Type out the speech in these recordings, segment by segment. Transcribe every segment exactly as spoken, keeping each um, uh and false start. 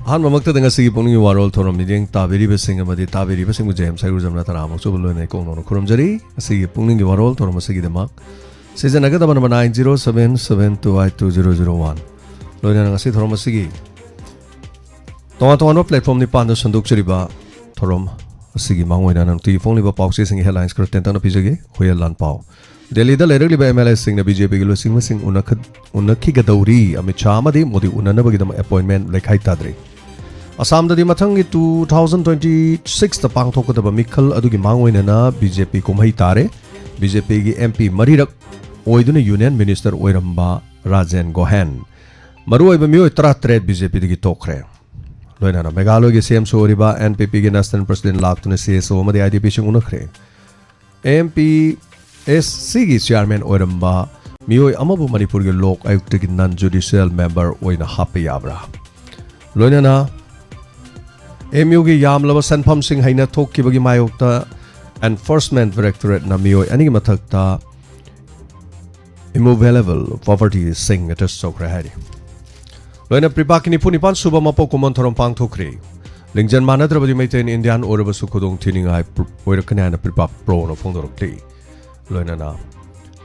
ꯑꯍꯥꯟꯕꯃꯛꯇꯗ ꯉꯁꯤꯒꯤ ꯄꯨꯛꯅꯤꯡꯒꯤ ꯋꯥꯔꯣꯜ ꯊꯧꯔꯝ ꯃꯤꯠꯌꯦꯡ ꯇꯥꯕꯤꯔꯤꯕꯁꯤꯡ ꯑꯃꯗꯤ ꯇꯥꯕꯤꯔꯤꯕꯁꯤꯡꯕꯨ ꯖꯦ ꯑꯦꯝ ꯁꯩꯔꯨꯖꯝꯅ ꯇꯔꯥꯃꯛ ꯁꯨꯕ ꯂꯣꯏꯅ ꯏꯀꯣꯛ ꯅꯧꯅ ꯈꯨꯔꯨꯝꯖꯔꯤ꯫ ꯉꯁꯤꯒꯤ ꯄꯨꯛꯅꯤꯡꯒꯤ ꯋꯥꯔꯣꯜ ꯊꯧꯔꯝ ꯑꯁꯤꯒꯤꯗꯃꯛ ꯁꯤꯖꯤꯟꯅꯒꯗꯕ number nine zero seven seven two eight two zero zero one꯫ ꯂꯣꯏꯅꯅ ꯉꯁꯤ ꯊꯧꯔꯝ ꯑꯁꯤꯒꯤ ꯇꯣꯉꯥꯟ ꯇꯣꯉꯥꯟꯕ ꯄ꯭ꯂꯦꯠꯐꯣꯝ ꯅꯤꯄꯥꯟꯗ ꯁꯟꯗꯣꯛꯆꯔꯤꯕ ꯊꯧꯔꯝ ꯑꯁꯤꯒꯤ ꯃꯥꯡꯑꯣꯏꯅꯅ ꯅꯨꯡꯇꯤꯒꯤ ꯐꯣꯡꯂꯤꯕ ꯄꯥꯎꯆꯦꯁꯤꯡꯒꯤ ꯍꯦꯗꯂꯥꯏꯟꯁ ꯈꯔ ꯇꯦꯟꯇꯛꯅ ꯄꯤꯖꯒꯦ꯫ ꯍꯨꯌꯦꯜ ꯂꯥꯟꯄꯥꯎ꯫ ꯗꯦꯜꯂꯤꯗ ꯂꯩꯔꯛꯂꯤꯕ ꯑꯦꯝ ꯑꯦꯜ ꯑꯦꯁꯤꯡꯅ ꯕꯤ ꯖꯦ ꯄꯤꯒꯤ ꯂꯨꯆꯤꯡꯕꯁꯤꯡ ꯎꯅꯈ-, ꯎꯅꯈꯤꯒꯗꯧꯔꯤ꯫ ꯑꯃꯤꯠ ꯁꯥꯍ ꯑꯃꯗꯤ ꯃꯣꯗꯤ ꯎꯅꯅꯕꯒꯤꯗꯃꯛ ꯑꯦꯄꯣꯏꯟꯃꯦꯟ ꯂꯩꯈꯥꯏ ꯇꯥꯗ꯭ꯔꯤ꯫ ꯑꯁꯥꯝꯗꯗꯤ ꯃꯊꯪꯒꯤ two thousand twenty sixꯇ ꯄꯥꯡꯊꯣꯛꯀꯗꯕ ꯃꯤꯈꯜ ꯑꯗꯨꯒꯤ ꯃꯥꯡꯑꯣꯏꯅꯅ ꯕꯤ ꯖꯦ ꯄꯤ ꯀꯨꯝꯍꯩ ꯇꯥꯔꯦ꯫ ꯕꯤ ꯖꯦ ꯄꯤꯒꯤ ꯑꯦꯝ ꯄꯤ ꯃꯔꯤꯔꯛ ꯑꯣꯏꯗꯨꯅ ꯌꯨꯅꯤꯌꯟ ꯃꯤꯅꯤꯁꯇꯔ ꯑꯣꯏꯔꯝꯕ ꯔꯥꯖꯦꯟ ꯒꯣꯍꯦꯟ꯫ ꯃꯔꯨꯑꯣꯏꯕ ꯃꯤꯑꯣꯏ ꯇꯔꯥꯇꯔꯦꯠ ꯕꯤ ꯖꯦ ꯄꯤꯗꯒꯤ ꯇꯣꯛꯈ꯭ꯔꯦ꯫ ꯂꯣꯏꯅꯅ ꯃꯦꯘꯥꯂꯣꯏꯒꯤ ꯁꯤ ꯑꯦꯝꯁꯨ ꯑꯣꯏꯔꯤꯕ ꯑꯦꯟ ꯄꯤ ꯄꯤꯒꯤ ꯅꯦꯁꯅꯦꯜ ꯄ꯭ꯔꯁꯤꯗꯦꯟ ꯂꯥꯛꯇꯨꯅ ꯁꯤ ꯑꯦꯁ ꯑꯣ ꯑꯃꯗꯤ I D ꯄꯤꯁꯤꯡ ꯎꯅꯈ꯭ꯔꯦ꯫ M P S ꯁꯤꯒꯤ ꯆꯤꯌꯥꯔꯃꯦꯟ ꯑꯣꯏꯔꯝꯕ ꯃꯤꯑꯣꯏ ꯑꯃꯕꯨ ꯃꯅꯤꯄꯨꯔꯒꯤ ꯂꯣꯛ ꯑꯌꯨꯛꯇꯒꯤ ꯅꯟ ꯖꯨꯗꯤꯁꯤꯌꯦꯜ ꯃꯦꯝꯕꯔ ꯑꯣꯏꯅ ꯍꯥꯞꯄ ꯌꯥꯕ꯭ꯔꯥ? ꯂꯣꯏꯅꯅ ꯑꯦꯝ ꯌꯨꯒꯤ ꯌꯥꯝꯂꯕ ꯁꯦꯟꯐꯝꯁꯤꯡ ꯍꯩꯅ ꯊꯣꯛꯈꯤꯕꯒꯤ ꯃꯥꯌꯣꯛꯇ ꯑꯦꯟꯐꯣꯔꯁꯃꯦꯟ ꯗꯥꯏꯔꯦꯛꯇꯣꯔꯦꯠꯅ ꯃꯤꯑꯣꯏ ꯑꯅꯤꯒꯤ ꯃꯊꯛꯇ immovable property ꯁꯤꯡ ꯑꯦꯇꯦꯁ ꯇꯧꯈ꯭ꯔꯦ ꯍꯥꯏꯔꯤ꯫ ꯂꯣꯏꯅ ꯄ꯭ꯔꯤꯄꯥꯛꯀꯤ ꯅꯤꯐꯨ ꯅꯤꯄꯥꯟ ꯁꯨꯕ ꯃꯄꯣꯛ ꯀꯨꯝꯑꯣꯟ ꯊꯧꯔꯝ ꯄꯥꯡꯊꯣꯛꯈ꯭ꯔꯦ꯫ ꯂꯤꯡꯖꯦꯜ ꯃꯥꯟꯅꯗ꯭ꯔꯕꯗꯤ ꯃꯩꯇꯩ ꯏꯟꯗꯤꯌꯥꯟ ꯑꯣꯏꯔꯕꯁꯨ ꯈꯨꯗꯣꯡ ꯊꯤꯅꯤꯡꯉꯥꯏ ꯄ꯭ꯔ-, ꯑꯣꯏꯔꯛꯀꯅꯤ ꯍꯥꯏꯅ ꯄ꯭ꯔꯤꯄꯥꯛ ꯄ꯭ꯔꯣꯅ ꯐꯣꯡꯗꯣꯔꯛꯂꯤ꯫ ꯂꯣꯏꯅꯅ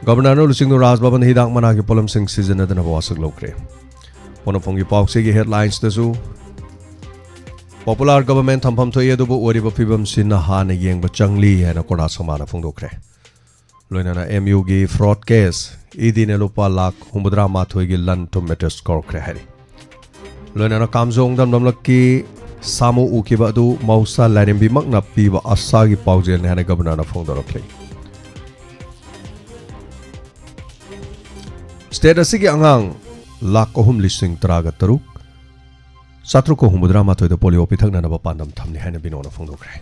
ꯒꯕꯔꯅꯔꯅ ꯂꯨꯆꯤꯡꯗꯨ ꯔꯥꯖ ꯚꯕꯟ ꯍꯤꯗꯥꯛ ꯃꯅꯥꯒꯤ ꯄꯣꯠꯂꯝꯁꯤꯡ ꯁꯤꯖꯤꯟꯅꯗꯅꯕ ꯋꯥꯁꯛ ꯂꯧꯈ꯭ꯔꯦ꯫ ꯄꯣꯠꯅꯐꯝꯒꯤ ꯄꯥꯎꯆꯦꯒꯤ ꯍꯦꯗꯂꯥꯏꯟꯁꯇꯁꯨ ꯄꯣꯄꯨꯂꯔ ꯒꯕꯔꯃꯦꯟ ꯊꯝꯐꯝ ꯊꯣꯛꯏ, ꯑꯗꯨꯕꯨ ꯑꯣꯏꯔꯤꯕ ꯐꯤꯕꯝꯁꯤꯅ ꯍꯥꯟꯅ ꯌꯦꯡꯕ ꯆꯪꯂꯤ ꯍꯥꯏꯅ ꯀꯣꯔꯥ ꯁꯃꯥꯅ ꯐꯣꯡꯗꯣꯛꯈ꯭ꯔꯦ꯫ ꯂꯣꯏꯅꯅ ꯑꯦꯝ ꯌꯨꯒꯤ ꯐ꯭ꯔꯣꯗ ꯀꯦꯁ ꯏ ꯗꯤꯅ ꯂꯨꯄꯥ ꯂꯥꯈ ꯍꯨꯝꯐꯨꯇꯔꯥ ꯃꯥꯊꯣꯏꯒꯤ ꯂꯟ ꯊꯨꯝ ꯑꯦꯇꯦꯁ ꯀꯧꯔꯛꯈ꯭ꯔꯦ ꯍꯥꯏꯔꯤ꯫ ꯂꯣꯏꯅꯅ ꯀꯥꯝꯖꯣꯡ ꯗꯝꯗꯝꯂꯛꯀꯤ ꯁꯥꯃꯨ ꯎꯈꯤꯕ ꯑꯗꯨ ꯃꯍꯧꯁꯥ ꯂꯥꯏꯔꯦꯝꯕꯤꯃꯛꯅ ꯄꯤꯕ ꯑꯁꯥꯒꯤ ꯄꯥꯎꯖꯦꯜꯅꯤ ꯍꯥꯏꯅ ꯒꯕꯔꯅꯔꯅ ꯐꯣꯡꯗꯣꯔꯛꯂꯤ꯫ ꯁ꯭ꯇꯦꯠ ꯑꯁꯤꯒꯤ ꯑꯉꯥꯡ ꯂꯥꯈ ꯑꯍꯨꯝ ꯂꯤꯁꯤꯡ ꯇꯔꯥꯒ ꯇꯔꯨꯛ ꯆꯥꯇ꯭ꯔꯨꯛꯀ ꯍꯨꯝꯐꯨꯇꯔꯥ ꯃꯥꯊꯣꯏꯗ ꯄꯣꯂꯤꯑꯣ ꯄꯤꯊꯛꯅꯅꯕ ꯄꯥꯟꯗꯝ ꯊꯝꯂꯤ ꯍꯥꯏꯅ ꯕꯤꯅꯣꯅ ꯐꯣꯡꯗꯣꯛꯈ꯭ꯔꯦ꯫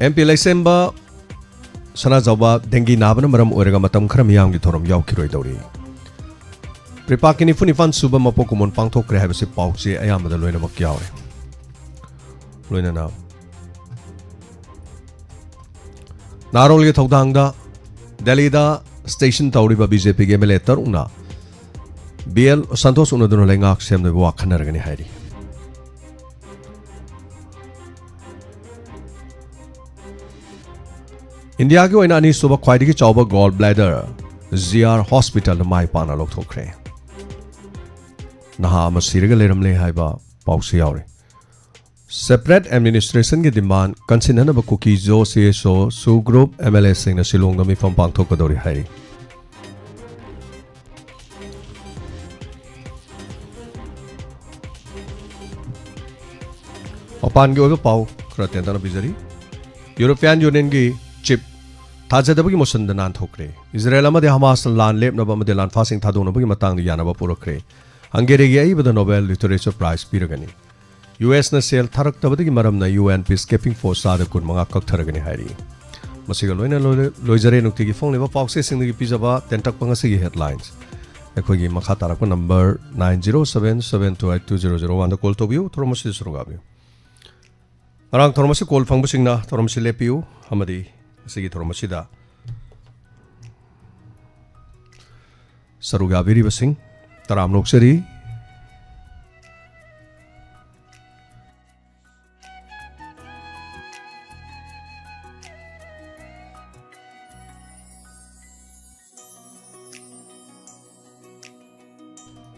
ꯑꯦꯝ ꯄꯤ ꯂꯩꯁꯦꯝꯕ ꯁꯅꯥꯖꯥꯎꯕ ꯗꯦꯡꯒꯤ ꯅꯥꯕꯅ ꯃꯔꯝ ꯑꯣꯏꯔꯒ ꯃꯇꯝ ꯈꯔ ꯃꯤꯌꯥꯝꯒꯤ ꯊꯧꯔꯝ ꯌꯥꯎꯈꯤꯔꯣꯏꯗꯧꯔꯤ꯫ ꯄ꯭ꯔꯤꯄꯥꯛꯀꯤ ꯅꯤꯐꯨ ꯅꯤꯄꯥꯟ ꯁꯨꯕ ꯃꯄꯣꯛ ꯀꯨꯝꯑꯣꯟ ꯄꯥꯡꯊꯣꯛꯈ꯭ꯔꯦ ꯍꯥꯏꯕꯁꯤ ꯄꯥꯎꯆꯦ ꯑꯌꯥꯝꯕꯗ ꯂꯣꯏꯅꯃꯛ ꯌꯥꯎꯔꯦ꯫ ꯂꯣꯏꯅꯅ ꯅꯥꯔꯣꯜꯒꯤ ꯊꯧꯗꯥꯡꯗ ꯗꯦꯜꯂꯤꯗ ꯁ꯭ꯇꯦꯁꯟ ꯇꯧꯔꯤꯕ ꯕꯤ ꯖꯦ ꯄꯤꯒꯤ ꯑꯦꯝ ꯑꯦꯜ ꯑꯦ ꯇꯔꯨꯛꯅ ꯕꯤ ꯑꯦꯜ ꯁꯟꯇꯣꯁ ꯎꯅꯗꯨꯅ ꯂꯩꯉꯥꯛ ꯁꯦꯝꯅꯕ ꯋꯥ ꯈꯟꯅꯔꯒꯅꯤ ꯍꯥꯏꯔꯤ꯫ ꯏꯟꯗꯤꯌꯥꯒꯤ ꯑꯣꯏꯅ ꯑꯅꯤꯁꯨꯕ ꯈ꯭ꯋꯥꯏꯗꯒꯤ ꯆꯥꯎꯕ ꯒꯣꯜ ꯕ꯭ꯂꯦꯗꯔ ꯖꯤ ꯑꯥꯔ ꯍꯣꯁꯄꯤꯇꯥꯜꯗ ꯃꯥꯏ ꯄꯥꯛꯅ ꯂꯧꯊꯣꯛꯈ꯭ꯔꯦ꯫ ꯅꯍꯥ ꯑꯃ ꯁꯤꯔꯒ ꯂꯩꯔꯝꯂꯦ ꯍꯥꯏꯕ ꯄꯥꯎꯁꯨ ꯌꯥꯎꯔꯤ꯫ ꯁꯦꯄꯔꯦꯠ ꯑꯦꯗꯃꯤꯅꯤꯁꯇ꯭ꯔꯦꯁꯟꯒꯤ ꯗꯤꯃꯥꯟ ꯀꯟꯁꯤꯟꯅꯅꯕ ꯀꯨꯀꯤ ꯖꯣ, ꯁꯤ ꯑꯦꯁ ꯑꯣ, ꯁꯨ ꯒ꯭ꯔꯨꯞ ꯑꯦꯝ ꯑꯦꯜ ꯑꯦꯁꯤꯡꯅ ꯁꯤꯂꯣꯡꯗ ꯃꯤꯐꯝ ꯄꯥꯡꯊꯣꯛꯀꯗꯧꯔꯤ ꯍꯥꯏꯔꯤ꯫ ꯃꯄꯥꯟꯒꯤ ꯑꯣꯏꯕ ꯄꯥꯎ ꯈꯔ ꯇꯦꯟꯇꯛꯅ ꯄꯤꯖꯔꯤ꯫ ꯌꯨꯔꯣꯄꯤꯌꯥꯟ ꯌꯨꯅꯤꯌꯟꯒꯤ ꯆꯤꯞ ꯊꯥꯖꯗꯕꯒꯤ ꯃꯣꯁꯟꯗ ꯅꯥꯟꯊꯣꯛꯈ꯭ꯔꯦ꯫ ꯏꯖꯔꯦꯜ ꯑꯃꯗꯤ ꯍꯃꯥꯁꯅ ꯂꯥꯟ ꯂꯦꯞꯅꯕ ꯑꯃꯗꯤ ꯂꯥꯟꯐꯥꯁꯤꯡ ꯊꯥꯗꯣꯛꯅꯕꯒꯤ ꯃꯇꯥꯡꯗ ꯌꯥꯅꯕ ꯄꯨꯔꯛꯈ꯭ꯔꯦ꯫ ꯍꯪꯒꯦꯔꯤꯒꯤ ꯑꯏꯕꯗ ꯅꯣꯕꯦꯜ ꯂꯤꯇꯔꯦꯆꯔ ꯄ꯭ꯔꯥꯏꯖ ꯄꯤꯔꯒꯅꯤ꯫ ꯌꯨ ꯑꯦꯁꯅ ꯁꯦꯜ ꯊꯥꯔꯛꯇꯕꯗꯒꯤ ꯃꯔꯝꯅ U N peace keeping forces ꯆꯥꯗ ꯀꯨꯟ ꯃꯉꯥ ꯀꯛꯊꯔꯒꯅꯤ ꯍꯥꯏꯔꯤ꯫ ꯃꯁꯤꯒ ꯂꯣꯏꯅ ꯂꯣꯏ-, ꯂꯣꯏꯖꯔꯦ ꯅꯨꯡꯇꯤꯒꯤ ꯐꯣꯡꯂꯤꯕ ꯄꯥꯎꯆꯦꯁꯤꯡꯗꯒꯤ ꯄꯤꯖꯕ ꯇꯦꯟꯇꯛꯄ ꯉꯁꯤꯒꯤ ꯍꯦꯗꯂꯥꯏꯟꯁ꯫ ꯑꯩꯈꯣꯏꯒꯤ ꯃꯈꯥ ꯇꯥꯔꯛꯄ number nine zero seven seven two eight two zero zero one ꯗ ꯀꯣꯜ ꯇꯧꯕꯤꯌꯨ꯫ ꯊꯧꯔꯝ ꯑꯁꯤꯗ ꯁꯔꯨꯛ ꯌꯥꯕꯤꯌꯨ꯫ ꯉꯔꯥꯡ ꯊꯧꯔꯝ ꯑꯁꯤ ꯀꯣꯜ ꯐꯪꯕꯁꯤꯡꯅ ꯊꯧꯔꯝ ꯑꯁꯤ ꯂꯦꯞꯄꯤꯌꯨ ꯑꯃꯗꯤ ꯉꯁꯤꯒꯤ ꯊꯧꯔꯝ ꯑꯁꯤꯗ ꯁꯔꯨꯛ ꯌꯥꯕꯤꯔꯤꯕꯁꯤꯡ ꯇꯔꯥꯝꯅ ꯑꯣꯛꯆꯔꯤ꯫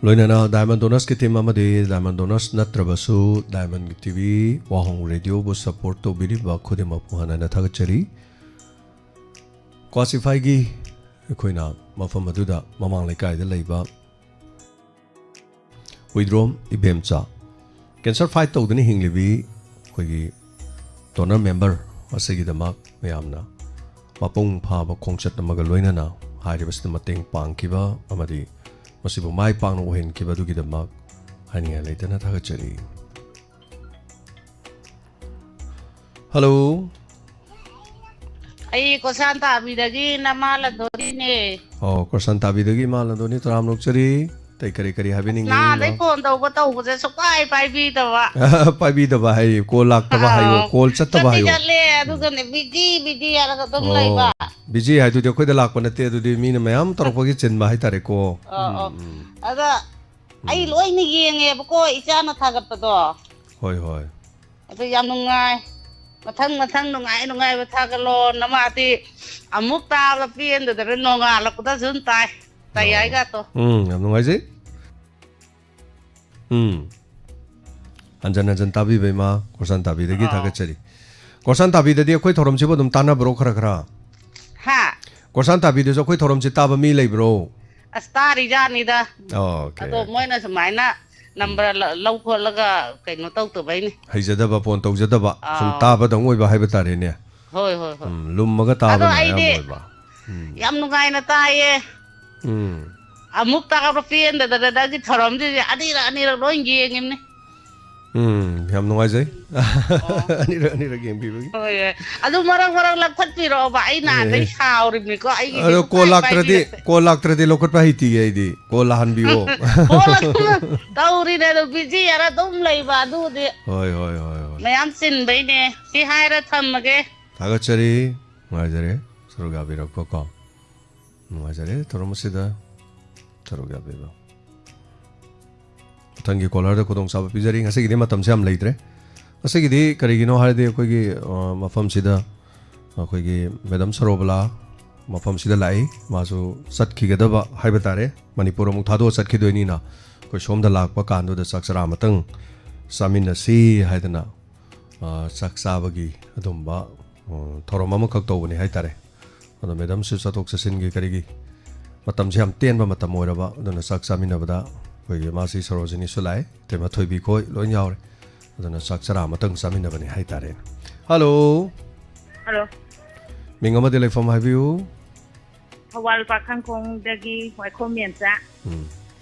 ꯂꯣꯏꯅꯅ ꯗꯥꯏꯃꯟ ꯗꯣꯅꯔꯁꯀꯤ ꯇꯤꯝ ꯑꯃꯗꯤ ꯗꯥꯏꯃꯟ ꯗꯣꯅꯔꯁ ꯅꯠꯇ꯭ꯔꯕꯁꯨ ꯗꯥꯏꯃꯟ ꯇꯤ ꯚꯤ ꯋꯥꯍꯣꯡ ꯔꯦꯗꯤꯑꯣꯕꯨ ꯁꯄꯣꯔꯠ ꯇꯧꯕꯤꯔꯤꯕ ꯈꯨꯗꯤꯡꯃꯛꯄꯨ ꯍꯟꯅ ꯍꯟꯅ ꯊꯥꯒꯠꯆꯔꯤ꯫ ꯀ꯭ꯋꯥꯁꯤꯐꯥꯏꯒꯤ ꯑꯩꯈꯣꯏꯅ ꯃꯐꯝ ꯑꯗꯨꯗ ꯃꯃꯥꯡ ꯂꯩꯀꯥꯏꯗ ꯂꯩꯕ ꯍꯨꯏꯗ꯭ꯔꯣꯝ ꯏꯕꯦꯝꯆꯥ, ꯀꯦꯟꯁꯔ ꯐꯥꯏꯠ ꯇꯧꯗꯨꯅ ꯍꯤꯡꯂꯤꯕꯤ ꯑꯩꯈꯣꯏꯒꯤ ꯗꯣꯅꯔ ꯃꯦꯝꯕꯔ ꯑꯁꯤꯒꯤꯗꯃꯛ ꯃꯌꯥꯝꯅ ꯃꯄꯨꯡ ꯐꯥꯕ ꯈꯣꯡꯆꯠ ꯑꯃꯒ ꯂꯣꯏꯅꯅ ꯍꯥꯏꯔꯤꯕꯁꯤꯗ ꯃꯇꯦꯡ ꯄꯥꯡꯈꯤꯕ ꯑꯃꯗꯤ ꯃꯁꯤꯕꯨ ꯃꯥꯏ ꯄꯥꯛꯅ ꯑꯣꯏꯍꯟꯈꯤꯕ ꯑꯗꯨꯒꯤꯗꯃꯛ ꯍꯥꯏꯅꯤꯡꯉꯥꯏ ꯂꯩꯇꯅ ꯊꯥꯒꯠꯆꯔꯤ꯫ ꯍꯜꯂꯣ꯫ ꯑꯩ ꯀꯣꯁꯥꯟ ꯇꯥꯕꯤꯗꯒꯤ ꯅꯃꯥ ꯂꯟꯗꯣꯔꯤꯅꯦ꯫ ꯑꯣ, ꯀꯣꯁꯥꯟ ꯇꯥꯕꯤꯗꯒꯤ ꯏꯃꯥ ꯂꯟꯗꯣꯔꯤ, ꯇꯔꯥꯝꯅ ꯑꯣꯛꯆꯔꯤ꯫ ꯑꯇꯩ ꯀꯔꯤ ꯀꯔꯤ ꯍꯥꯏꯕꯤꯅꯤꯡꯉꯤ? ꯅꯍꯥꯟꯗꯩ ꯐꯣꯟ ꯇꯧꯕ ꯇꯧꯕꯁꯦ ꯁꯨꯛꯄꯥꯏ ꯄꯥꯏꯕꯤꯗꯕ꯫ ꯄꯥꯏꯕꯤꯗꯕ ꯍꯥꯏꯌꯦ, ꯀꯣꯜ ꯂꯥꯛꯇꯕ ꯍꯥꯏꯌꯣ, ꯑꯥ, ꯀꯣꯜ ꯆꯠꯇꯕ ꯆꯠꯇꯤ ꯍꯥꯏꯌꯣ꯫ ꯆꯠꯂꯦ, ꯑꯗꯨꯒꯅꯦ ꯕꯤꯖꯤ ꯕꯤꯖꯤ ꯍꯥꯏꯔꯒ ꯑꯗꯨꯝ ꯑꯣ, ꯂꯩꯕ꯫ ꯕꯤꯖꯤ ꯍꯥꯏꯗꯨꯗꯤ ꯑꯩꯈꯣꯏꯗ ꯂꯥꯛꯄ ꯅꯠꯇꯦ, ꯑꯗꯨꯗꯤ ꯃꯤꯅ ꯃꯌꯥꯝ ꯇꯧꯔꯛꯄꯒꯤ ꯆꯤꯟꯕ ꯍꯥꯏꯇꯥꯔꯦꯀꯣ꯫ ꯑꯣ, ꯑꯣ꯫ ꯎꯝ, ꯎꯝ, ꯑꯗ ꯑꯩ ꯎꯝ꯫ ꯂꯣꯏꯅ ꯌꯦꯡꯉꯦꯕꯀꯣ, ꯏꯆꯥꯅ ꯊꯥꯒꯠꯄꯗꯣ꯫ ꯍꯣꯏ, ꯍꯣꯏ꯫ ꯑꯗꯨ ꯌꯥꯝ ꯅꯨꯡꯉꯥꯏ꯫ ꯃꯊꯪ ꯃꯊꯪ ꯅꯨꯡꯉꯥꯏ ꯅꯨꯡꯉꯥꯏꯕ ꯊꯥꯒꯠꯂꯣ꯫ ꯅꯃꯥꯗꯤ ꯑꯃꯨꯛ ꯇꯥꯕꯗ ꯄꯦꯟꯗꯗꯅ ꯅꯣꯡꯉꯥꯜꯂꯛꯄꯗꯁꯨ ꯑꯗꯨꯝ ꯇꯥꯏ꯫ ꯇꯥꯏ ꯑꯣ꯫ ꯍꯥꯏꯒꯥꯇꯣ꯫ ꯎꯝ, ꯌꯥꯝ ꯅꯨꯡꯉꯥꯏꯖꯩ꯫ ꯎꯝ꯫ ꯍꯟꯖꯟ ꯍꯟꯖꯟ ꯇꯥꯕꯤꯕ ꯏꯃꯥ ꯀꯣꯔꯁꯥꯟ ꯇꯥꯕꯤꯗꯒꯤ ꯑꯥ꯫ ꯊꯥꯒꯠꯆꯔꯤ꯫ ꯀꯣꯔꯁꯥꯟ ꯇꯥꯕꯤꯗꯗꯤ ꯑꯩꯈꯣꯏ ꯊꯧꯔꯝꯁꯤꯕꯨ ꯑꯗꯨꯝ ꯇꯥꯟꯅꯕ꯭ꯔꯣ ꯈꯔ ꯈꯔ? ꯍꯥ? ꯀꯣꯔꯁꯥꯟ ꯇꯥꯕꯤꯗꯁꯨ ꯑꯩꯈꯣꯏ ꯊꯧꯔꯝꯁꯤ ꯇꯥꯕ ꯃꯤ ꯂꯩꯕ꯭ꯔꯣ? ꯑꯁ, ꯇꯥꯔꯤꯖꯥꯠꯅꯤꯗ꯫ ꯑꯣꯀꯦ, ꯑꯗꯣ ꯑꯣꯀꯦ꯫ ꯃꯣꯏꯅ ꯁꯨꯃꯥꯏꯅ ꯅꯝꯕꯔ ꯂ-, ꯂꯧ ꯈꯣꯠꯂꯒ ꯀꯩꯅꯣ ꯇꯧꯗꯕꯩꯅꯤ꯫ ꯍꯩꯖꯗꯕ, ꯐꯣꯟ ꯇꯧꯖꯗꯕ, ꯁꯨꯝ ꯑꯥꯎ꯫ ꯇꯥꯕꯗꯪ ꯑꯣꯏꯕ ꯍꯥꯏꯕ ꯇꯥꯔꯦꯅꯦ꯫ ꯍꯣꯏ, ꯍꯣꯏ, ꯍꯣꯏ꯫ ꯎꯝ, ꯂꯨꯝꯃꯒ ꯑꯗꯣ ꯇꯥꯕꯅ ꯑꯌꯥꯝꯕ ꯑꯩꯗꯤ ꯑꯣꯏꯕ꯫ ꯎꯝ꯫ ꯌꯥꯝ ꯅꯨꯡꯉꯥꯏꯅ ꯇꯥꯏꯌꯦ꯫ ꯎꯝ꯫ ꯑꯃꯨꯛ ꯇꯥꯕ ꯄꯦꯟꯗꯗꯅ ꯅꯪꯒꯤ ꯊꯧꯔꯝꯁꯤꯗꯤ ꯑꯅꯤꯔꯛ ꯑꯅꯤꯔꯛ ꯂꯣꯏ ꯌꯦꯡꯉꯤꯝꯅꯤ꯫ ꯎꯝ, ꯌꯥꯝ ꯅꯨꯡꯉꯥꯏꯖꯩ꯫ ꯑꯅꯤꯔꯛ ꯑꯅꯤꯔꯛ ꯌꯦꯡꯕꯤꯕꯒꯤ꯫ ꯍꯣꯏ, ꯍꯣꯏ꯫ ꯑꯗꯨ ꯃꯔꯛ ꯃꯔꯛ ꯂꯧꯈꯠꯄꯤꯔꯛꯑꯣꯕ, ꯑꯩ ꯅꯍꯥꯟꯗꯩ ꯑꯦ꯫ ꯁꯥꯎꯔꯤꯕꯅꯤꯀꯣ, ꯑꯩꯒꯤꯗꯤ ꯑꯗꯣ ꯁꯨꯡꯄꯥꯏ ꯀꯣꯜ ꯂꯥꯛꯇ꯭ꯔꯗꯤ, ꯄꯥꯏꯕꯤꯔꯛꯇꯦ꯫ ꯀꯣꯜ ꯂꯥꯛꯇ꯭ꯔꯗꯤ ꯂꯧꯈꯠꯄ ꯍꯩꯇꯤꯌꯦ ꯑꯩꯗꯤ꯫ ꯀꯣꯜ ꯂꯥꯛꯍꯟꯕꯤꯌꯣ꯫ ꯀꯣꯜ ꯂꯥꯛꯇꯅ ꯇꯧꯔꯤꯅꯦ, ꯑꯗꯣ ꯕꯤꯖꯤ ꯌꯥꯔ ꯑꯗꯨꯝ ꯂꯩꯕ ꯑꯗꯨꯗꯤ꯫ ꯍꯣꯏ, ꯍꯣꯏ, ꯍꯣꯏ, ꯍꯣꯏ꯫ ꯃꯌꯥꯝ ꯆꯤꯟꯕꯩꯅꯦ꯫ ꯁꯤ ꯍꯥꯏꯔ ꯊꯝꯃꯒꯦ꯫ ꯊꯥꯒꯠꯆꯔꯤ꯫ ꯅꯨꯡꯉꯥꯏꯖꯔꯦ꯫ ꯁꯔꯨꯛ ꯌꯥꯕꯤꯔꯛꯄꯀꯣ꯫ ꯅꯨꯡꯉꯥꯏꯖꯔꯦ ꯊꯧꯔꯝ ꯑꯁꯤꯗ ꯁꯔꯨꯛ ꯌꯥꯕꯤꯕ꯫ ꯃꯊꯪꯒꯤ ꯀꯣꯂꯔꯗ ꯈꯨꯗꯣꯡꯆꯥꯕ ꯄꯤꯖꯔꯤ꯫ ꯉꯁꯤꯒꯤꯗꯤ ꯃꯇꯝꯁꯦ ꯌꯥꯝ ꯂꯩꯇ꯭ꯔꯦ꯫ ꯉꯁꯤꯒꯤꯗꯤ ꯀꯔꯤꯒꯤꯅꯣ ꯍꯥꯏꯔꯗꯤ ꯑꯩꯈꯣꯏꯒꯤ, ꯑ, ꯃꯐꯝꯁꯤꯗ ꯑꯩꯈꯣꯏꯒꯤ ꯃꯦꯗꯥꯝ ꯁꯔꯣꯕꯂꯥ ꯃꯐꯝꯁꯤꯗ ꯂꯥꯛꯏ꯫ ꯃꯥꯁꯨ ꯆꯠꯈꯤꯒꯗꯕ ꯍꯥꯏꯕ ꯇꯥꯔꯦ꯫ ꯃꯅꯤꯄꯨꯔ ꯑꯃꯨꯛ ꯊꯥꯗꯣꯛꯑ ꯆꯠꯈꯤꯗꯣꯏꯅꯤꯅ ꯑꯩꯈꯣꯏ ꯁꯣꯝꯗ ꯂꯥꯛꯄ ꯀꯥꯟꯗꯨꯗ ꯆꯥꯛ ꯆꯔꯥ ꯑꯃꯇꯪ ꯆꯥꯃꯤꯟꯅꯁꯤ ꯍꯥꯏꯗꯅ, ꯑ, ꯆꯥꯛ ꯆꯥꯕꯒꯤ ꯑꯗꯨꯝꯕ, ꯑ, ꯊꯧꯔꯝ ꯑꯃꯈꯛ ꯇꯧꯕꯅꯤ ꯍꯥꯏ ꯇꯥꯔꯦ꯫ ꯑꯗꯣ ꯃꯦꯗꯥꯝꯁꯨ ꯆꯠꯊꯣꯛ ꯆꯠꯁꯤꯟꯒꯤ ꯀꯔꯤꯒꯤ ꯃꯇꯝꯁꯦ ꯌꯥꯝ ꯇꯦꯟꯕ ꯃꯇꯝ ꯑꯣꯏꯔꯕ, ꯑꯗꯨꯅ ꯆꯥꯛ ꯆꯥꯃꯤꯟꯅꯕꯗ ꯑꯩꯈꯣꯏꯒꯤ ꯃꯥꯁꯤ ꯁꯔꯣꯖꯤꯅꯤꯁꯨ ꯂꯥꯛꯑꯦ, ꯏꯇꯩꯃ ꯊꯣꯏꯕꯤ ꯈꯣꯏ ꯂꯣꯏ ꯌꯥꯎꯔꯦ꯫ ꯑꯗꯨꯅ ꯆꯥꯛ ꯆꯔꯥ ꯑꯃꯇꯪ ꯆꯥꯃꯤꯟꯅꯕꯅꯤ ꯍꯥꯏ ꯇꯥꯔꯦ꯫ ꯍꯜꯂꯣ꯫ ꯍꯜꯂꯣ꯫ ꯃꯤꯡ ꯑꯃꯗꯤ ꯂꯩꯐꯝ ꯍꯥꯏꯕꯤꯌꯨ꯫ ꯊꯧꯕꯥꯜ ꯄꯥꯈꯪꯈꯣꯡꯗꯒꯤ ꯋꯥꯏꯈꯣꯝ ꯃꯦꯝꯆꯥ꯫ ꯎꯝ꯫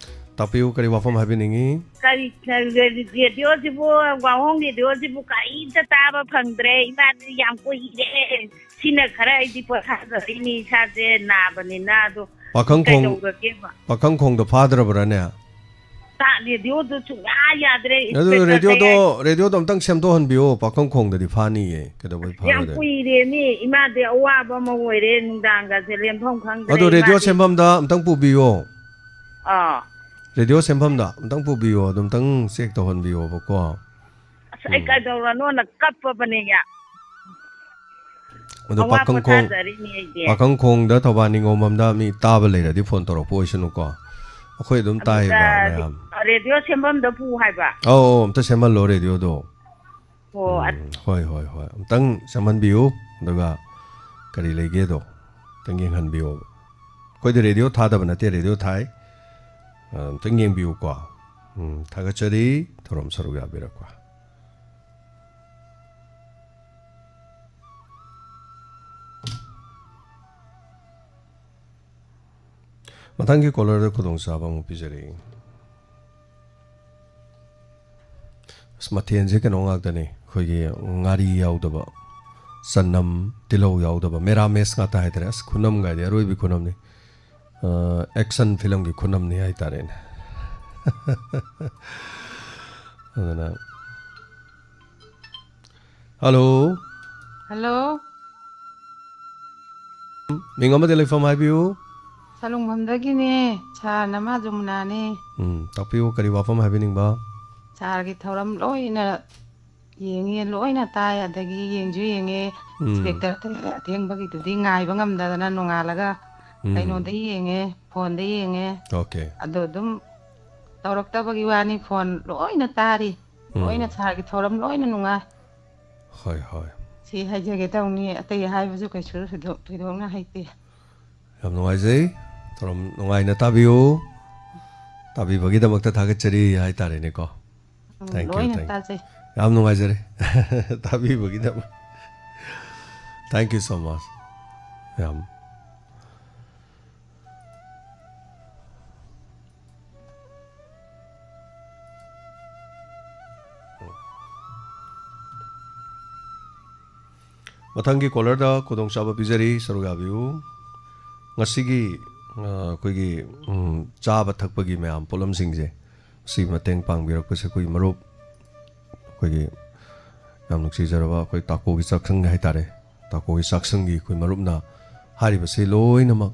ꯇꯥꯛꯄꯤꯌꯨ, ꯀꯔꯤ ꯋꯥꯐꯝ ꯍꯥꯏꯕꯤꯅꯤꯡꯉꯤ? ꯀꯔꯤ, ꯀꯔꯤ ꯔꯦꯗꯤꯑꯣꯁꯤꯕꯨ, ꯋꯥꯍꯣꯡ ꯔꯦꯗꯤꯑꯣꯁꯤꯕꯨ ꯀꯔꯤꯝꯇ ꯇꯥꯕ ꯐꯪꯗ꯭ꯔꯦ꯫ ꯏꯃꯥꯗꯤ ꯌꯥꯝ ꯀꯨꯏꯔꯦ꯫ ꯁꯤꯅ ꯈꯔ ꯑꯩꯗꯤ ꯄꯣꯊꯥꯖꯔꯤꯅꯤ, ꯏꯁꯥꯁꯦ ꯅꯥꯕꯅꯤꯅ꯫ ꯑꯗꯣ ꯄꯥꯈꯪ ꯈꯣꯡ-, ꯀꯩꯗꯧꯔꯒꯦꯕ? ꯄꯥꯈꯪ ꯈꯣꯡꯗ ꯐꯥꯗ꯭ꯔꯕ꯭ꯔꯥꯅꯦ? ꯇꯥ-, ꯔꯦꯗꯤꯑꯣꯗꯨ ꯁꯨꯡꯌꯥ ꯌꯥꯗ꯭ꯔꯦ, ꯑꯗꯨ ꯏꯁꯄꯤꯀꯔ ꯔꯦꯗꯤꯑꯣꯗꯣ, ꯀꯌꯥ-, ꯔꯦꯗꯤꯑꯣꯗꯣ ꯑꯝꯇꯪ ꯁꯦꯝꯗꯣꯛꯍꯟꯕꯤꯌꯣ, ꯄꯥꯈꯪ ꯈꯣꯡꯗꯗꯤ ꯐꯥꯅꯤꯌꯦ꯫ ꯀꯩꯗꯧꯕꯩ ꯌꯥꯝ ꯐꯥꯔꯣꯏꯗꯣꯏꯅꯣ? ꯀꯨꯏꯔꯦꯃꯤ, ꯏꯃꯥꯗꯤ ꯑꯋꯥꯕ ꯑꯃ ꯑꯣꯏꯔꯦ, ꯅꯨꯡꯗꯥꯡꯒꯁꯦ ꯂꯦꯟꯐꯝ ꯈꯪꯗ꯭ꯔꯦ ꯑꯗꯣ ꯔꯦꯗꯤꯑꯣ ꯏꯃꯥꯗꯤ꯫ ꯁꯦꯝꯐꯝꯗ ꯑꯝꯇꯪ ꯄꯨꯕꯤꯌꯣ꯫ ꯑꯥ꯫ ꯔꯦꯗꯤꯑꯣ ꯁꯦꯝꯐꯝꯗ ꯑꯝꯇꯪ ꯄꯨꯕꯤꯌꯣ, ꯑꯗꯨ ꯑꯝꯇꯪ ꯆꯦꯛ ꯇꯧꯍꯟꯕꯤꯌꯣꯕꯀꯣ꯫ ꯑꯁ, ꯑꯩ ꯎꯝ꯫ ꯀꯩꯗꯧꯔꯅꯣꯅ ꯀꯞꯄꯕꯅꯦ, ꯌꯥ꯫ ꯑꯗꯣ ꯑꯋꯥ ꯄꯥꯈꯪꯈꯣꯡ-, ꯄꯣꯊꯥꯖꯔꯤꯅꯤ ꯑꯩꯗꯤ꯫ ꯄꯥꯈꯪꯈꯣꯡꯗ ꯊꯧꯕꯥꯜ ꯅꯤꯉꯣꯝꯕꯝꯗ ꯃꯤ ꯇꯥꯕ ꯂꯩꯔꯗꯤ ꯐꯣꯟ ꯇꯧꯔꯛꯄ ꯑꯣꯏꯁꯅꯨꯀꯣ꯫ ꯑꯩꯈꯣꯏ ꯑꯗꯨꯝ ꯑꯗꯨꯗ ꯇꯥꯏꯌꯦꯕ ꯔꯦ-, ꯃꯌꯥꯝ꯫ ꯔꯦꯗꯤꯑꯣ ꯁꯦꯝꯐꯝꯗ ꯄꯨ ꯍꯥꯏꯕ? ꯑꯧ, ꯑꯧ, ꯑꯝꯇ ꯁꯦꯝꯍꯜꯂꯣ ꯔꯦꯗꯤꯑꯣꯗꯣ꯫ ꯑꯣ, ꯎꯝ, ꯍꯣꯏ, ꯍꯣꯏ, ꯍꯣꯏ꯫ ꯑꯝꯇꯪ ꯁꯦꯝꯍꯟꯕꯤꯌꯨ, ꯑꯗꯨꯒ ꯀꯔꯤ ꯂꯩꯒꯦꯗꯣ ꯑꯝꯇꯪ ꯌꯦꯡꯍꯟꯕꯤꯌꯣꯕ꯫ ꯑꯩꯈꯣꯏꯗꯤ ꯔꯦꯗꯤꯑꯣ ꯊꯥꯗꯕ ꯅꯠꯇꯦ, ꯔꯦꯗꯤꯑꯣ ꯊꯥꯏ꯫ ꯑ, ꯑꯝꯇꯪ ꯌꯦꯡꯕꯤꯌꯨꯀꯣ꯫ ꯎꯝ, ꯊꯥꯒꯠꯆꯔꯤ, ꯊꯧꯔꯝ ꯁꯔꯨꯛ ꯌꯥꯕꯤꯔꯛꯄ꯫ ꯃꯊꯪꯒꯤ ꯀꯣꯂꯔꯗ ꯈꯨꯗꯣꯡꯆꯥꯕ ꯑꯃꯨꯛ ꯄꯤꯖꯔꯤ꯫ ꯑꯁ, ꯃꯊꯦꯜꯁꯦ ꯀꯩꯅꯣ ꯉꯥꯛꯇꯅꯤ, ꯑꯩꯈꯣꯏꯒꯤ ꯉꯥꯔꯤ ꯌꯥꯎꯗꯕ, ꯆꯅꯝ, ꯇꯤꯜꯍꯧ ꯌꯥꯎꯗꯕ, ꯃꯦꯔꯥꯃꯦꯁ ꯉꯥꯛꯇ ꯍꯥꯏꯇꯥꯔꯦ꯫ ꯑꯁ, ꯈꯨꯅꯝꯒꯥꯏꯗꯤ ꯑꯔꯣꯏꯕꯤ ꯈꯨꯅꯝꯅꯤ꯫ ꯑ, action filmꯒꯤ ꯈꯨꯅꯝꯅꯤ ꯍꯥꯏꯇꯥꯔꯦꯅꯦ꯫ ꯑꯗꯨꯅ, ꯍꯜꯂꯣ꯫ ꯍꯜꯂꯣ꯫ ꯃꯤꯡ ꯑꯃꯗꯤ ꯂꯩꯐꯝ ꯍꯥꯏꯕꯤꯌꯨ꯫ ꯁꯂꯨꯡꯕꯝꯗꯒꯤꯅꯦ, ꯁꯥꯔ ꯅꯃꯥ ꯖꯃꯨꯅꯥꯅꯦ꯫ ꯎꯝ, ꯇꯥꯛꯄꯤꯌꯨ, ꯀꯔꯤ ꯋꯥꯐꯝ ꯍꯥꯏꯕꯤꯅꯤꯡꯕ? ꯁꯥꯔꯒꯤ ꯊꯧꯔꯝ ꯂꯣꯏꯅ ꯌꯦꯡꯉꯦ, ꯂꯣꯏꯅ ꯇꯥꯏ, ꯑꯗꯒꯤ ꯌꯦꯡꯁꯨ ꯌꯦꯡꯉꯦ꯫ ꯎꯝ꯫ ꯏꯟꯁꯄꯦꯛꯇꯔ ꯑꯊꯦꯡꯕꯒꯤꯗꯨꯗꯤ ꯉꯥꯏꯕ ꯉꯝꯗꯗꯅ ꯅꯣꯡꯉꯥꯜꯂꯒ ꯎꯝ꯫ ꯀꯩꯅꯣꯗ ꯌꯦꯡꯉꯦ, ꯐꯣꯟꯗ ꯌꯦꯡꯉꯦ꯫ ꯑꯣꯀꯦ꯫ ꯑꯗꯣ ꯑꯗꯨꯝ ꯇꯧꯔꯛꯇꯕꯒꯤ ꯋꯥꯅꯤ, ꯐꯣꯟ ꯂꯣꯏꯅ ꯇꯥꯔꯤ꯫ ꯎꯝ꯫ ꯂꯣꯏꯅ ꯁꯥꯔꯒꯤ ꯊꯧꯔꯝ ꯂꯣꯏꯅ ꯅꯨꯡꯉꯥꯏ꯫ ꯍꯣꯏ, ꯍꯣꯏ꯫ ꯁꯤ ꯍꯥꯏꯖꯒꯦ ꯇꯧꯅꯤ, ꯑꯇꯩ ꯍꯥꯏꯕꯁꯨ ꯀꯩꯁꯨ ꯊꯣꯏꯗꯣꯛ-, ꯊꯣꯏꯗꯣꯛꯅ ꯍꯩꯇꯦ꯫ ꯌꯥꯝ ꯅꯨꯡꯉꯥꯏꯖꯩ꯫ ꯊꯧꯔꯝ ꯅꯨꯡꯉꯥꯏꯅ ꯇꯥꯕꯤꯌꯨ꯫ ꯇꯥꯕꯤꯕꯒꯤꯗꯃꯛꯇ ꯊꯥꯒꯠꯆꯔꯤ ꯍꯥꯏꯇꯥꯔꯦꯅꯦꯀꯣ꯫ ꯎꯝ, thank you, ꯂꯣꯏꯅ thank you꯫ ꯇꯥꯖꯩ꯫ ꯌꯥꯝ ꯅꯨꯡꯉꯥꯏꯖꯔꯦ ꯇꯥꯕꯤꯕꯒꯤꯗꯃꯛ꯫ Thank you so much꯫ ꯌꯥꯝ ꯃꯊꯪꯒꯤ ꯀꯣꯂꯔꯗ ꯈꯨꯗꯣꯡꯆꯥꯕ ꯄꯤꯖꯔꯤ, ꯁꯔꯨꯛ ꯌꯥꯕꯤꯌꯨ꯫ ꯉꯁꯤꯒꯤ ꯑ, ꯑꯩꯈꯣꯏꯒꯤ, ꯎꯝ, ꯆꯥꯕ ꯊꯛꯄꯒꯤ ꯃꯌꯥꯝ ꯄꯣꯠꯂꯝꯁꯤꯡꯁꯦ, ꯁꯤ ꯃꯇꯦꯡ ꯄꯥꯡꯕꯤꯔꯛꯄꯁꯦ ꯑꯩꯈꯣꯏꯒꯤ ꯃꯔꯨꯞ, ꯑꯩꯈꯣꯏꯒꯤ ꯌꯥꯝ ꯅꯨꯡꯁꯤꯖꯔꯕ ꯑꯩꯈꯣꯏ ꯇꯥꯀꯣꯒꯤ ꯆꯥꯛꯁꯪ ꯍꯥꯏꯇꯥꯔꯦ, ꯇꯥꯀꯣꯒꯤ ꯆꯥꯛꯁꯪꯒꯤ ꯑꯩꯈꯣꯏ ꯃꯔꯨꯞꯅ ꯍꯥꯏꯔꯤꯕꯁꯤ ꯂꯣꯏꯅꯃꯛ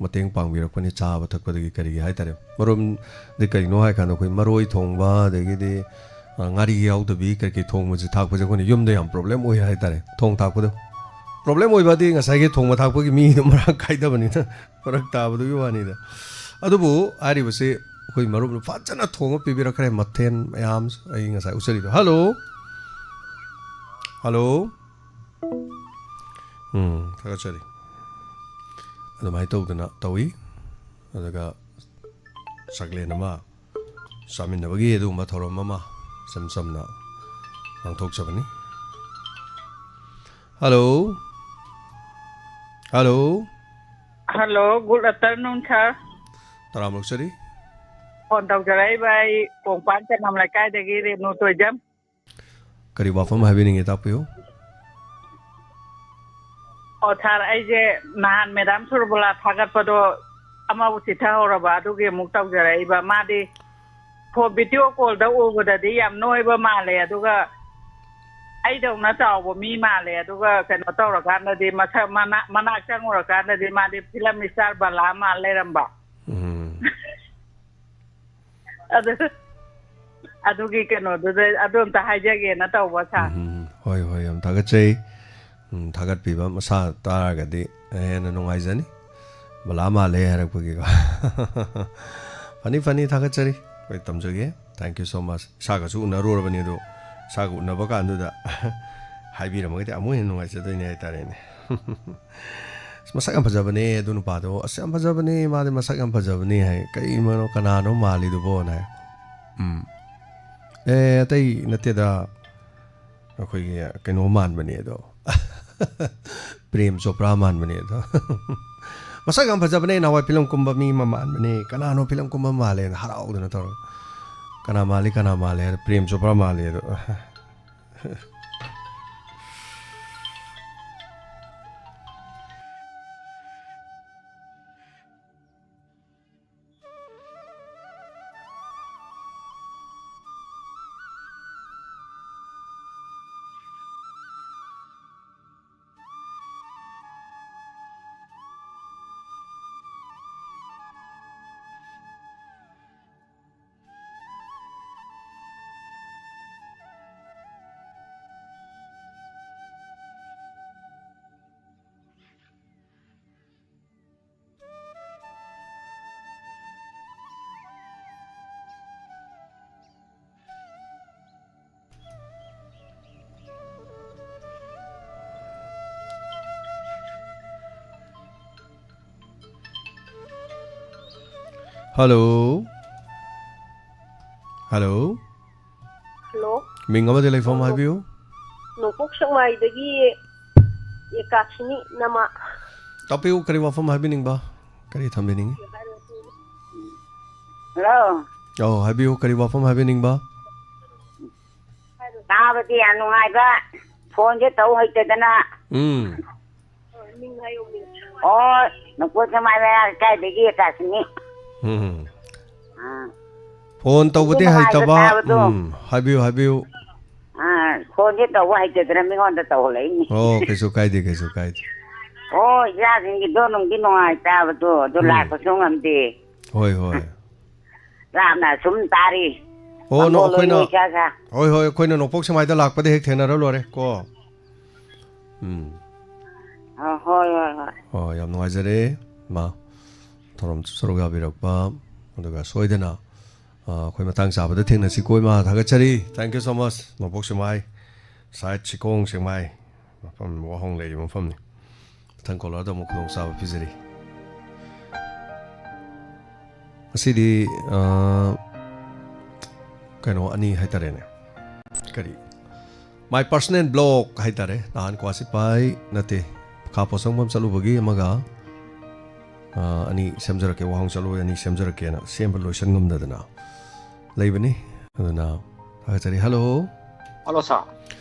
ꯃꯇꯦꯡ ꯄꯥꯡꯕꯤꯔꯛꯄꯅꯤ꯫ ꯆꯥꯕ ꯊꯛꯄꯗꯒꯤ ꯀꯔꯤꯒꯤ ꯍꯥꯏꯇꯥꯔꯦ, ꯃꯔꯨꯞꯗꯤ ꯀꯔꯤꯅꯣ ꯍꯥꯏ ꯀꯥꯟꯗ ꯑꯩꯈꯣꯏ ꯃꯔꯣꯏ ꯊꯣꯡꯕ, ꯑꯗꯒꯤꯗꯤ, ꯑ, ꯉꯥꯔꯤ ꯌꯥꯎꯗꯕꯤ ꯀꯔꯤ ꯀꯔꯤ ꯊꯣꯡꯕꯁꯦ, ꯊꯥꯛꯄꯁꯦ ꯑꯩꯈꯣꯏꯅ ꯌꯨꯝꯗ ꯌꯥꯝ ꯄ꯭ꯔꯣꯕ꯭ꯂꯦꯝ ꯑꯣꯏ ꯍꯥꯏꯇꯥꯔꯦ꯫ ꯊꯣꯡ ꯊꯥꯛꯄꯗꯣ ꯄ꯭ꯔꯣꯕ꯭ꯂꯦꯝ ꯑꯣꯏꯕꯗꯤ ꯉꯁꯥꯏꯒꯤ ꯊꯣꯡꯕ ꯊꯥꯛꯄꯒꯤ ꯃꯤꯗꯣ ꯃꯔꯥꯡ ꯀꯥꯏꯗꯕꯅꯤꯅ ꯐꯔꯛ ꯇꯥꯕꯗꯨꯒꯤ ꯋꯥꯅꯤꯗ꯫ ꯑꯗꯨꯕꯨ ꯍꯥꯏꯔꯤꯕꯁꯤ ꯑꯩꯈꯣꯏ ꯃꯔꯨꯞꯅ ꯐꯖꯅ ꯊꯣꯡꯉ ꯄꯤꯕꯤꯔꯛꯈ꯭ꯔꯦ, ꯃꯊꯦꯜ ꯃꯌꯥꯝ ꯑꯩ ꯉꯁꯥꯏ ꯎꯠꯆꯔꯤꯗꯣ꯫ Hello, hello. ꯎꯝ, ꯊꯥꯒꯠꯆꯔꯤ꯫ ꯑꯗꯨꯃꯥꯏꯅ ꯇꯧꯗꯅ ꯇꯧꯏ꯫ ꯑꯗꯨꯒ ꯆꯥꯛꯂꯦꯟ ꯑꯃ ꯆꯥꯃꯤꯟꯅꯕꯒꯤ ꯑꯗꯨꯒꯨꯝꯕ ꯊꯧꯔꯝ ꯑꯃ ꯏꯆꯝ ꯆꯝꯅ ꯄꯥꯡꯊꯣꯛꯆꯕꯅꯤ꯫ Hello, hello. Hello, good afternoon, sir. ꯇꯔꯥꯝꯅ ꯑꯣꯛꯆꯔꯤ꯫ ꯐꯣꯟ ꯇꯧꯖꯔꯛꯏꯕ ꯑꯩ ꯀꯣꯡꯄꯥꯟ ꯆꯅꯝ ꯂꯩꯀꯥꯏꯗꯒꯤ ꯔꯦꯅꯨ ꯇꯣꯏꯖꯝ꯫ ꯀꯔꯤ ꯋꯥꯐꯝ ꯍꯥꯏꯕꯤꯅꯤꯡꯉꯤ, ꯇꯥꯛꯄꯤꯌꯨ꯫ ꯑꯣ, ꯁꯥꯔ, ꯑꯩꯁꯦ ꯅꯍꯥꯟ ꯃꯦꯗꯥꯝ ꯁꯨꯔꯕꯨꯂꯥ ꯊꯥꯒꯠꯄꯗꯣ ꯑꯃꯕꯨ ꯆꯤꯠꯊꯍꯧꯔꯕ, ꯑꯗꯨꯒꯤ ꯑꯃꯨꯛ ꯇꯧꯖꯔꯛꯏꯕ꯫ ꯃꯥꯗꯤ ꯐꯣꯟ ꯚꯤꯗꯤꯑꯣ ꯀꯣꯜꯗ ꯎꯕꯗꯗꯤ ꯌꯥꯝ ꯅꯣꯏꯕ ꯃꯥꯜꯂꯦ, ꯑꯗꯨꯒ ꯑꯩꯗꯧꯅ ꯆꯥꯎꯕ ꯃꯤ ꯃꯥꯜꯂꯦ, ꯑꯗꯨꯒ ꯀꯩꯅꯣ ꯇꯧꯔꯀꯥꯟꯗꯗꯤ ꯃꯁꯛ ꯃꯅꯥ-, ꯃꯅꯥꯛ ꯆꯪꯉꯨꯔꯀꯥꯟꯗꯗꯤ ꯃꯥꯗꯤ ꯐꯤꯂꯝ ꯏꯁꯇꯥꯔ ꯕꯂꯥ ꯃꯥꯜ ꯂꯩꯔꯝꯕ꯫ ꯎꯝ꯫ ꯑꯗꯨ, ꯑꯗꯨꯒꯤ ꯀꯩꯅꯣꯗꯨꯗ ꯑꯗꯨ ꯑꯝꯇ ꯍꯥꯏꯖꯒꯦꯅ ꯇꯧꯕ, ꯁꯥꯔ꯫ ꯎꯝ, ꯍꯣꯏ, ꯍꯣꯏ, ꯌꯥꯝ ꯊꯥꯒꯠꯆꯩ꯫ ꯎꯝ, ꯊꯥꯒꯠꯄꯤꯕ ꯃꯁꯥ ꯇꯥꯔꯒꯗꯤ ꯍꯦꯟꯅ ꯅꯨꯡꯉꯥꯏꯖꯅꯤ, ꯕꯂꯥ ꯃꯥꯜꯂꯦ ꯍꯥꯏꯔꯛꯄꯒꯤꯀꯣ꯫ ꯐꯅꯤ, ꯐꯅꯤ, ꯊꯥꯒꯠꯆꯔꯤ꯫ ꯍꯣꯏ, ꯇꯝꯖꯒꯦ꯫ Thank you so much꯫ ꯏꯁꯥꯒꯁꯨ ꯎꯅꯔꯨꯔꯕꯅꯤ, ꯑꯗꯣ ꯏꯁꯥꯒ ꯎꯅꯕ ꯀꯥꯟꯗꯨꯗ ꯍꯥꯏꯕꯤꯔꯝꯃꯒꯗꯤ ꯑꯃꯨꯛ ꯍꯦꯟꯅ ꯅꯨꯡꯉꯥꯏꯖꯗꯣꯏꯅꯦ ꯍꯥꯏꯇꯥꯔꯦꯅꯦ꯫ "ꯑꯁ, ꯃꯁꯛ ꯌꯥꯝ ꯐꯖꯕꯅꯦ ꯑꯗꯨ ꯅꯨꯄꯥꯗꯣ, ꯑꯁ, ꯌꯥꯝ ꯐꯖꯕꯅꯦ, ꯃꯥꯗꯤ ꯃꯁꯛ ꯌꯥꯝ ꯐꯖꯕꯅꯦ" ꯍꯥꯏ꯫ "ꯀꯩꯅꯣ, ꯀꯅꯥꯅꯣ ꯃꯥꯜꯂꯤꯗꯨꯕꯣꯅ" ꯍꯥꯏ꯫ ꯎꯝ꯫ "ꯑꯦ, ꯑꯇꯩ ꯅꯠꯇꯦꯗ, ꯑꯩꯈꯣꯏꯒꯤ ꯀꯩꯅꯣ ꯃꯥꯟꯕꯅꯦ ꯑꯗꯣ, ꯄ꯭ꯔꯦꯝ ꯆꯣꯄ꯭ꯔꯥ ꯃꯥꯟꯕꯅꯦ ꯑꯗꯣ꯫ ꯃꯁꯛ ꯌꯥꯝ ꯐꯖꯕꯅꯦ, ꯅꯍꯥꯟꯋꯥꯏ ꯐꯤꯂꯝ ꯀꯨꯝꯕ ꯃꯤ ꯑꯃ ꯃꯥꯟꯕꯅꯦ, ꯀꯅꯥꯅꯣ ꯐꯤꯂꯝ ꯀꯨꯝꯕ ꯃꯥꯜꯂꯦꯅ ꯍꯔꯥꯎꯗꯅ ꯇꯧꯔꯒ, ꯀꯅꯥ ꯃꯥꯜꯂꯤ, ꯀꯅꯥ ꯃꯥꯜꯂꯤ ꯍꯥꯏꯔ ꯄ꯭ꯔꯦꯝ ꯆꯣꯄ꯭ꯔꯥ ꯃꯥꯜꯂꯦ ꯑꯗꯣ"꯫ ꯍꯜꯂꯣ꯫ ꯍꯜꯂꯣ꯫ ꯍꯜꯂꯣ꯫ ꯃꯤꯡ ꯑꯃꯗꯤ ꯂꯩꯐꯝ ꯍꯜꯂꯣ꯫ ꯍꯥꯏꯕꯤꯌꯨ꯫ ꯅꯣꯡꯄꯣꯛ ꯁꯦꯛꯃꯥꯏꯗꯒꯤ ꯑꯦꯀꯥꯁꯤꯅꯤ ꯅꯃ꯫ ꯇꯥꯛꯄꯤꯌꯨ, ꯀꯔꯤ ꯋꯥꯐꯝ ꯍꯥꯏꯕꯤꯅꯤꯡꯕ? ꯀꯔꯤ ꯊꯝꯕꯤꯅꯤꯡꯉꯤ? ꯍꯜꯂꯣ꯫ ꯑꯧ, ꯍꯥꯏꯕꯤꯌꯨ, ꯀꯔꯤ ꯋꯥꯐꯝ ꯍꯥꯏꯕꯤꯅꯤꯡꯕ? ꯇꯥꯕꯗꯤ ꯌꯥꯝ ꯅꯨꯡꯉꯥꯏꯕ, ꯐꯣꯟꯁꯦ ꯇꯧ ꯍꯩꯇꯗꯅ꯫ ꯎꯝ꯫ ꯑꯣ, ꯅꯣꯡꯄꯣꯛ ꯁꯦꯛꯃꯥꯏ ꯃꯌꯥ ꯂꯩꯀꯥꯏꯗꯒꯤ ꯑꯦꯀꯥꯁꯤꯅꯤ꯫ ꯎꯝ꯫ ꯑꯥ꯫ ꯐꯣꯟ ꯇꯧꯕꯗꯤ ꯅꯨꯡꯉꯥꯏꯕ ꯍꯩꯇꯕ꯫ ꯇꯥꯕꯗꯣ꯫ ꯎꯝ, ꯍꯥꯏꯕꯤꯌꯨ, ꯍꯥꯏꯕꯤꯌꯨ꯫ ꯑꯥ, ꯐꯣꯟꯁꯦ ꯇꯧꯕ ꯍꯩꯇꯗꯅ ꯃꯤꯉꯣꯟꯗ ꯇꯧꯍꯜꯂꯛꯏꯅꯤ꯫ ꯑꯣ, ꯀꯩꯁꯨ ꯀꯥꯏꯗꯦ, ꯀꯩꯁꯨ ꯀꯥꯏꯗꯦ꯫ ꯑꯣ, ꯏꯆꯥꯁꯤꯡꯒꯤꯗꯣ ꯅꯨꯡꯗꯤ ꯅꯨꯡꯉꯥꯏ ꯇꯥꯕꯗꯣ, ꯑꯗꯨ ꯎꯝ꯫ ꯂꯥꯛꯄꯁꯨ ꯉꯝꯗꯦ꯫ ꯍꯣꯏ, ꯍꯣꯏ꯫ ꯂꯥꯞꯅ ꯁꯨꯝ ꯇꯥꯔꯤ꯫ ꯑꯣ, ꯅꯣ, ꯃꯪꯒꯣꯜ ꯑꯩꯈꯣꯏꯅ, ꯑꯣꯏꯅ ꯏꯆꯥ ꯁꯥ꯫ ꯍꯣꯏ, ꯍꯣꯏ, ꯑꯩꯈꯣꯏꯅ ꯅꯣꯡꯄꯣꯛ ꯁꯦꯛꯃꯥꯏꯗ ꯂꯥꯛꯄꯗ ꯍꯦꯛ ꯊꯦꯡꯅꯔ ꯂꯣꯏꯔꯦ ꯀꯣ꯫ ꯎꯝ꯫ ꯑ, ꯍꯣꯏ, ꯍꯣꯏ, ꯍꯣꯏ꯫ ꯍꯣꯏ, ꯌꯥꯝ ꯅꯨꯡꯉꯥꯏꯖꯔꯦ, ꯃꯥ꯫ ꯊꯧꯔꯝꯗ ꯁꯔꯨꯛ ꯌꯥꯕꯤꯔꯛꯄ, ꯑꯗꯨꯒ ꯁꯣꯏꯗꯅ, ꯑ, ꯑꯩꯈꯣꯏ ꯃꯇꯥꯡ ꯆꯥꯕꯗ ꯊꯦꯡꯅꯁꯤꯀꯣ, ꯏꯃꯥ꯫ ꯊꯥꯒꯠꯆꯔꯤ꯫ Thank you so much, ꯅꯣꯡꯄꯣꯛ ꯁꯦꯛꯃꯥꯏ, ꯁꯥꯏꯠ ꯆꯤꯀꯣꯡ ꯁꯦꯛꯃꯥꯏ꯫ ꯃꯐꯝ ꯋꯥꯍꯣꯡ ꯂꯩꯔꯤꯕ ꯃꯐꯝꯅꯤ꯫ ꯃꯊꯪ ꯀꯣꯂꯔꯗ ꯑꯃꯨꯛ ꯈꯨꯗꯣꯡꯆꯥꯕ ꯄꯤꯖꯔꯤ꯫ ꯉꯁꯤꯗꯤ, ꯑ, ꯀꯩꯅꯣ ꯑꯅꯤ ꯍꯥꯏꯇꯥꯔꯦꯅꯦ꯫ ꯀꯔꯤ? My personal blog ꯍꯥꯏꯇꯥꯔꯦ꯫ ꯅꯍꯥꯟ ꯀ꯭ꯋꯥ ꯁꯤꯠꯄꯥꯏ ꯅꯠꯇꯦ, ꯈꯥ ꯄꯣꯠꯁꯪꯐꯝ ꯆꯠꯂꯨꯕꯒꯤ ꯑꯃꯒ, ꯑ, ꯑꯅꯤ ꯁꯦꯝꯖꯔꯛꯀꯦ, ꯋꯥꯍꯣꯡ ꯆꯠꯂꯨꯕꯒꯤ ꯑꯅꯤ ꯁꯦꯝꯖꯔꯛꯀꯦꯅ ꯁꯦꯝꯕ ꯂꯣꯏꯁꯟ ꯉꯝꯗꯗꯅ ꯂꯩꯕꯅꯤ꯫ ꯑꯗꯨꯅ ꯊꯥꯒꯠꯆꯔꯤ꯫ ꯍꯜꯂꯣ꯫ ꯍꯜꯂꯣ, ꯁꯥꯔ꯫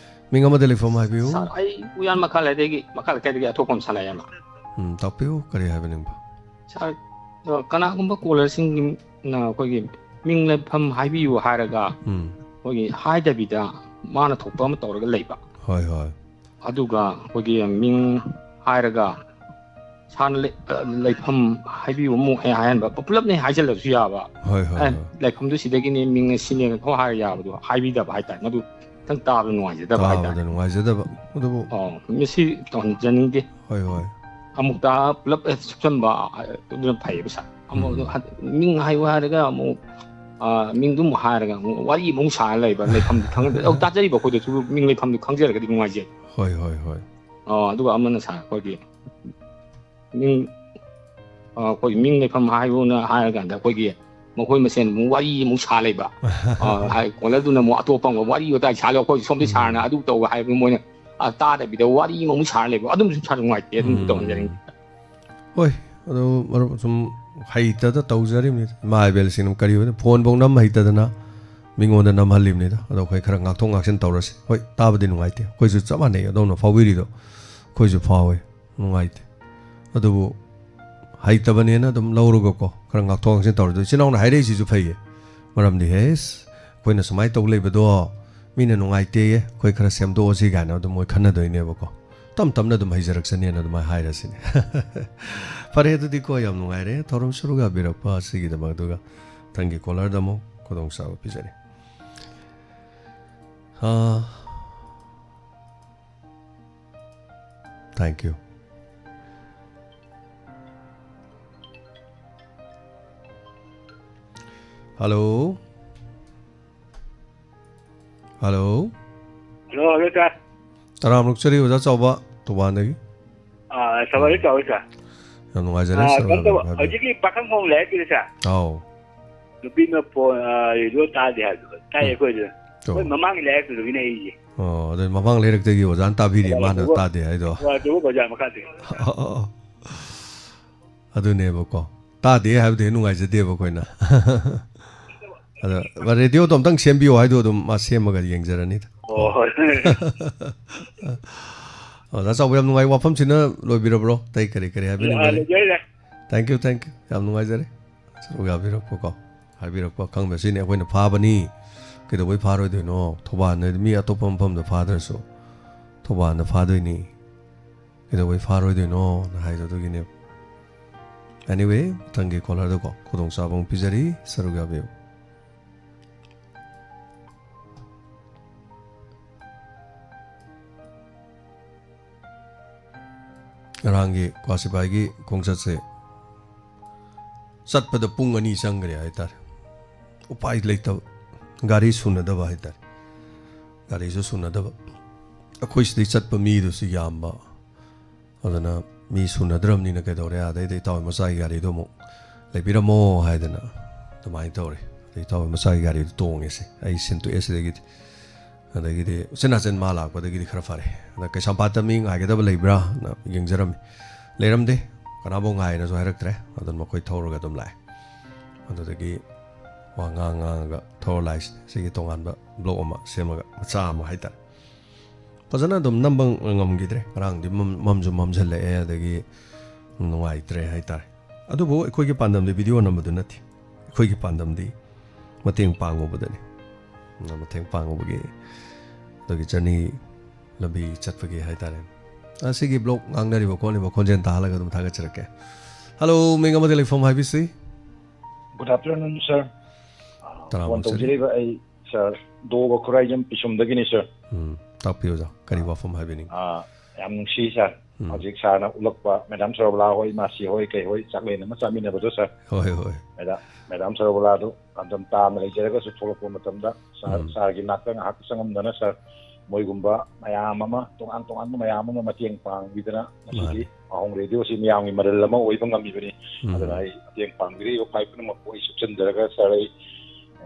ꯃꯤꯡ ꯑꯃꯗꯤ ꯂꯩꯐꯝ ꯍꯥꯏꯕꯤꯌꯨ꯫ ꯁꯥꯔ, ꯑꯩ ꯎꯌꯥꯟ ꯃꯈꯥ ꯂꯩꯀꯥꯏꯗꯒꯤ, ꯃꯈꯥ ꯂꯩꯀꯥꯏꯗꯒꯤ ꯑꯊꯣꯛꯄꯝ ꯁꯅꯥꯌꯥꯏꯃ꯫ ꯎꯝ, ꯇꯥꯛꯄꯤꯌꯨ, ꯀꯔꯤ ꯍꯥꯏꯕꯤꯅꯤꯡꯕ? ꯁꯥꯔ, ꯑ, ꯀꯅꯥꯒꯨꯝꯕ ꯀꯣꯂꯔꯁꯤꯡꯅ ꯑꯩꯈꯣꯏꯒꯤ ꯃꯤꯡ ꯂꯩꯐꯝ ꯍꯥꯏꯕꯤꯌꯨ ꯍꯥꯏꯔꯒ, ꯎꯝ꯫ ꯑꯩꯈꯣꯏꯒꯤ ꯍꯥꯏꯗꯕꯤꯗ ꯃꯥꯅ ꯊꯣꯛꯄ ꯑꯃ ꯇꯧꯔꯒ ꯂꯩꯕ꯫ ꯍꯣꯏ, ꯍꯣꯏ꯫ ꯑꯗꯨꯒ ꯑꯩꯈꯣꯏꯒꯤ ꯃꯤꯡ ꯍꯥꯏꯔꯒ ꯁꯥꯔꯅ ꯂꯩ-, ꯑ, ꯂꯩꯐꯝ ꯍꯥꯏꯕꯤꯌꯨ ꯑꯃꯨꯛ ꯍꯦꯛ ꯍꯥꯏꯍꯟꯕ, ꯄꯨꯂꯞꯅ ꯍꯦꯛ ꯍꯥꯏꯖꯜꯂꯁꯨ ꯌꯥꯕ꯫ ꯍꯣꯏ, ꯍꯣꯏ, ꯑꯦ, ꯍꯣꯏ꯫ ꯂꯩꯐꯝꯗꯨ ꯁꯤꯗꯒꯤꯅꯤ, ꯃꯤꯡ ꯁꯤꯅꯦ ꯈꯣ ꯍꯥꯏꯔ ꯌꯥꯕꯗꯣ ꯍꯥꯏꯕꯤꯗꯕ ꯍꯥꯏꯇꯥꯔꯦ꯫ ꯃꯗꯨ ꯈꯤꯇꯪ ꯇꯥꯕꯗ ꯅꯨꯡꯉꯥꯏꯖꯗꯕ ꯍꯥꯏꯇꯥꯔꯦ꯫ ꯇꯥꯕꯗ ꯅꯨꯡꯉꯥꯏꯖꯗꯕ꯫ ꯑꯗꯨꯕꯨ ꯑꯣ, ꯃꯁꯤ ꯇꯧꯍꯟꯖꯅꯤꯡꯗꯦ꯫ ꯍꯣꯏ, ꯍꯣꯏ꯫ ꯑꯃꯨꯛꯇ ꯄꯨꯂꯞ ꯍꯦꯛ ꯁꯨꯞꯆꯟꯕ, ꯑ, ꯑꯗꯨꯅ ꯐꯩꯌꯦꯕ, ꯁꯥꯔ꯫ ꯑꯃꯨꯛ ꯎꯝ꯫ ꯑꯗꯨ ꯍꯟ-, ꯃꯤꯡ ꯍꯥꯏꯌꯨ ꯍꯥꯏꯔꯒ ꯑꯃꯨꯛ, ꯑ, ꯃꯤꯡꯗꯨ ꯑꯃꯨꯛ ꯍꯥꯏꯔꯒ ꯑꯃꯨꯛ ꯋꯥꯔꯤ ꯑꯃꯨꯛ ꯁꯥꯔ ꯂꯩꯕ, ꯂꯩꯐꯝꯗꯤ ꯈꯪꯗ-, ꯑꯧ, ꯇꯥꯖꯔꯤꯕ ꯑꯩꯈꯣꯏꯗꯁꯨ ꯃꯤꯡ ꯂꯩꯐꯝꯗꯨ ꯈꯪꯖꯔꯒꯗꯤ ꯅꯨꯡꯉꯥꯏꯖꯩ꯫ ꯍꯣꯏ, ꯍꯣꯏ, ꯍꯣꯏ꯫ ꯑꯣ, ꯑꯗꯨꯒ ꯑꯃꯅ, ꯁꯥꯔ, ꯑꯩꯈꯣꯏꯒꯤ ꯃꯤꯡ ꯑ, ꯑꯩꯈꯣꯏ ꯃꯤꯡ ꯂꯩꯐꯝ ꯍꯥꯏꯕꯅ ꯍꯥꯏꯔꯀꯥꯟꯗ ꯑꯩꯈꯣꯏꯒꯤ ꯃꯈꯣꯏ ꯃꯁꯦꯟ ꯑꯃꯨꯛ ꯋꯥꯔꯤ ꯑꯃꯨꯛ ꯁꯥ ꯂꯩꯕ꯫ ꯑ, ꯍꯥꯏ, ꯀꯣꯂꯔꯗꯨꯅ ꯑꯃꯨꯛ ꯑꯇꯣꯞꯄ ꯑꯃꯒ ꯋꯥꯔꯤ ꯋꯥꯇꯥꯏ ꯁꯥ ꯂꯩꯕ, ꯑꯩꯈꯣꯏ ꯁꯣꯝꯗ ꯎꯝ꯫ ꯁꯥꯔꯅ ꯑꯗꯨ ꯇꯧꯕ ꯍꯥꯏꯕ ꯃꯣꯏꯅ, ꯑ, ꯇꯥꯗꯕꯤꯗ ꯋꯥꯔꯤ ꯑꯃꯃꯨꯛ ꯁꯥꯔ ꯂꯩꯕ, ꯑꯗꯨꯝꯁꯨ ꯁꯥ ꯅꯨꯡꯉꯥꯏꯇꯦ, ꯑꯗꯨꯝꯁꯨ ꯎꯝ꯫ ꯇꯧꯍꯟꯖꯅꯤꯡꯉꯤ꯫ ꯍꯣꯏ, ꯑꯗꯨ ꯃꯔꯨꯞ ꯁꯨꯝ ꯍꯩꯇꯗ ꯇꯧꯖꯔꯤꯕꯅꯤ꯫ ꯏꯃꯥ ꯏꯕꯦꯜꯁꯤꯡꯅ ꯀꯔꯤ ꯑꯣꯏꯅ ꯐꯣꯟꯐꯧ ꯅꯝ ꯍꯩꯇꯗꯅ ꯃꯤꯉꯣꯟꯗ ꯅꯝꯍꯜꯂꯤꯕꯅꯤꯗ꯫ ꯑꯗꯣ ꯑꯩꯈꯣꯏ ꯈꯔ ꯉꯥꯛꯊꯣꯛ ꯉꯥꯛꯁꯤꯟ ꯇꯧꯔꯁꯤ꯫ ꯍꯣꯏ, ꯇꯥꯕꯗꯤ ꯅꯨꯡꯉꯥꯏꯇꯦ꯫ ꯑꯩꯈꯣꯏꯁꯨ ꯆꯞ ꯃꯥꯟꯅꯩ, ꯑꯗꯣꯝꯅ ꯐꯥꯎꯕꯤꯔꯤꯗꯣ ꯑꯩꯈꯣꯏꯁꯨ ꯐꯥꯎꯋꯦ, ꯅꯨꯡꯉꯥꯏꯇꯦ꯫ ꯑꯗꯨꯕꯨ ꯍꯩꯇꯕꯅꯦꯅ ꯑꯗꯨꯝ ꯂꯧꯔꯒꯀꯣ, ꯈꯔ ꯉꯥꯛꯊꯣꯛ ꯉꯥꯛꯁꯤꯟ ꯇꯧꯔꯗꯤ, ꯏꯆꯤꯟ ꯏꯅꯥꯎꯅ ꯍꯥꯏꯔꯛꯏꯁꯤꯁꯨ ꯐꯩꯌꯦ꯫ ꯃꯔꯝꯗꯤ, "ꯍꯦꯁ, ꯑꯩꯈꯣꯏꯅ ꯁꯨꯃꯥꯏꯅ ꯇꯧ ꯂꯩꯕꯗꯣ ꯃꯤꯅ ꯅꯨꯡꯉꯥꯏꯇꯦꯌꯦ, ꯑꯩꯈꯣꯏ ꯈꯔ ꯁꯦꯝꯗꯣꯛꯑꯁꯤ" ꯀꯥꯏꯅ ꯑꯗꯨꯝ ꯃꯣꯏ ꯈꯟꯅꯗꯣꯏꯅꯦꯕꯀꯣ꯫ ꯇꯞ ꯇꯞꯅ ꯑꯗꯨꯝ ꯍꯩꯖꯔꯛꯆꯅꯤꯅ ꯑꯗꯨꯃꯥꯏꯅ ꯍꯥꯏꯔꯁꯤꯅꯦ꯫ ꯐꯔꯦ, ꯑꯗꯨꯗꯤꯀꯣ, ꯌꯥꯝ ꯅꯨꯡꯉꯥꯏꯔꯦ ꯊꯧꯔꯝ ꯁꯔꯨꯛ ꯌꯥꯕꯤꯔꯛꯄ ꯑꯁꯤꯒꯤꯗꯃꯛ꯫ ꯑꯗꯨꯒ ꯃꯊꯪꯒꯤ ꯀꯣꯂꯔꯗ ꯑꯃꯨꯛ ꯈꯨꯗꯣꯡꯆꯥꯕ ꯄꯤꯖꯔꯤ꯫ ꯑꯥ, thank you꯫ Hello? Hello? Hello, hello, sir. ꯇꯔꯥꯝꯅ ꯑꯣꯛꯆꯔꯤ, ꯑꯣꯖꯥ ꯆꯥꯎꯕ, ꯊꯧꯕꯥꯜꯗꯒꯤ꯫ ꯑꯥ, ꯁꯥꯕꯥꯏ ꯆꯥꯎꯕ, sir꯫ ꯌꯥꯝ ꯅꯨꯡꯉꯥꯏꯖꯔꯦ, ꯑꯥ, sir, ꯀꯩꯅꯣ ꯇꯧꯕ, ꯍꯥꯏꯕꯤꯌꯨ꯫ ꯍꯧꯖꯤꯛꯀꯤ ꯄꯥꯈꯪ ꯐꯣꯟ ꯂꯩꯔꯛꯀꯤꯗꯣ, sir꯫ ꯑꯥꯎ꯫ ꯅꯨꯄꯤ ꯑꯃ ꯐꯣꯟ, ꯑꯥ, ꯔꯦꯗꯤꯑꯣ ꯇꯥꯗꯦ ꯍꯥꯏꯕꯗꯣ꯫ ꯇꯥꯏ ꯎꯝ꯫ ꯑꯩꯈꯣꯏꯗ꯫ ꯑꯣ꯫ ꯑꯩꯈꯣꯏ ꯃꯃꯥꯡꯒꯤ ꯂꯩꯔꯛꯇꯨꯗꯒꯤꯅꯦ ꯑꯩꯁꯦ꯫ ꯑꯣ, ꯑꯗꯨ ꯃꯃꯥꯡ ꯂꯩꯔꯛꯇꯒꯤ ꯑꯣꯖꯥꯅ ꯇꯥꯕꯤꯔꯤ, ꯑꯣ, ꯃꯥꯅ ꯑꯗꯨꯒ, ꯇꯥꯗꯦ ꯍꯥꯏꯗꯣ꯫ ꯑꯣ, ꯑꯗꯨꯒ ꯕꯖꯥꯔ ꯃꯈꯥꯗꯒꯤ꯫ ꯑꯣ, ꯑꯣ, ꯑꯣ꯫ ꯑꯗꯨꯅꯦꯕꯀꯣ꯫ ꯇꯥꯗꯦ ꯍꯥꯏꯕꯗꯤ ꯍꯦꯛ ꯅꯨꯡꯉꯥꯏꯖꯗꯦꯕ ꯑꯩꯈꯣꯏꯅ꯫ ꯑꯗ ꯔꯦꯗꯤꯑꯣꯗꯣ ꯑꯝꯇꯪ ꯁꯦꯝꯕꯤꯌꯣ ꯍꯥꯏꯗꯣ ꯑꯗꯨꯝ ꯃꯥ ꯁꯦꯝꯃꯒ ꯌꯦꯡꯖꯔꯅꯤꯗ꯫ ꯑꯣ, ꯍꯣꯏ꯫ ꯑꯣꯖꯥ ꯆꯥꯎꯕ, ꯌꯥꯝ ꯅꯨꯡꯉꯥꯏ꯫ ꯋꯥꯐꯝꯁꯤꯅ ꯂꯣꯏꯕꯤꯔꯕ꯭ꯔꯣ? ꯑꯇꯩ ꯀꯔꯤ ꯀꯔꯤ ꯍꯥꯏꯕꯤꯅꯤꯡꯕ ꯑꯥ, ꯂꯩ? ꯂꯣꯏꯖꯔꯦ꯫ Thank you, thank you꯫ ꯌꯥꯝ ꯅꯨꯡꯉꯥꯏꯖꯔꯦ꯫ ꯁꯔꯨꯛ ꯌꯥꯕꯤꯔꯛꯄꯀꯣ꯫ ꯍꯥꯏꯕꯤꯔꯛꯄ ꯑꯈꯪꯕꯁꯤꯅꯤ ꯑꯩꯈꯣꯏꯅ ꯐꯥꯕꯅꯤ꯫ ꯀꯩꯗꯧꯕꯩ ꯐꯥꯔꯣꯏꯗꯣꯏꯅꯣ? ꯊꯧꯕꯥꯜꯗ ꯃꯤ ꯑꯇꯣꯞꯄ ꯃꯐꯝꯗ ꯐꯥꯗ꯭ꯔꯁꯨ ꯊꯧꯕꯥꯜꯗ ꯐꯥꯗꯣꯏꯅꯤ꯫ ꯀꯩꯗꯧꯕꯩ ꯐꯥꯔꯣꯏꯗꯣꯏꯅꯣꯅ ꯍꯥꯏꯗꯣ ꯑꯗꯨꯒꯤꯅꯦꯕ꯫ Anyway, ꯃꯊꯪꯒꯤ ꯀꯣꯂꯔꯗꯀꯣ ꯈꯨꯗꯣꯡꯆꯥꯕ ꯑꯃꯨꯛ ꯄꯤꯖꯔꯤ, ꯁꯔꯨꯛ ꯌꯥꯕꯤꯌꯨ꯫ ꯉꯔꯥꯡꯒꯤ ꯀ꯭ꯋꯥ ꯁꯤꯐꯥꯏꯒꯤ ꯈꯣꯡꯆꯠꯁꯦ ꯆꯠꯄꯗ ꯄꯨꯡ ꯑꯅꯤ ꯆꯪꯈ꯭ꯔꯦ ꯍꯥꯏꯇꯥꯔꯦ꯫ ꯎꯄꯥꯏ ꯂꯩꯇꯕ, ꯒꯥꯔꯤ ꯁꯨꯅꯗꯕ ꯍꯥꯏꯇꯥꯔꯦ꯫ ꯒꯥꯔꯤꯁꯨ ꯁꯨꯅꯗꯕ, ꯑꯩꯈꯣꯏ ꯁꯤꯗꯩ ꯆꯠꯄ ꯃꯤꯗꯨꯁꯨ ꯌꯥꯝꯕ, ꯑꯗꯨꯅ ꯃꯤ ꯁꯨꯅꯗ꯭ꯔꯕꯅꯤꯅ ꯀꯩꯗꯧꯔꯦ, ꯑꯗꯩꯗꯤ ꯏꯇꯥꯎ ꯃꯆꯥꯒꯤ ꯒꯥꯔꯤꯗꯣ ꯑꯃꯨꯛ ꯂꯩꯕꯤꯔꯝꯃꯣ ꯍꯥꯏꯗꯅ ꯑꯗꯨꯃꯥꯏꯅ ꯇꯧꯔꯦ꯫ ꯑꯗꯩ ꯏꯇꯥꯎ ꯃꯆꯥꯒꯤ ꯒꯥꯔꯤꯗꯣ ꯇꯣꯡꯉꯦꯁꯦ, ꯑꯩ ꯁꯤꯟꯇꯣꯛꯑꯦ ꯁꯤꯗꯒꯤꯗꯤ꯫ ꯑꯗꯒꯤꯗꯤ ꯎꯆꯤꯟ ꯅꯥꯆꯤꯟ ꯃꯥ ꯂꯥꯛꯄꯗꯒꯤꯗꯤ ꯈꯔ ꯐꯔꯦ꯫ ꯑꯗ ꯀꯩꯁꯥꯝꯄꯥꯠꯇ ꯃꯤ ꯉꯥꯏꯒꯗꯕ ꯂꯩꯕ꯭ꯔꯥꯅ ꯌꯦꯡꯖꯔꯝꯃꯤ, ꯂꯩꯔꯝꯗꯦ, ꯀꯅꯥꯐꯥꯎ ꯉꯥꯏꯅꯁꯨ ꯍꯥꯏꯔꯛꯇ꯭ꯔꯦ꯫ ꯑꯗꯨꯅ ꯃꯈꯣꯏ ꯊꯧꯔꯒ ꯑꯗꯨꯝ ꯂꯥꯛꯑꯦ꯫ ꯑꯗꯨꯗꯒꯤ ꯋꯥ ꯉꯥꯡ ꯉꯥꯡꯉꯒ ꯊꯧꯔ ꯂꯥꯛꯏꯁꯦ꯫ ꯁꯤꯒꯤ ꯇꯣꯉꯥꯟꯕ ꯕ꯭ꯂꯣꯛ ꯑꯃ ꯁꯦꯝꯃꯒ, ꯃꯆꯥ ꯑꯃ ꯍꯥꯏꯇꯥꯔꯦ꯫ ꯐꯖꯅ ꯑꯗꯨꯝ ꯅꯝꯕ ꯉꯝꯈꯤꯗ꯭ꯔꯦ꯫ ꯉꯔꯥꯡꯗꯤ ꯃꯝ-, ꯃꯝꯁꯨ ꯃꯝꯁꯤꯜꯂꯛꯑꯦ, ꯑꯗꯒꯤ ꯅꯨꯡꯉꯥꯏꯇ꯭ꯔꯦ ꯍꯥꯏꯇꯥꯔꯦ꯫ ꯑꯗꯨꯕꯨ ꯑꯩꯈꯣꯏꯒꯤ ꯄꯥꯟꯗꯝꯗꯤ ꯚꯤꯗꯤꯑꯣ ꯅꯝꯕꯗꯨ ꯅꯠꯇꯦ꯫ ꯑꯩꯈꯣꯏꯒꯤ ꯄꯥꯟꯗꯝꯗꯤ ꯃꯇꯦꯡ ꯄꯥꯡꯉꯨꯕꯗꯅꯤ꯫ ꯃꯇꯦꯡ ꯄꯥꯡꯉꯨꯕꯒꯤ ꯑꯗꯨꯒꯤ ꯖꯔꯅꯤ, ꯂꯝꯕꯤ ꯆꯠꯄꯒꯤ ꯍꯥꯏꯇꯥꯔꯦ꯫ ꯑꯁꯤꯒꯤ ꯕ꯭ꯂꯣꯛ ꯉꯥꯡꯅꯔꯤꯕ ꯈꯣꯠꯂꯤꯕ ꯈꯣꯟꯖꯦꯜ ꯇꯥꯍꯜꯂꯒ ꯑꯗꯨꯝ ꯊꯥꯒꯠꯆꯔꯛꯀꯦ꯫ ꯍꯜꯂꯣ, ꯃꯤꯡ ꯑꯃꯗꯤ ꯂꯩꯐꯝ ꯍꯥꯏꯕꯤꯁꯤ? Good afternoon, sir. ꯇꯔꯥꯃꯨꯛ ꯐꯣꯟ ꯆꯠꯂꯤ꯫ ꯇꯧꯖꯔꯤꯕ ꯑꯩ ꯁꯥꯔ ꯗꯣꯕ ꯈꯨꯔꯥꯏꯖꯝ ꯄꯤꯁꯨꯝꯗꯒꯤꯅꯤ, ꯁꯥꯔ꯫ ꯎꯝ, ꯇꯥꯛꯄꯤꯌꯨ ꯑꯣꯖꯥ, ꯀꯔꯤ ꯋꯥꯐꯝ ꯍꯥꯏꯕꯤꯅꯤꯡ? ꯑꯥ, ꯌꯥꯝ ꯅꯨꯡꯁꯤ, ꯁꯥꯔ꯫ ꯎꯝ꯫ ꯍꯧꯖꯤꯛ ꯁꯥꯔꯅ ꯎꯠꯂꯛꯄ ꯃꯦꯗꯥꯝ ꯁꯔꯣꯕꯂꯥ ꯍꯣꯏ, ꯃꯥꯁꯤ ꯍꯣꯏ, ꯀꯩ ꯍꯣꯏ, ꯆꯥꯛꯂꯦꯟ ꯑꯃ ꯆꯥꯃꯤꯟꯅꯕꯗꯣ, ꯁꯥꯔ꯫ ꯍꯣꯏ, ꯍꯣꯏ꯫ ꯃꯦꯗꯥꯝ, ꯃꯦꯗꯥꯝ ꯁꯔꯣꯕꯂꯥꯗꯣ ꯑꯗꯨꯝ ꯇꯥꯝꯅ ꯂꯩꯖꯔꯒꯁꯨ ꯊꯣꯛꯂꯛꯄ ꯃꯇꯝꯗ ꯁꯥꯔ, ꯎꯝ꯫ ꯁꯥꯔꯒꯤ ꯅꯥꯛꯇ ꯉꯥꯏꯍꯥꯛ ꯆꯪꯉꯝꯗꯅ, ꯁꯥꯔ, ꯃꯣꯏꯒꯨꯝꯕ ꯃꯌꯥꯝ ꯑꯃ, ꯇꯣꯉꯥꯟ ꯇꯣꯉꯥꯟꯕ ꯃꯌꯥꯝ ꯑꯃ ꯃꯇꯦꯡ ꯄꯥꯡꯕꯤꯗꯅ ꯉꯁꯤꯗꯤ ꯃꯥꯅꯤ꯫ ꯑꯍꯣꯡ ꯔꯦꯗꯤꯑꯣꯁꯤ ꯃꯤꯌꯥꯝꯒꯤ ꯃꯔꯜ ꯑꯃ ꯑꯣꯏꯕ ꯉꯝꯃꯤꯕꯅꯤ꯫ ꯎꯝ꯫ ꯑꯗꯨꯅ ꯑꯩ ꯃꯇꯦꯡ ꯄꯥꯡꯕꯤꯔꯤꯕ ꯈ꯭ꯋꯥꯏ ꯄꯨꯝꯅꯃꯛꯄꯨ ꯑꯩ ꯁꯨꯞꯆꯟꯖꯔꯒ, ꯁꯥꯔ, ꯑꯩ,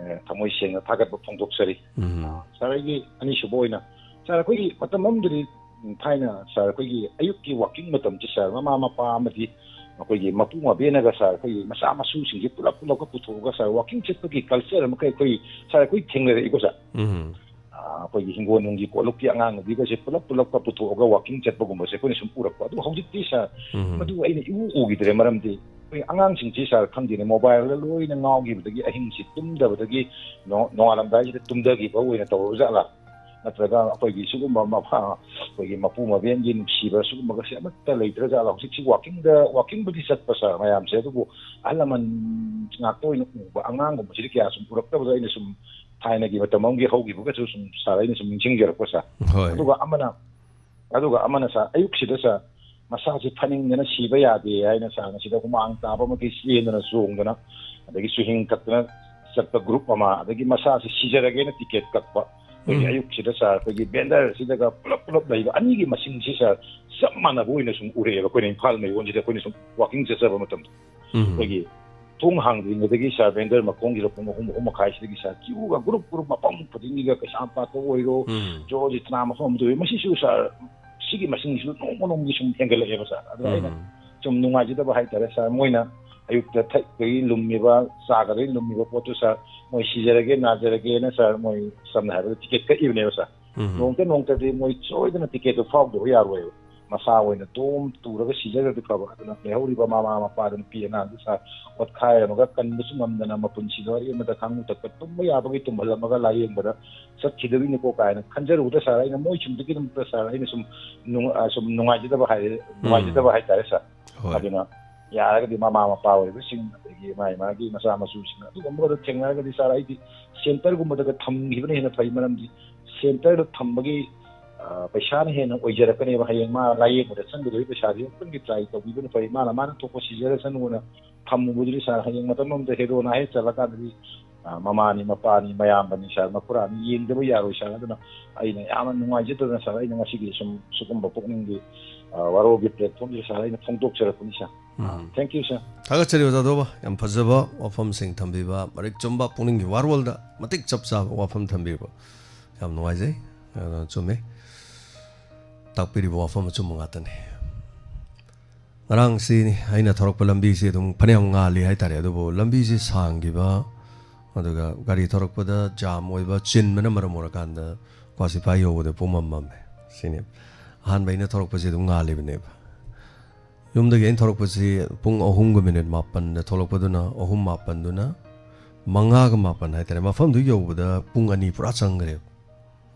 ꯑꯦ, ꯊꯃꯣꯏ ꯁꯦꯡꯅ ꯊꯥꯒꯠꯄ ꯐꯣꯡꯗꯣꯛꯆꯔꯤ꯫ ꯎꯝ꯫ ꯁꯥꯔ, ꯑꯩꯒꯤ ꯑꯅꯤꯁꯨꯕ ꯑꯣꯏꯅ, ꯁꯥꯔ, ꯑꯩꯈꯣꯏꯒꯤ ꯃꯇꯝ ꯑꯃꯗꯗꯤ, ꯎꯝ, ꯊꯥꯏꯅ, ꯁꯥꯔ, ꯑꯩꯈꯣꯏꯒꯤ ꯑꯌꯨꯛꯀꯤ ꯋꯥꯀꯤꯡ ꯃꯇꯝꯁꯤ, ꯁꯥꯔ, ꯃꯃꯥ ꯃꯄꯥ ꯑꯃꯗꯤ ꯑꯩꯈꯣꯏꯒꯤ ꯃꯄꯨ ꯃꯕꯦꯅꯒ, ꯁꯥꯔ, ꯑꯩꯈꯣꯏꯒꯤ ꯃꯆꯥ ꯃꯁꯨꯁꯤꯡꯁꯦ ꯄꯨꯂꯞ ꯄꯨꯂꯞꯀ ꯄꯨꯊꯣꯛꯑꯒ, ꯁꯥꯔ, ꯋꯥꯀꯤꯡ ꯆꯠꯄꯒꯤ ꯀꯜꯆꯔ ꯑꯃꯈꯛ ꯑꯩꯈꯣꯏ, ꯁꯥꯔ, ꯑꯩꯈꯣꯏ ꯊꯦꯡꯅꯔꯛꯏꯀꯣ, ꯁꯥꯔ꯫ ꯎꯝ꯫ ꯑꯥ, ꯑꯩꯈꯣꯏꯒꯤ ꯍꯤꯡꯒꯣꯜ ꯅꯨꯡꯒꯤ ꯀꯣꯜꯂꯨꯞꯀꯤ ꯑꯉꯥꯡ ꯅꯨꯕꯤꯒꯁꯦ ꯄꯨꯂꯞ ꯄꯨꯂꯞꯀ ꯄꯨꯊꯣꯛꯑꯒ ꯋꯥꯀꯤꯡ ꯆꯠꯄꯒꯨꯝꯕꯁꯦ ꯑꯩꯈꯣꯏꯅ ꯁꯨꯝ ꯎꯔꯛꯄ꯫ ꯑꯗꯨ ꯍꯧꯖꯤꯛꯇꯤ, ꯁꯥꯔ, ꯎꯝ꯫ ꯃꯗꯨ ꯑꯩꯅ ꯏꯎ ꯎꯈꯤꯗ꯭ꯔꯦ꯫ ꯃꯔꯝꯗꯤ ꯑꯩꯈꯣꯏ ꯑꯉꯥꯡꯁꯤꯡꯁꯤ, ꯁꯥꯔ, ꯈꯪꯗꯦꯅꯦ, ꯃꯣꯕꯥꯏꯜꯗ ꯂꯣꯏꯅ ꯉꯥꯎꯈꯤꯕꯗꯒꯤ ꯑꯍꯤꯡꯁꯤ ꯇꯨꯝꯗꯕꯗꯒꯤ ꯅꯣ-, ꯅꯣꯡꯉꯥꯜꯂꯝꯗꯥꯏꯁꯤꯗ ꯇꯨꯝꯊꯈꯤꯕ ꯑꯣꯏꯅ ꯇꯧꯔꯕ ꯖꯥꯠꯂꯥ? ꯅꯠꯇ꯭ꯔꯒ ꯑꯩꯈꯣꯏꯒꯤ ꯁꯤꯒꯨꯝꯕ ꯃꯐ-, ꯑꯩꯈꯣꯏꯒꯤ ꯃꯄꯨ ꯃꯕꯦꯟꯒꯤ ꯅꯨꯡꯁꯤꯕ ꯁꯤꯒꯨꯝꯕꯒꯁꯦ ꯑꯃꯠꯇ ꯂꯩꯇ꯭ꯔ ꯖꯥꯠꯂꯥ? ꯍꯧꯖꯤꯛꯁꯤ ꯋꯥꯀꯤꯡꯗ, ꯋꯥꯀꯤꯡꯕꯨꯗꯤ ꯆꯠꯄ, ꯁꯥꯔ, ꯃꯌꯥꯝꯁꯦ, ꯑꯗꯨꯕꯨ ꯑꯍꯜ ꯂꯃꯟ ꯉꯥꯛꯇ ꯑꯣꯏꯅ ꯎꯕ, ꯑꯉꯥꯡꯒꯨꯝꯕꯁꯤꯗꯤ ꯀꯌꯥ ꯁꯨꯝ ꯎꯔꯛꯇꯕꯗ ꯑꯩꯅ ꯁꯨꯝ ꯊꯥꯏꯅꯒꯤ ꯃꯇꯝ ꯑꯃꯒꯤ ꯍꯧꯈꯤꯕꯒꯁꯨ ꯁꯨꯝ, ꯁꯥꯔ, ꯑꯩꯅ ꯁꯨꯝ ꯅꯤꯡꯁꯤꯡꯖꯔꯛꯄ, ꯁꯥꯔ꯫ ꯍꯣꯏ꯫ ꯑꯗꯨꯒ ꯑꯃꯅ, ꯑꯗꯨꯒ ꯑꯃꯅ, ꯁꯥꯔ, ꯑꯌꯨꯛꯁꯤꯗ, ꯁꯥꯔ, ꯃꯁꯥꯁꯦ ꯐꯅꯤꯡꯗꯅ ꯁꯤꯕ ꯌꯥꯗꯦ ꯍꯥꯏꯅ, ꯁꯥꯔ, ꯉꯁꯤꯗ ꯍꯨꯃꯥꯡ ꯇꯥꯕ ꯃꯈꯩ ꯆꯦꯟꯗꯅ ꯆꯣꯡꯗꯅ, ꯑꯗꯒꯤ ꯆꯨꯍꯤꯡ ꯊꯛꯇꯅ ꯆꯠꯄ ꯒ꯭ꯔꯨꯞ ꯑꯃ, ꯑꯗꯒꯤ ꯃꯁꯥꯁꯦ ꯁꯤꯖꯔꯒꯦꯅ ꯇꯤꯀꯦꯠ ꯀꯛꯄ, ꯑꯩꯈꯣꯏꯒꯤ ꯎꯝ꯫ ꯑꯌꯨꯛꯁꯤꯗ ꯁꯥꯔ, ꯑꯩꯈꯣꯏꯒꯤ ꯚꯦꯟꯗꯔꯁꯤꯗꯒ ꯄꯨꯂꯞ ꯄꯨꯂꯞ ꯂꯩꯕ ꯑꯅꯤꯒꯤ ꯃꯁꯤꯡꯁꯤ ꯁꯥꯔ, ꯆꯞ ꯃꯥꯟꯅꯕ ꯑꯣꯏꯅ ꯁꯨꯝ ꯎꯔꯛꯑꯦꯕ꯫ ꯑꯩꯈꯣꯏꯅ ꯏꯝꯐꯥꯜ ꯃꯌꯣꯟꯁꯤꯗ ꯑꯩꯈꯣꯏꯅ ꯁꯨꯝ ꯋꯥꯀꯤꯡ ꯆꯠꯆꯕ ꯃꯇꯝꯗ ꯎꯝ꯫ ꯑꯩꯈꯣꯏꯒꯤ ꯊꯣꯡ ꯍꯥꯡꯗ꯭ꯔꯤꯉꯩꯗꯒꯤ ꯁꯥꯔ, ꯚꯦꯟꯗꯔ ꯃꯈꯣꯡꯁꯤꯗ ꯄꯨꯡ ꯑꯍꯨꯝ, ꯑꯍꯨꯝ ꯃꯈꯥꯏꯁꯤꯗꯒꯤ ꯁꯥꯔ, ꯀ꯭ꯌꯨꯒ ꯒ꯭ꯔꯨꯞ ꯒ꯭ꯔꯨꯞ ꯃꯐꯝ ꯈꯨꯗꯤꯡꯒꯤꯒ, ꯀꯩꯁꯥꯝꯄꯥꯠꯇ ꯑꯣꯏꯔꯣ, ꯎꯝ꯫ ꯖꯣꯔꯣꯖꯤꯠ ꯇꯅꯥ ꯃꯐꯝ ꯑꯃꯗ ꯑꯣꯏꯔꯣ, ꯃꯁꯤꯁꯨ ꯁꯥꯔ, ꯁꯤꯒꯤ ꯃꯁꯤꯡꯁꯤꯁꯨ ꯅꯣꯡꯃ ꯅꯣꯡꯃꯒꯤ ꯁꯨꯝ ꯍꯦꯟꯒꯠꯂꯛꯑꯦꯕ ꯁꯥꯔ꯫ ꯑꯗꯨꯅ ꯑꯩꯅ ꯎꯝ꯫ ꯁꯨꯝ ꯅꯨꯡꯉꯥꯏꯖꯗꯕ ꯍꯥꯏꯇꯥꯔꯦ ꯁꯥꯔ, ꯃꯣꯏꯅ ꯑꯌꯨꯛꯇ ꯊꯛꯄꯒꯤ ꯂꯨꯝꯃꯤꯕ, ꯆꯥꯒꯗꯒꯤ ꯂꯨꯝꯃꯤꯕ ꯄꯣꯠꯇꯨ ꯁꯥꯔ, ꯃꯣꯏ ꯁꯤꯖꯔꯒꯦ, ꯅꯥꯖꯔꯒꯦꯅ ꯁꯥꯔ, ꯃꯣꯏ ꯁꯝꯅ ꯍꯥꯏꯔꯕꯗ ꯇꯤꯀꯦꯠ ꯀꯛꯏꯕꯅꯦꯕ ꯁꯥꯔ꯫ ꯎꯝ꯫ ꯅꯣꯡꯃꯇ ꯅꯣꯡꯃꯇꯗꯤ ꯃꯣꯏ ꯁꯣꯏꯗꯅ ꯇꯤꯀꯦꯠꯇꯨ ꯐꯥꯎꯗꯕ ꯌꯥꯔꯣꯏꯕ꯫ ꯃꯁꯥ ꯑꯣꯏꯅ ꯇꯣꯝ ꯇꯨꯔꯒ ꯁꯤꯖꯈ꯭ꯔꯗꯤ ꯐꯕ꯫ ꯑꯗꯨꯅ ꯂꯩꯍꯧꯔꯤꯕ ꯃꯃꯥ ꯃꯄꯥꯗ, ꯅꯨꯄꯤ ꯑꯉꯥꯡꯗꯨ ꯁꯥꯔ, ꯑꯣꯠꯈꯥꯏꯔꯝꯃꯒ ꯀꯟꯕꯁꯨ ꯉꯝꯗꯅ ꯃꯄꯨꯟꯁꯤꯗꯣ ꯑꯔꯦꯝꯕꯗ ꯈꯥꯡꯉꯨ ꯇꯛꯄ ꯇꯨꯝꯕ ꯌꯥꯕꯒꯤ ꯇꯨꯝꯍꯜꯂꯝꯃꯒ ꯂꯥꯏꯌꯦꯡꯕꯗ ꯆꯠꯈꯤꯗꯣꯏꯅꯤꯀꯣ ꯀꯥꯏꯅ ꯈꯟꯖꯔꯨꯕꯗ ꯁꯥꯔ, ꯑꯩꯅ ꯃꯣꯏ ꯁꯨꯝꯗꯒꯤ ꯑꯗꯨꯝ ꯁꯥꯔ, ꯑꯩꯅ ꯁꯨꯝ ꯅꯨꯡ-, ꯑ, ꯁꯨꯝ ꯅꯨꯡꯉꯥꯏꯖꯗꯕ ꯍꯥꯏ-, ꯎꯝ꯫ ꯅꯨꯡꯉꯥꯏꯖꯗꯕ ꯍꯥꯏꯇꯥꯔꯦ ꯁꯥꯔ꯫ ꯍꯣꯏ꯫ ꯑꯗꯨꯅ ꯌꯥꯔꯒꯗꯤ ꯃꯃꯥ ꯃꯄꯥ ꯑꯣꯏꯕꯁꯤꯡ, ꯑꯗꯒꯤ ꯃꯥꯒꯤ ꯃꯥꯒꯤ ꯃꯆꯥ ꯃꯁꯨꯁꯤꯡ ꯑꯗꯨꯒꯨꯝꯕꯗ ꯊꯦꯡꯅꯔꯒꯗꯤ ꯁꯥꯔ, ꯑꯩꯗꯤ ꯁꯦꯟꯇꯔꯒꯨꯝꯕꯗꯒ ꯊꯝꯈꯤꯕꯅ ꯍꯦꯟꯅ ꯐꯩ꯫ ꯃꯔꯝꯗꯤ ꯁꯦꯟꯇꯔꯗ ꯊꯝꯕꯒꯤ, ꯑ, ꯄꯩꯁꯥꯅ ꯍꯦꯟꯅ ꯑꯣꯏꯖꯔꯛꯀꯅꯦꯕ꯫ ꯍꯌꯦꯡ ꯃꯥ ꯂꯥꯏꯌꯦꯡꯕꯗ ꯆꯪꯒꯗꯧꯔꯤꯕ ꯄꯩꯁꯥꯁꯤ ꯑꯃꯨꯛꯇꯪꯒꯤ ꯇ꯭ꯔꯥꯏ ꯇꯧꯕꯤꯕꯅ ꯐꯩ꯫ ꯃꯥꯅ ꯃꯥꯅ ꯊꯣꯛꯄ ꯁꯤꯖꯔꯁꯅꯨꯅ ꯊꯝꯃꯨꯕꯗꯨꯗꯤ ꯁꯥꯔ, ꯍꯌꯦꯡ ꯃꯇꯝ ꯑꯃꯗ ꯍꯦꯔꯣꯅ ꯍꯦꯛ ꯆꯠꯂꯀꯥꯟꯗꯗꯤ, ꯑ, ꯃꯃꯥꯅꯤ, ꯃꯄꯥꯅꯤ, ꯃꯌꯥꯝꯕꯅꯤ ꯁꯥꯔ, ꯃꯈꯨꯔꯥꯅꯤ, ꯌꯦꯡꯗꯕ ꯌꯥꯔꯣꯏ ꯁꯥꯔ꯫ ꯑꯗꯨꯅ ꯑꯩꯅ ꯌꯥꯝꯅ ꯅꯨꯡꯉꯥꯏꯖꯗꯗꯅ ꯁꯥꯔ, ꯑꯩꯅ ꯉꯁꯤꯒꯤ ꯁꯨꯝ ꯁꯤꯒꯨꯝꯕ ꯄꯨꯛꯅꯤꯡꯒꯤ, ꯑ, ꯋꯥꯔꯧꯒꯤ ꯄ꯭ꯂꯦꯠꯐꯣꯝꯁꯤꯗ ꯁꯥꯔ, ꯑꯩꯅ ꯐꯣꯡꯗꯣꯛꯆꯔꯛꯄꯅꯤ ꯁꯥꯔ꯫ ꯎꯝ꯫ Thank you ꯁꯥꯔ꯫ ꯊꯥꯒꯠꯆꯔꯤ ꯑꯣꯖꯥ ꯗꯣꯕ, ꯌꯥꯝ ꯐꯖꯕ ꯋꯥꯐꯝꯁꯤꯡ ꯊꯝꯕꯤꯕ, ꯃꯔꯤꯛ ꯆꯨꯝꯕ, ꯄꯨꯛꯅꯤꯡꯒꯤ ꯋꯥꯔꯣꯜꯗ ꯃꯇꯤꯛ ꯆꯞ ꯆꯥꯕ ꯋꯥꯐꯝ ꯊꯝꯕꯤꯕ꯫ ꯌꯥꯝ ꯅꯨꯡꯉꯥꯏꯖꯩ꯫ ꯑ, ꯆꯨꯝꯃꯤ꯫ ꯇꯥꯛꯄꯤꯔꯤꯕ ꯋꯥꯐꯝ ꯑꯆꯨꯝꯕ ꯉꯥꯛꯇꯅꯤ꯫ ꯉꯔꯥꯡꯁꯤ ꯑꯩꯅ ꯊꯧꯔꯛꯄ ꯂꯝꯕꯤꯁꯤ ꯑꯗꯨꯝ ꯐꯅꯌꯥꯝ ꯉꯥꯜꯂꯤ ꯍꯥꯏꯇꯥꯔꯦ, ꯑꯗꯨꯕꯨ ꯂꯝꯕꯤꯁꯤ ꯁꯥꯡꯈꯤꯕ, ꯑꯗꯨꯒ ꯒꯥꯔꯤ ꯊꯧꯔꯛꯄꯗ ꯖꯥꯝ ꯑꯣꯏꯕ, ꯆꯤꯟꯕꯅ ꯃꯔꯝ ꯑꯣꯏꯔꯀꯥꯟꯗ ꯀ꯭ꯋꯥꯁꯤꯐꯥꯏ ꯌꯧꯕꯗ ꯄꯨꯝꯃꯝ ꯃꯝꯃꯦ꯫ ꯁꯤꯅꯤ ꯑꯍꯥꯟꯕ ꯑꯩꯅ ꯊꯧꯔꯛꯄꯁꯤ ꯑꯗꯨꯝ ꯉꯥꯜꯂꯤꯕꯅꯦꯕ꯫ ꯌꯨꯝꯗꯒꯤ ꯑꯩꯅ ꯊꯧꯔꯛꯄꯁꯤ ꯄꯨꯡ ꯑꯍꯨꯝꯒ ꯃꯤꯅꯤꯠ ꯃꯥꯄꯟꯗ ꯊꯣꯛꯂꯛꯄꯗꯨꯅ, ꯑꯍꯨꯝ ꯃꯥꯄꯟꯗꯨꯅ ꯃꯉꯥꯒ ꯃꯥꯄꯟ ꯍꯥꯏꯇꯥꯔꯦ, ꯃꯐꯝꯗꯨ ꯌꯧꯕꯗ ꯄꯨꯡ ꯑꯅꯤ ꯄꯨꯔꯥ ꯆꯪꯈ꯭ꯔꯦꯕ꯫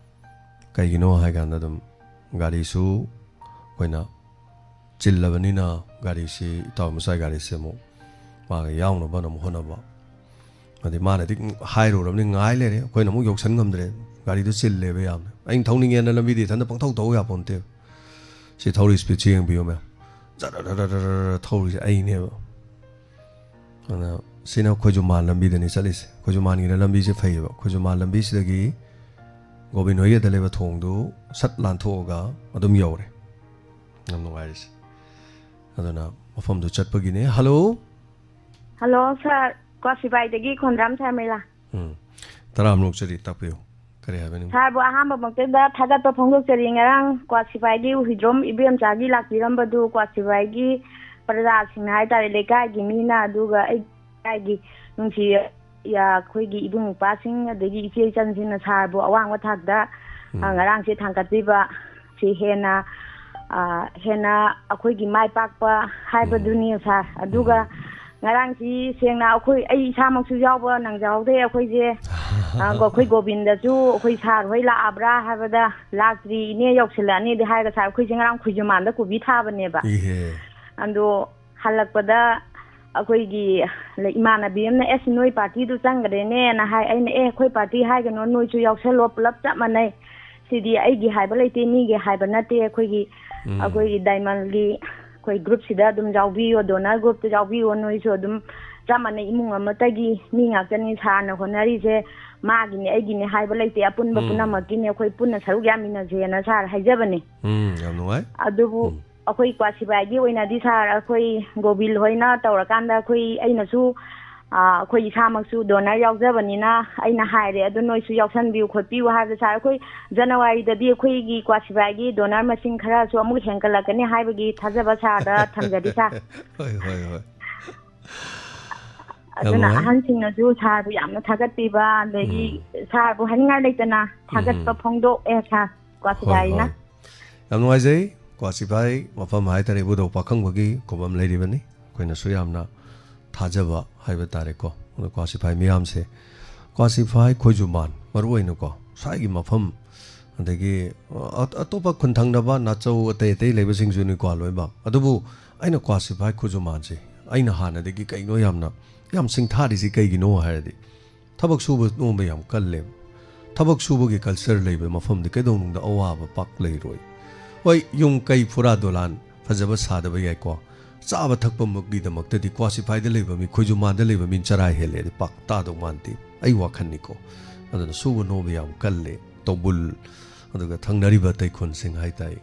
ꯀꯩꯒꯤꯅꯣ ꯍꯥꯏ ꯀꯥꯟꯗ ꯑꯗꯨꯝ ꯒꯥꯔꯤꯁꯨ ꯑꯩꯈꯣꯏꯅ ꯆꯤꯜꯂꯕꯅꯤꯅ ꯒꯥꯔꯤꯁꯤ, ꯏꯇꯥꯎ ꯃꯆꯥꯒꯤ ꯒꯥꯔꯤꯁꯤ ꯑꯃꯨꯛ ꯃꯥꯒ ꯌꯥꯎꯅꯕꯅ ꯑꯃꯨꯛ ꯍꯣꯠꯅꯕ꯫ ꯑꯗꯩ ꯃꯥꯅꯗꯤ ꯍꯥꯏꯔꯨꯔꯕꯅꯤ, ꯉꯥꯏ ꯂꯩꯔꯦ, ꯑꯩꯈꯣꯏꯅ ꯑꯃꯨꯛ ꯌꯧꯁꯟ ꯉꯝꯗ꯭ꯔꯦ, ꯒꯥꯔꯤꯗꯨ ꯆꯤꯜꯂꯦꯕ ꯌꯥꯝꯅ꯫ ꯑꯩꯅ ꯊꯧꯅꯤꯡꯉꯦꯅ ꯂꯝꯕꯤꯗ ꯏꯊꯟꯇ ꯄꯪꯊꯧ ꯊꯧ ꯌꯥꯄꯣꯟꯇꯦꯕ꯫ ꯁꯤ ꯊꯧꯔꯤ ꯁ꯭ꯄꯤꯠꯁꯤ ꯌꯦꯡꯕꯤꯌꯨ ꯃꯌꯥꯝ, ꯖꯔ ꯖꯔ ꯖꯔ ꯖꯔ ꯊꯧꯔꯤꯁꯦ ꯑꯩꯅꯦꯕ꯫ ꯑꯗꯨꯅ ꯁꯤꯅ ꯈꯣꯏꯖꯨꯃꯥꯟ ꯂꯝꯕꯤꯗꯅꯤ ꯆꯠꯂꯤꯁꯦ꯫ ꯈꯣꯏꯖꯨꯃꯥꯟꯒꯤꯅ ꯂꯝꯕꯤꯁꯦ ꯐꯩꯌꯦꯕ꯫ ꯈꯣꯏꯖꯨꯃꯥꯟ ꯂꯝꯕꯤꯁꯤꯗꯒꯤ ꯒꯣꯕꯤꯟ ꯍꯣꯏꯒꯤꯗ ꯂꯩꯕ ꯊꯣꯡꯗꯨ ꯁꯠ ꯂꯥꯟꯊꯣꯛꯑꯒ ꯑꯗꯨꯝ ꯌꯧꯔꯦ꯫ ꯌꯥꯝ ꯅꯨꯡꯉꯥꯏꯔꯤꯁꯦ꯫ ꯑꯗꯨꯅ ꯃꯐꯝꯗꯨ ꯆꯠꯄꯒꯤꯅꯦ꯫ ꯍꯜꯂꯣ꯫ ꯍꯜꯂꯣ, ꯁꯥꯔ꯫ ꯀ꯭ꯋꯥꯁꯤꯕꯥꯏꯗꯒꯤ ꯈꯣꯟꯗ꯭ꯔꯥꯝ ꯁꯔꯃꯤꯂꯥ꯫ ꯎꯝ꯫ ꯇꯔꯥꯝꯅ ꯑꯣꯛꯆꯔꯤ, ꯇꯥꯛꯄꯤꯌꯨ꯫ ꯀꯔꯤ ꯍꯥꯏꯕꯅꯤ? ꯁꯥꯔꯕꯨ ꯑꯍꯥꯟꯕꯃꯛꯇꯗ ꯊꯥꯒꯠꯄ ꯐꯣꯡꯗꯣꯛꯆꯔꯤ꯫ ꯉꯔꯥꯡ ꯀ꯭ꯋꯥꯁꯤꯕꯥꯏꯒꯤ ꯎꯍꯤꯗ꯭ꯔꯣꯝ ꯏꯕꯦꯝꯆꯥꯒꯤ ꯂꯥꯛꯄꯤꯔꯝꯕꯗꯨ ꯀ꯭ꯋꯥꯁꯤꯕꯥꯏꯒꯤ ꯄ꯭ꯔꯖꯥꯁꯤꯡꯅ ꯍꯥꯏꯇꯥꯔꯦ, ꯂꯩꯀꯥꯏꯒꯤ ꯃꯤꯅ, ꯑꯗꯨꯒ ꯑꯩ ꯂꯩꯀꯥꯏꯒꯤ ꯅꯨꯡꯁꯤ, ꯌꯥ-, ꯑꯩꯈꯣꯏꯒꯤ ꯏꯕꯨꯡ ꯏꯄ꯭ꯋꯥꯁꯤꯡ ꯑꯗꯒꯤ ꯏꯆꯦ ꯏꯆꯟꯁꯤꯡꯅ ꯁꯥꯔꯕꯨ ꯑꯋꯥꯡꯕ ꯊꯥꯛꯇ, ꯎꯝ꯫ ꯑ, ꯉꯔꯥꯡꯁꯦ ꯊꯥꯡꯒꯠꯄꯤꯕ ꯁꯤ ꯍꯦꯟꯅ, ꯑ, ꯍꯦꯟꯅ ꯑꯩꯈꯣꯏꯒꯤ ꯃꯥꯏ ꯄꯥꯛꯄ ꯍꯥꯏꯕꯗꯨꯅꯤ, ꯎꯝ꯫ ꯁꯥꯔ꯫ ꯑꯗꯨꯒ ꯎꯝ꯫ ꯉꯔꯥꯡꯁꯤ ꯁꯦꯡꯅ ꯑꯩꯈꯣꯏ, ꯑꯩ ꯏꯁꯥꯃꯛꯁꯨ ꯌꯥꯎꯕ ꯅꯪꯖꯍꯧꯗꯦ꯫ ꯑꯩꯈꯣꯏꯁꯦ, ꯑ, ꯑꯩꯈꯣꯏ ꯒꯣꯕꯤꯟꯗꯁꯨ ꯑꯩꯈꯣꯏ ꯁꯥꯔ ꯍꯣꯏ ꯂꯥꯛꯑꯕ꯭ꯔꯥ ꯍꯥꯏꯕꯗ, "ꯂꯥꯛꯇ꯭ꯔꯤ ꯏꯅꯦ, ꯌꯧꯁꯤꯜꯂꯛꯑꯅꯤꯗꯤ" ꯍꯥꯏꯔꯒ, ꯁꯥꯔ, ꯑꯩꯈꯣꯏꯁꯦ ꯉꯔꯥꯡ ꯈꯣꯏꯖꯨꯃꯥꯟꯗ ꯀꯣꯕꯤ ꯊꯥꯕꯅꯦꯕ꯫ ꯏꯍꯦ꯫ ꯑꯗꯣ ꯍꯜꯂꯛꯄꯗ ꯑꯩꯈꯣꯏꯒꯤ ꯏꯃꯥꯟꯅꯕꯤ ꯑꯃꯅ, "ꯑꯦꯁ, ꯅꯣꯏ ꯄꯥꯔꯇꯤꯗꯨ ꯆꯪꯈ꯭ꯔꯦꯅꯦꯅ" ꯍꯥꯏ꯫ ꯑꯩꯅ, "ꯑꯦ, ꯑꯩꯈꯣꯏ ꯄꯥꯔꯇꯤ ꯍꯥꯏꯒꯅꯣ, ꯅꯣꯏꯁꯨ ꯌꯥꯎꯁꯜꯂꯣ, ꯄꯨꯂꯞ ꯆꯞ ꯃꯥꯟꯅꯩ꯫ ꯁꯤꯗꯤ ꯑꯩꯒꯤ ꯍꯥꯏꯕ ꯂꯩꯇꯦ, ꯃꯤꯒꯤ ꯍꯥꯏꯕ ꯅꯠꯇꯦ꯫ ꯑꯩꯈꯣꯏꯒꯤ, ꯎꯝ꯫ ꯑꯩꯈꯣꯏꯒꯤ ꯗꯥꯏꯃꯟꯒꯤ ꯑꯩꯈꯣꯏ ꯒ꯭ꯔꯨꯞꯁꯤꯗ ꯑꯗꯨꯝ ꯌꯥꯎꯕꯤꯌꯣ, ꯗꯣꯅꯔ ꯒ꯭ꯔꯨꯞꯇ ꯌꯥꯎꯕꯤꯌꯣ, ꯅꯣꯏꯁꯨ ꯑꯗꯨꯝ ꯆꯞ ꯃꯥꯟꯅꯩ, ꯏꯃꯨꯡ ꯑꯃꯠꯇꯒꯤ ꯃꯤ ꯉꯥꯛꯇꯅꯤ꯫ ꯁꯥꯔꯅ ꯍꯣꯠꯅꯔꯤꯁꯦ ꯃꯥꯒꯤꯅꯤ, ꯑꯩꯒꯤꯅꯤ ꯍꯥꯏꯕ ꯂꯩꯇꯦ, ꯑꯄꯨꯟꯕ ꯎꯝ꯫ ꯄꯨꯝꯅꯃꯛꯀꯤꯅꯤ, ꯑꯩꯈꯣꯏ ꯄꯨꯟꯅ ꯁꯔꯨꯛ ꯌꯥꯃꯤꯟꯅꯁꯦꯅ ꯁꯥꯔ ꯍꯥꯏꯖꯕꯅꯦ"꯫ ꯎꯝ, ꯌꯥꯝ ꯅꯨꯡꯉꯥꯏ꯫ ꯑꯗꯨꯕꯨ ꯎꯝ꯫ ꯑꯩꯈꯣꯏ ꯀ꯭ꯋꯥꯁꯤꯕꯥꯏꯒꯤ ꯑꯣꯏꯅꯗꯤ ꯁꯥꯔ, ꯑꯩꯈꯣꯏ ꯒꯣꯕꯤꯜ ꯍꯣꯏꯅ ꯇꯧꯔꯀꯥꯟꯗ ꯑꯩꯈꯣꯏ, ꯑꯩꯅꯁꯨ, ꯑ, ꯑꯩꯈꯣꯏ ꯏꯁꯥꯃꯛꯁꯨ ꯗꯣꯅꯔ ꯌꯥꯎꯖꯕꯅꯤꯅ ꯑꯩꯅ ꯍꯥꯏꯔꯦ, "ꯑꯗꯨ ꯅꯣꯏꯁꯨ ꯌꯥꯎꯁꯟꯕꯤꯌꯨ ꯈꯣꯠꯄꯤꯌꯨ" ꯍꯥꯏꯕꯗ ꯁꯥꯔ, ꯑꯩꯈꯣꯏ ꯖꯅꯋꯥꯔꯤꯗꯗꯤ ꯑꯩꯈꯣꯏꯒꯤ ꯀ꯭ꯋꯥꯁꯤꯕꯥꯏꯒꯤ ꯗꯣꯅꯔ ꯃꯁꯤꯡ ꯈꯔꯁꯨ ꯑꯃꯨꯛ ꯍꯦꯟꯒꯠꯂꯛꯀꯅꯤ ꯍꯥꯏꯕꯒꯤ ꯊꯥꯖꯕ ꯁꯥꯔꯗ ꯊꯝꯖꯔꯤ, ꯁꯥꯔ꯫ ꯍꯣꯏ, ꯍꯣꯏ, ꯍꯣꯏ꯫ ꯌꯥꯝ ꯑꯗꯨꯅ ꯅꯨꯡꯉꯥꯏ꯫ ꯑꯍꯟꯁꯤꯡꯅꯁꯨ ꯁꯥꯔꯕꯨ ꯌꯥꯝꯅ ꯊꯥꯒꯠꯄꯤꯕ, ꯑꯗꯒꯤ ꯎꯝ꯫ ꯁꯥꯔꯕꯨ ꯍꯥꯏꯅꯤꯡꯉꯥꯏ ꯂꯩꯇꯅ ꯊꯥꯒꯠꯄ ꯎꯝ꯫ ꯐꯣꯡꯗꯣꯛꯑꯦ, ꯁꯥꯔ꯫ ꯍꯣꯏ, ꯀ꯭ꯋꯥꯁꯤꯕꯥꯏꯅ꯫ ꯍꯣꯏ꯫ ꯌꯥꯝ ꯅꯨꯡꯉꯥꯏꯖꯩ꯫ ꯀ꯭ꯋꯥꯁꯤꯐꯥꯏ ꯃꯐꯝ ꯍꯥꯏꯇꯥꯔꯦ, ꯏꯕꯨꯙꯧ ꯄꯥꯈꯪꯕꯒꯤ ꯈꯨꯕꯝ ꯂꯩꯔꯤꯕꯅꯤ꯫ ꯑꯩꯈꯣꯏꯅꯁꯨ ꯌꯥꯝꯅ ꯊꯥꯖꯕ ꯍꯥꯏꯕ ꯇꯥꯔꯦꯀꯣ꯫ ꯑꯗꯣ ꯀ꯭ꯋꯥꯁꯤꯐꯥꯏ ꯃꯤꯌꯥꯝꯁꯦ, ꯀ꯭ꯋꯥꯁꯤꯐꯥꯏ ꯈꯣꯏꯖꯨꯃꯥꯟ ꯃꯔꯨ ꯑꯣꯏꯅꯀꯣ, ꯁ꯭ꯋꯥꯏꯒꯤ ꯃꯐꯝ, ꯑꯗꯒꯤ, ꯑ-, ꯑꯇꯣꯞꯄ ꯈꯨꯟꯊꯪꯅꯕ ꯅꯥꯆꯧ ꯑꯇꯩ ꯑꯇꯩ ꯂꯩꯕꯁꯤꯡꯁꯨꯅꯤꯀꯣ ꯂꯣꯏꯅꯃꯛ꯫ ꯑꯗꯨꯕꯨ ꯑꯩꯅ ꯀ꯭ꯋꯥꯁꯤꯐꯥꯏ ꯈꯣꯏꯖꯨꯃꯥꯟꯁꯦ ꯑꯩꯅ ꯍꯥꯟꯅꯗꯒꯤ ꯀꯩꯅꯣ ꯌꯥꯝꯅ, ꯌꯥꯝ ꯁꯤꯡꯊꯥꯔꯤꯁꯤ ꯀꯩꯒꯤꯅꯣ ꯍꯥꯏꯔꯗꯤ, ꯊꯕꯛ ꯁꯨꯕ ꯅꯣꯝꯕ ꯌꯥꯝ ꯀꯜꯂꯦꯕ꯫ ꯊꯕꯛ ꯁꯨꯕꯒꯤ ꯀꯜꯆꯔ ꯂꯩꯕ ꯃꯐꯝꯗꯤ ꯀꯩꯗꯧꯅꯨꯡꯗ ꯑꯋꯥꯕ ꯄꯥꯛ ꯂꯩꯔꯣꯏ꯫ ꯍꯣꯏ, ꯌꯨꯝ ꯀꯩ ꯐꯨꯔꯥ ꯗꯣꯂꯥꯟ ꯐꯖꯕ ꯁꯥꯗꯕ ꯌꯥꯏꯀꯣ, ꯆꯥꯕ ꯊꯛꯄꯃꯛꯀꯤꯗꯃꯛꯇꯗꯤ ꯀ꯭ꯋꯥꯁꯤꯐꯥꯏꯗ ꯂꯩꯕ ꯃꯤ, ꯈꯣꯏꯖꯨꯃꯥꯟꯗ ꯂꯩꯕ ꯃꯤ ꯆꯔꯥ ꯍꯦꯜꯂꯦꯗꯤ ꯄꯥꯛ ꯇꯥꯗꯧ ꯃꯥꯟꯗꯦ, ꯑꯩ ꯋꯥꯈꯜꯅꯤꯀꯣ꯫ ꯑꯗꯨꯅ ꯁꯨꯕ ꯅꯣꯝꯕ ꯌꯥꯝ ꯀꯜꯂꯦ꯫ ꯇꯧꯕꯨꯜ, ꯑꯗꯨꯒ ꯊꯪꯅꯔꯤꯕ ꯑꯇꯩ ꯈꯨꯟꯁꯤꯡ ꯍꯥꯏꯇꯥꯔꯦ꯫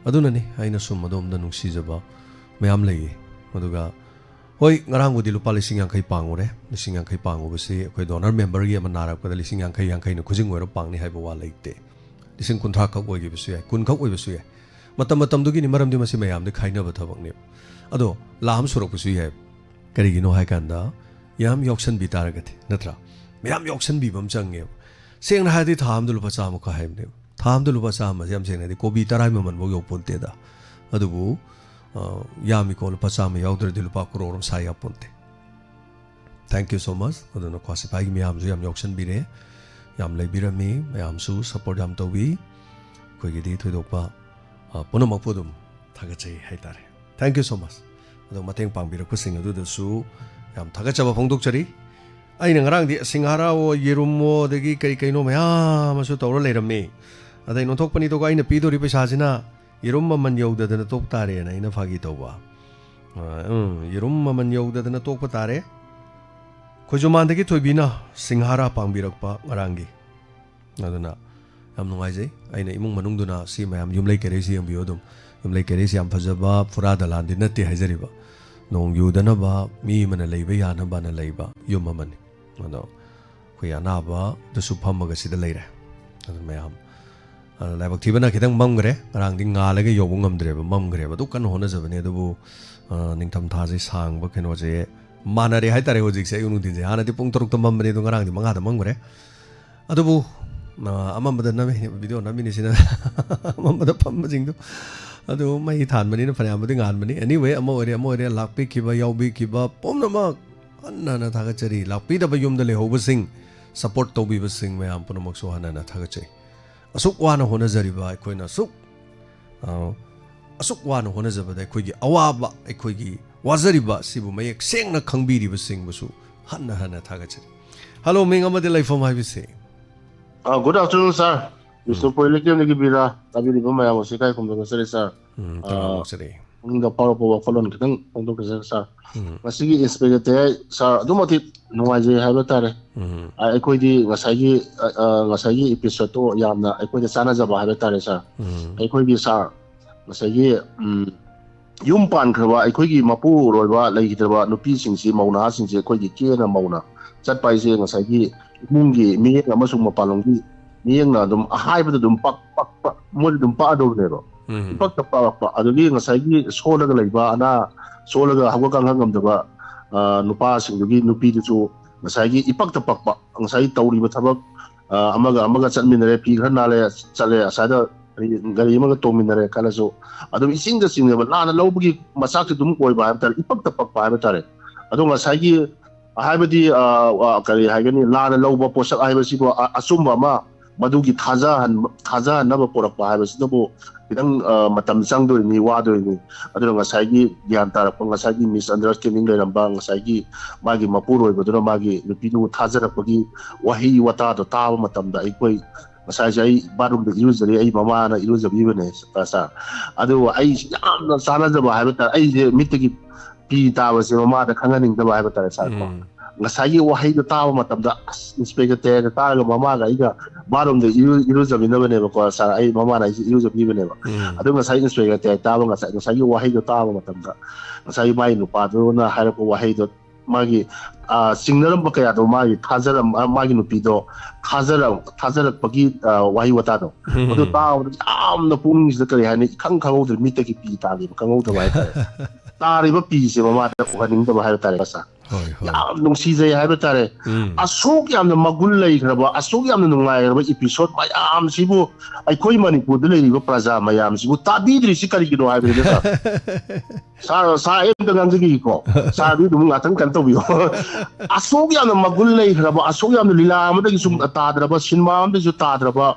ꯑꯗꯨꯅꯅꯤ ꯑꯩꯅ ꯁꯨꯝ ꯑꯗꯣꯝꯗ ꯅꯨꯡꯁꯤꯖꯕ ꯃꯌꯥꯝ ꯂꯩꯌꯦ꯫ ꯑꯗꯨꯒ ꯍꯣꯏ, ꯉꯔꯥꯡꯕꯨꯗꯤ ꯂꯨꯄꯥ ꯂꯤꯁꯤꯡ ꯌꯥꯡꯈꯩ ꯄꯥꯡꯉꯨꯔꯦ꯫ ꯂꯤꯁꯤꯡ ꯌꯥꯡꯈꯩ ꯄꯥꯡꯉꯨꯕꯁꯤ ꯑꯩꯈꯣꯏ donor memberꯒꯤ ꯑꯃ ꯅꯥꯔꯛꯄꯗ ꯂꯤꯁꯤꯡ ꯌꯥꯡꯈꯩ, ꯌꯥꯡꯈꯩꯅ ꯈꯨꯖꯤꯡ ꯑꯣꯏꯔ ꯄꯥꯡꯅꯤ ꯍꯥꯏꯕ ꯋꯥ ꯂꯩꯇꯦ꯫ ꯂꯤꯁꯤꯡ ꯀꯨꯟꯊ꯭ꯔꯥ ꯈꯛ ꯑꯣꯏꯈꯤꯕꯁꯨ ꯌꯥꯏ, ꯀꯨꯟ ꯈꯛ ꯑꯣꯏꯕꯁꯨ ꯌꯥꯏ꯫ ꯃꯇꯝ ꯃꯇꯝꯗꯨꯒꯤꯅꯤ, ꯃꯔꯝꯗꯤ ꯃꯁꯤ ꯃꯌꯥꯝꯗ ꯈꯥꯏꯅꯕ ꯊꯕꯛꯅꯦꯕ꯫ ꯑꯗꯣ ꯂꯥꯈ ꯑꯃ ꯁꯨꯔꯛꯄꯁꯨ ꯌꯥꯏ꯫ ꯀꯔꯤꯒꯤꯅꯣ ꯍꯥꯏ ꯀꯥꯟꯗ ꯌꯥꯝ ꯌꯥꯎꯁꯟꯕꯤ ꯇꯥꯔꯒꯗꯤ, ꯅꯠꯇ꯭ꯔꯥ? ꯃꯌꯥꯝ ꯌꯥꯎꯁꯟꯕꯤꯕ ꯑꯃ ꯆꯪꯉꯦꯕ꯫ ꯁꯦꯡꯅ ꯍꯥꯏꯔꯗꯤ ꯊꯥ ꯑꯃꯗ ꯂꯨꯄꯥ ꯆꯥꯝꯃ ꯈꯛ ꯍꯥꯏꯕꯅꯦꯕ꯫ ꯊꯥ ꯑꯃꯗ ꯂꯨꯄꯥ ꯆꯥꯝꯃꯁꯦ ꯌꯥꯝ ꯁꯦꯡꯅ ꯍꯥꯏꯔꯗꯤ ꯀꯣꯕꯤ ꯇꯔꯥꯒꯤ ꯃꯃꯜꯐꯥꯎ ꯌꯧꯄꯣꯟꯇꯦꯗ꯫ ꯑꯗꯨꯕꯨ, ꯑ, ꯌꯥꯝꯃꯤꯀꯣ, ꯂꯨꯄꯥ ꯆꯥꯝꯃ ꯌꯥꯎꯗ꯭ꯔꯗꯤ ꯂꯨꯄꯥ ꯀ꯭ꯔꯣꯔ ꯑꯃ ꯁꯥ ꯌꯥꯄꯣꯟꯇꯦ꯫ Thank you so much꯫ ꯑꯗꯨꯅ ꯈ꯭ꯋꯥꯁꯤꯐꯥꯏꯒꯤ ꯃꯌꯥꯝꯁꯨ ꯌꯥꯝ ꯌꯥꯎꯁꯟꯕꯤꯔꯦ, ꯌꯥꯝ ꯂꯩꯕꯤꯔꯝꯃꯤ, ꯃꯌꯥꯝꯁꯨ support ꯌꯥꯝ ꯇꯧꯕꯤ꯫ ꯑꯩꯈꯣꯏꯒꯤꯗꯤ ꯊꯣꯏꯗꯣꯛꯄ, ꯑ, ꯄꯨꯝꯅꯃꯛꯄꯨ ꯑꯗꯨꯝ ꯊꯥꯒꯠꯆꯩ ꯍꯥꯏꯇꯥꯔꯦ꯫ Thank you so much꯫ ꯑꯗꯣ ꯃꯇꯦꯡ ꯄꯥꯡꯕꯤꯔꯛꯄꯁꯤꯡ ꯑꯗꯨꯗꯁꯨ ꯌꯥꯝ ꯊꯥꯒꯠꯆꯕ ꯐꯣꯡꯗꯣꯛꯆꯔꯤ꯫ ꯑꯩꯅ ꯉꯔꯥꯡꯗꯤ ꯁꯤꯡꯍꯥꯔꯥꯋꯣ, ꯌꯦꯔꯨꯝꯋꯣ, ꯑꯗꯒꯤ ꯀꯔꯤ ꯀꯩꯅꯣ ꯃꯌꯥꯝ ꯑꯃꯁꯨ ꯇꯧꯔ ꯂꯩꯔꯝꯃꯤ꯫ ꯑꯗꯩ ꯅꯣꯟꯊꯣꯛꯄꯅꯤꯗꯣ, ꯑꯩꯅ ꯄꯤꯗꯣꯔꯤ ꯄꯩꯁꯥꯁꯤꯅ ꯌꯦꯔꯨꯝ ꯃꯃꯜ ꯌꯧꯗꯗꯅ ꯇꯣꯛ ꯇꯥꯔꯦꯅ ꯑꯩꯅ ꯐꯥꯒꯤ ꯇꯧꯕ꯫ ꯑ, ꯎꯝ, ꯌꯦꯔꯨꯝ ꯃꯃꯜ ꯌꯧꯗꯗꯅ ꯇꯣꯛꯄ ꯇꯥꯔꯦ꯫ ꯈꯣꯏꯖꯨꯃꯥꯟꯗꯒꯤ ꯊꯣꯏꯕꯤꯅ ꯁꯤꯡꯍꯥꯔꯥ ꯄꯥꯡꯕꯤꯔꯛꯄ ꯉꯔꯥꯡꯒꯤ꯫ ꯑꯗꯨꯅ ꯌꯥꯝ ꯅꯨꯡꯉꯥꯏꯖꯩ꯫ ꯑꯩꯅ ꯏꯃꯨꯡ ꯃꯅꯨꯡꯗꯨꯅ ꯁꯤ ꯃꯌꯥꯝ ꯌꯨꯝꯂꯩ ꯀꯩꯔꯩꯁꯤ ꯌꯦꯡꯕꯤꯌꯨ ꯑꯗꯨꯝ꯫ ꯌꯨꯝꯂꯩ ꯀꯩꯔꯩꯁꯤ ꯌꯥꯝ ꯐꯖꯕ ꯐꯨꯔꯥ ꯗꯂꯥꯟꯗꯤ ꯅꯠꯇꯦ ꯍꯥꯏꯖꯔꯤꯕ꯫ ꯅꯣꯡ ꯌꯨꯗꯅꯕ, ꯃꯤ ꯑꯃꯅ ꯂꯩꯕ ꯌꯥꯅꯕꯅ ꯂꯩꯕ ꯌꯨꯝ ꯑꯃꯅꯤ꯫ ꯑꯗꯣ ꯑꯩꯈꯣꯏ ꯑꯅꯥꯕꯗꯁꯨ ꯐꯝꯃꯒ ꯁꯤꯗ ꯂꯩꯔꯦ꯫ ꯑꯗꯨ ꯃꯌꯥꯝ, ꯑ, ꯂꯥꯏꯕꯛ ꯊꯤꯕꯅ ꯈꯤꯇꯪ ꯃꯝꯈ꯭ꯔꯦ꯫ ꯉꯔꯥꯡꯗꯤ ꯉꯥꯜꯂꯒ ꯌꯧꯕ ꯉꯝꯗ꯭ꯔꯦꯕ, ꯃꯝꯈ꯭ꯔꯦꯕ꯫ ꯑꯗꯨ ꯀꯟꯅ ꯍꯣꯠꯅꯖꯕꯅꯦ꯫ ꯑꯗꯨꯕꯨ, ꯑ, ꯅꯤꯡꯊꯝ ꯊꯥꯁꯦ ꯁꯥꯡꯕ ꯀꯩꯅꯣꯁꯦ ꯃꯥꯟꯅꯔꯦ ꯍꯥꯏꯇꯥꯔꯦ ꯍꯧꯖꯤꯛꯁꯦ, ꯑꯌꯨꯛ ꯅꯨꯡꯊꯤꯟꯁꯦ꯫ ꯍꯥꯟꯅꯗꯤ ꯄꯨꯡ ꯇꯔꯨꯛꯇ ꯃꯝꯕꯅꯦ, ꯑꯗꯣ ꯉꯔꯥꯡꯗꯤ ꯃꯉꯥꯗ ꯃꯝꯈ꯭ꯔꯦ꯫ ꯑꯗꯨꯕꯨ, ꯑ, ꯑꯃꯝꯕꯗ ꯅꯝꯃꯤ, ꯚꯤꯗꯤꯑꯣ ꯅꯝꯃꯤꯅꯤꯁꯤꯅ ꯑꯃꯝꯕꯗ ꯐꯝꯕꯁꯤꯡꯗꯣ꯫ ꯑꯗꯨ ꯃꯩ ꯊꯥꯟꯕꯅꯤꯅ ꯐꯅꯌꯥꯝꯕꯨꯗꯤ ꯉꯥꯟꯕꯅꯤ꯫ Anyway, ꯑꯃ ꯑꯣꯏꯔꯦ, ꯑꯃ ꯑꯣꯏꯔꯦ, ꯂꯥꯛꯄꯤꯈꯤꯕ, ꯌꯥꯎꯕꯤꯈꯤꯕ ꯄꯨꯝꯅꯃꯛ ꯍꯟꯅ ꯍꯟꯅ ꯊꯥꯒꯠꯆꯔꯤ꯫ ꯂꯥꯛꯄꯤꯗꯕ ꯌꯨꯝꯗ ꯂꯩꯍꯧꯕꯁꯤꯡ, support ꯇꯧꯕꯤꯕꯁꯤꯡ ꯃꯌꯥꯝ ꯄꯨꯝꯅꯃꯛꯁꯨ ꯍꯟꯅ ꯍꯟꯅ ꯊꯥꯒꯠꯆꯩ꯫ ꯑꯁꯨꯛ ꯋꯥꯅ ꯍꯣꯠꯅꯖꯔꯤꯕ ꯑꯩꯈꯣꯏꯅ ꯑꯁꯨꯛ, ꯑ, ꯑꯁꯨꯛ ꯋꯥꯅ ꯍꯣꯠꯅꯖꯕꯗ ꯑꯩꯈꯣꯏꯒꯤ ꯑꯋꯥꯕ, ꯑꯩꯈꯣꯏꯒꯤ ꯋꯥꯖꯔꯤꯕ ꯑꯁꯤꯕꯨ ꯃꯌꯦꯛ ꯁꯦꯡꯅ ꯈꯪꯕꯤꯔꯤꯕꯁꯤꯡꯕꯨꯁꯨ ꯍꯟꯅ ꯍꯟꯅ ꯊꯥꯒꯠꯆꯔꯤ꯫ Hello, ꯃꯤꯡ ꯑꯃꯗꯤ ꯂꯩꯐꯝ ꯍꯥꯏꯕꯁꯤ? ꯑ, good afternoon, sir꯫ ꯎꯝ꯫ ꯕꯤꯁꯅꯨꯄꯨꯔ ꯂꯩꯀꯦꯝꯗꯒꯤ ꯕꯤꯔꯥ꯫ ꯇꯥꯕꯤꯔꯤꯕ ꯃꯌꯥꯝ ꯑꯁꯤ ꯏꯀꯥꯏ ꯈꯨꯝꯅꯅ ꯆꯠꯆꯔꯤ, sir꯫ ꯎꯝ, ꯑ, ꯇꯔꯥꯝꯅ ꯑꯣꯛꯆꯔꯤ꯫ ꯄꯨꯛꯅꯤꯡꯗ ꯐꯥꯎꯔꯛꯄ ꯋꯥꯈꯜꯂꯣꯟ ꯈꯤꯇꯪ ꯐꯣꯡꯗꯣꯛꯆꯒꯦ ꯁꯥꯔ꯫ ꯎꯝ, ꯃꯁꯤꯒꯤ ꯏꯟꯁꯄꯦꯛꯇꯔ ꯇꯦꯔꯥꯏ ꯁꯥꯔ ꯑꯗꯨꯛ ꯃꯇꯤꯛ ꯅꯨꯡꯉꯥꯏꯖꯩ ꯍꯥꯏꯕ ꯇꯥꯔꯦ꯫ ꯎꯝ, ꯑ- ꯑꯩꯈꯣꯏꯗꯤ ꯉꯁꯥꯏꯒꯤ ꯑ- ꯑ- ꯉꯁꯥꯏꯒꯤ ꯏꯄꯤꯁꯣꯗꯇꯣ ꯌꯥꯝꯅ ꯑꯩꯈꯣꯏꯗ ꯆꯥꯟꯅꯖꯕ ꯍꯥꯏꯕ ꯇꯥꯔꯦ ꯁꯥꯔ꯫ ꯎꯝ, ꯑꯩꯈꯣꯏꯒꯤ ꯁꯥꯔ ꯉꯁꯥꯏꯒꯤ ꯎꯝ, ꯌꯨꯝ ꯄꯥꯟꯈ꯭ꯔꯕ ꯑꯩꯈꯣꯏꯒꯤ ꯃꯄꯨꯔꯣꯏꯕ ꯂꯩꯈꯤꯗ꯭ꯔꯕ ꯅꯨꯄꯤꯁꯤꯡꯁꯤ, ꯃꯧ ꯅꯍꯥꯁꯤꯡꯁꯤ ꯑꯩꯈꯣꯏꯒꯤ ꯀꯦꯅ ꯃꯧꯅ ꯆꯠꯄ ꯍꯥꯏꯁꯦ ꯉꯁꯥꯏꯒꯤ ꯏꯃꯨꯡꯒꯤ ꯃꯤꯠꯌꯦꯡ ꯑꯃꯁꯨꯡ ꯃꯄꯥꯟꯂꯣꯝꯒꯤ ꯃꯤꯠꯌꯦꯡꯅ ꯑꯗꯨꯝ ꯑꯍꯥꯏꯕꯗ ꯑꯗꯨꯝ ꯄꯛ ꯄꯛꯄ, ꯃꯣꯏꯗꯤ ꯑꯗꯨꯝ ꯄꯛꯑꯗꯧꯅꯦꯕ꯫ ꯎꯝ, ꯏꯄꯛꯇ ꯄꯛꯂꯛꯄ, ꯑꯗꯨꯗꯒꯤ ꯉꯁꯥꯏꯒꯤ ꯁꯣꯜꯂꯒ ꯂꯩꯕ, ꯑꯅꯥ ꯁꯣꯜꯂꯒ ꯍꯧꯒꯠ ꯀꯥꯡꯈꯠ ꯉꯝꯗꯕ ꯑ, ꯅꯨꯄꯥꯁꯤꯡꯗꯨꯒꯤ ꯅꯨꯄꯤꯗꯨꯁꯨ ꯉꯁꯥꯏꯒꯤ ꯏꯄꯛꯇ ꯄꯛꯄ, ꯉꯁꯥꯏꯒꯤ ꯇꯧꯔꯤꯕ ꯊꯕꯛ ꯑ, ꯑꯃꯒ ꯑꯃꯒ ꯆꯠꯃꯤꯟꯅꯔꯦ, ꯐꯤ ꯈꯔ ꯅꯥꯜꯂꯦ, ꯆꯠꯂꯦ, ꯑꯁ꯭ꯋꯥꯏꯗ ꯒꯥꯔꯤ, ꯒꯥꯔꯤ ꯑꯃꯒ ꯇꯣꯡꯃꯤꯟꯅꯔꯦ ꯈꯜꯂꯁꯨ, ꯑꯗꯨꯝ ꯏꯆꯤꯡꯗ ꯆꯤꯡꯅꯕ, ꯂꯥꯟꯅ ꯂꯧꯕꯒꯤ ꯃꯆꯥꯛꯁꯨ ꯑꯗꯨꯝ ꯑꯣꯏꯕ ꯍꯥꯏꯕ ꯇꯥꯔꯦ, ꯏꯄꯛꯇ ꯄꯛꯄ ꯍꯥꯏꯕ ꯇꯥꯔꯦ꯫ ꯑꯗꯣ ꯉꯁꯥꯏꯒꯤ ꯍꯥꯏꯕꯗꯤ ꯑ, ꯑ, ꯀꯔꯤ ꯍꯥꯏꯒꯅꯤ, ꯂꯥꯟꯅ ꯂꯧꯕ ꯄꯣꯠꯁꯛ ꯍꯥꯏꯕꯁꯤꯕꯨ ꯑ- ꯑꯆꯨꯝꯕ ꯑꯃ, ꯃꯗꯨꯒꯤ ꯊꯥꯖꯍꯟꯕ, ꯊꯥꯖꯍꯟꯅꯕ ꯄꯨꯔꯛꯄ ꯍꯥꯏꯕꯁꯤꯗꯕꯨ ꯈꯤꯇꯪ ꯑ, ꯃꯇꯝ ꯆꯪꯗꯣꯏꯅꯤ, ꯋꯥꯗꯣꯏꯅꯤ꯫ ꯑꯗꯨꯅ ꯉꯁꯥꯏꯒꯤ ꯒ꯭ꯌꯥꯟ ꯇꯥꯔꯛꯄ, ꯉꯁꯥꯏꯒꯤ ꯃꯤꯁ ꯑꯟꯗꯔꯁ꯭ꯇꯦꯟꯗꯤꯡ ꯂꯩꯔꯝꯕ, ꯉꯁꯥꯏꯒꯤ ꯃꯥꯒꯤ ꯃꯄꯨꯔꯣꯏꯕꯗꯨꯅ ꯃꯥꯒꯤ ꯅꯨꯄꯤꯗꯨꯕꯨ ꯊꯥꯖꯔꯛꯄꯒꯤ ꯋꯥꯍꯩ ꯋꯥꯇꯥꯗꯣ ꯇꯥꯕ ꯃꯇꯝꯗ ꯑꯩꯈꯣꯏ ꯉꯁꯥꯏꯁꯦ ꯑꯩ ꯕꯥꯠꯔꯨꯝꯗ ꯏꯔꯨꯖꯔꯤ, ꯑꯩ ꯃꯃꯥꯅ ꯏꯔꯨꯖꯕꯤꯕꯅꯦ ꯁꯥꯔ꯫ ꯑꯗꯨꯕꯨ ꯑꯩꯁꯤ ꯌꯥꯝꯅ ꯆꯥꯟꯅꯖꯕ ꯍꯥꯏꯕ ꯇꯥꯔꯦ, ꯑꯩꯁꯦ ꯃꯤꯠꯇꯒꯤ ꯄꯤ ꯇꯥꯕꯁꯦ ꯃꯃꯥꯗ ꯈꯪꯍꯟꯅꯤꯡꯗꯕ ꯍꯥꯏꯕ ꯇꯥꯔꯦ ꯁꯥꯔ ꯀꯣ꯫ ꯎꯝ, ꯉꯁꯥꯏꯒꯤ ꯋꯥꯍꯩꯗꯣ ꯇꯥꯕ ꯃꯇꯝꯗ ꯑꯁ ꯏꯟꯁꯄꯦꯛꯇꯔ ꯇꯦꯔꯦꯒ ꯇꯥꯔꯒ ꯃꯃꯥꯒ ꯑꯩꯒ ꯕꯥꯠꯔꯨꯝꯗ ꯏꯔꯨ ꯏꯔꯨꯖꯃꯤꯟꯅꯕꯅꯦꯕꯀꯣ ꯁꯥꯔ, ꯑꯩ ꯃꯃꯥꯅ ꯑꯩꯁꯦ ꯏꯔꯨꯖꯕꯤꯕꯅꯦꯕ꯫ ꯎꯝ, ꯑꯗꯨ ꯉꯁꯥꯏ ꯏꯟꯁꯄꯦꯛꯇꯔ ꯇꯦꯔꯦ ꯇꯥꯕ ꯉꯁꯥꯏ ꯉꯁꯥꯏꯒꯤ ꯋꯥꯍꯩꯗꯣ ꯇꯥꯕ ꯃꯇꯝꯗ ꯉꯁꯥꯏꯒꯤ ꯃꯥꯒꯤ ꯅꯨꯄꯥꯗꯨꯅ ꯍꯥꯏꯔꯛꯄ ꯋꯥꯍꯩꯗꯣ, ꯃꯥꯒꯤ ꯑ, ꯆꯤꯡꯅꯔꯝꯕ ꯀꯌꯥꯗꯣ ꯃꯥꯒꯤ ꯊꯥꯖꯔꯝ ꯑ, ꯃꯥꯒꯤ ꯅꯨꯄꯤꯗꯣ ꯊꯥꯖꯔ ꯊꯥꯖꯔꯛꯄꯒꯤ ꯑ, ꯋꯥꯍꯩ ꯋꯥꯇꯥꯗꯣ, ꯎꯝ, ꯑꯗꯨ ꯇꯥꯕꯗ ꯌꯥꯝꯅ ꯄꯨꯛꯅꯤꯡꯁꯤꯗ ꯀꯔꯤ ꯍꯥꯏꯅꯤ, ꯏꯈꯪ ꯈꯪꯍꯧꯗ꯭ꯔꯦ, ꯃꯤꯠꯇꯒꯤ ꯄꯤ ꯇꯥꯈꯤꯕ ꯈꯪꯍꯧꯗꯕ ꯍꯥꯏꯇꯥꯔꯦ꯫ ꯇꯥꯔꯤꯕ ꯄꯤꯁꯦ ꯃꯃꯥꯗ ꯎꯍꯟꯅꯤꯡꯗꯕ ꯍꯥꯏꯕ ꯇꯥꯔꯦ ꯁꯥꯔ꯫ ꯍꯣꯏ, ꯍꯣꯏ, ꯌꯥꯝ ꯅꯨꯡꯁꯤꯖꯩ ꯍꯥꯏꯕ ꯇꯥꯔꯦ꯫ ꯎꯝ, ꯑꯁꯨꯛ ꯌꯥꯝꯅ ꯃꯒꯨꯟ ꯂꯩꯈ꯭ꯔꯕ, ꯑꯁꯨꯛ ꯌꯥꯝꯅ ꯅꯨꯡꯉꯥꯏꯈ꯭ꯔꯕ ꯏꯄꯤꯁꯣꯠ ꯃꯌꯥꯝꯁꯤꯕꯨ ꯑꯩꯈꯣꯏ ꯃꯅꯤꯄꯨꯔꯗ ꯂꯩꯔꯤꯕ ꯄ꯭ꯔꯖꯥ ꯃꯌꯥꯝꯁꯤꯕꯨ ꯇꯥꯕꯤꯗ꯭ꯔꯤꯁꯤ ꯀꯔꯤꯒꯤꯅꯣ ꯍꯥꯏꯕꯅꯤꯗ ꯁꯥꯔ꯫ ꯁꯥꯔ, ꯁꯥꯔ, ꯑꯩ ꯑꯝꯇ ꯉꯥꯡꯖꯈꯤꯒꯦꯀꯣ꯫ ꯁꯥꯔꯗꯤ ꯑꯗꯨꯝ ꯉꯥꯛꯇꯪ ꯀꯩꯅꯣ ꯇꯧꯕꯤꯌꯣ꯫ ꯑꯁꯨꯛ ꯌꯥꯝꯅ ꯃꯒꯨꯟ ꯂꯩꯈ꯭ꯔꯕ, ꯑꯁꯨꯛ ꯌꯥꯝꯅ ꯂꯤꯂꯥ ꯑꯃꯗꯒꯤ ꯁꯨꯝ ꯇꯥꯗ꯭ꯔꯕ, ꯁꯤꯅꯦꯃꯥ ꯑꯃꯗꯒꯤꯁꯨ ꯇꯥꯗ꯭ꯔꯕ,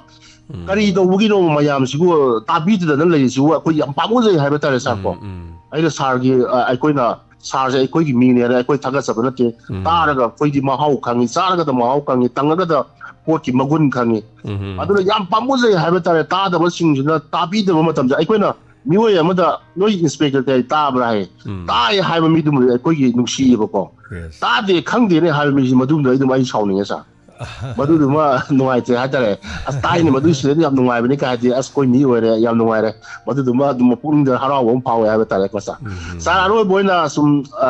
ꯎꯝ, ꯀꯔꯤ ꯇꯧꯕꯒꯤꯅꯣ ꯃꯌꯥꯝꯁꯤꯕꯨ ꯇꯥꯕꯤꯗꯗꯅ ꯂꯩꯔꯤꯁꯤꯕꯨ ꯑꯩꯈꯣꯏ ꯌꯥꯝ ꯄꯥꯝꯃꯨꯖꯩ ꯍꯥꯏꯕ ꯇꯥꯔꯦ ꯁꯥꯔ ꯀꯣ꯫ ꯎꯝ, ꯎꯝ, ꯑꯩꯅ ꯁꯥꯔꯒꯤ, ꯑ, ꯑꯩꯈꯣꯏꯅ ꯁꯥꯔꯁꯦ ꯑꯩꯈꯣꯏꯒꯤ ꯃꯤꯅꯦꯅ ꯑꯩꯈꯣꯏ ꯊꯥꯒꯠꯆꯕ ꯅꯠꯇꯦ꯫ ꯎꯝ, ꯇꯥꯔꯒ ꯑꯩꯈꯣꯏꯗꯤ ꯃꯍꯥꯎ ꯈꯪꯉꯤ, ꯆꯥꯔꯒꯗ ꯃꯍꯥꯎ ꯈꯪꯉꯤ, ꯇꯪꯉꯒꯗ ꯄꯣꯠꯀꯤ ꯃꯒꯨꯟ ꯈꯪꯉꯤ꯫ ꯎꯝ, ꯑꯗꯨꯅ ꯌꯥꯝ ꯄꯥꯝꯃꯨꯖꯩ ꯍꯥꯏꯕ ꯇꯥꯔꯦ, ꯇꯥꯗꯕꯁꯤꯡꯁꯤꯅ ꯇꯥꯕꯤꯗꯕ ꯃꯇꯝꯗ ꯑꯩꯈꯣꯏꯅ ꯃꯤꯑꯣꯏ ꯑꯃꯗ "ꯅꯣꯏ ꯏꯟꯁꯄꯦꯛꯇꯔ ꯀꯩ ꯇꯥꯕ꯭ꯔꯥ?" ꯍꯥꯏ꯫ ꯎꯝ꯫ "ꯇꯥꯏ" ꯍꯥꯏꯕ ꯃꯤꯗꯨꯃꯗꯤ ꯑꯩꯈꯣꯏꯒꯤ ꯅꯨꯡꯁꯤꯌꯦꯕꯀꯣ꯫ Yes. "ꯇꯥꯗꯦ, ꯈꯪꯗꯦꯅꯦ" ꯍꯥꯏꯕ ꯃꯤꯁꯤ ꯃꯗꯨꯝꯗ ꯑꯩ ꯑꯗꯨꯝ ꯑꯩ ꯁꯥꯎꯅꯤꯡꯉꯦ ꯁꯥꯔ꯫ ꯃꯗꯨꯗꯨꯃ ꯅꯨꯡꯉꯥꯏꯇꯦ ꯍꯥꯏꯇꯥꯔꯦ꯫ "ꯑꯁ, ꯇꯥꯏꯅꯦ, ꯃꯗꯨꯏ ꯁꯤꯗꯗꯤ ꯌꯥꯝ ꯅꯨꯡꯉꯥꯏꯕꯅꯤ" ꯀꯥꯏ ꯍꯥꯏꯗꯤ, ꯑꯁ, ꯑꯩꯈꯣꯏ ꯃꯤ ꯑꯣꯏꯔꯦ, ꯌꯥꯝ ꯅꯨꯡꯉꯥꯏꯔꯦ꯫ ꯃꯗꯨꯗꯨꯃ ꯑꯗꯨꯝ ꯄꯨꯛꯅꯤꯡꯗ ꯍꯔꯥꯎꯕ ꯑꯃ ꯐꯥꯎꯋꯦ ꯍꯥꯏꯕ ꯇꯥꯔꯦꯀꯣ ꯁꯥꯔ꯫ ꯎꯝ꯫ ꯁꯥꯔ, ꯑꯔꯣꯏꯕ ꯑꯣꯏꯅ ꯁꯨꯝ, ꯑ,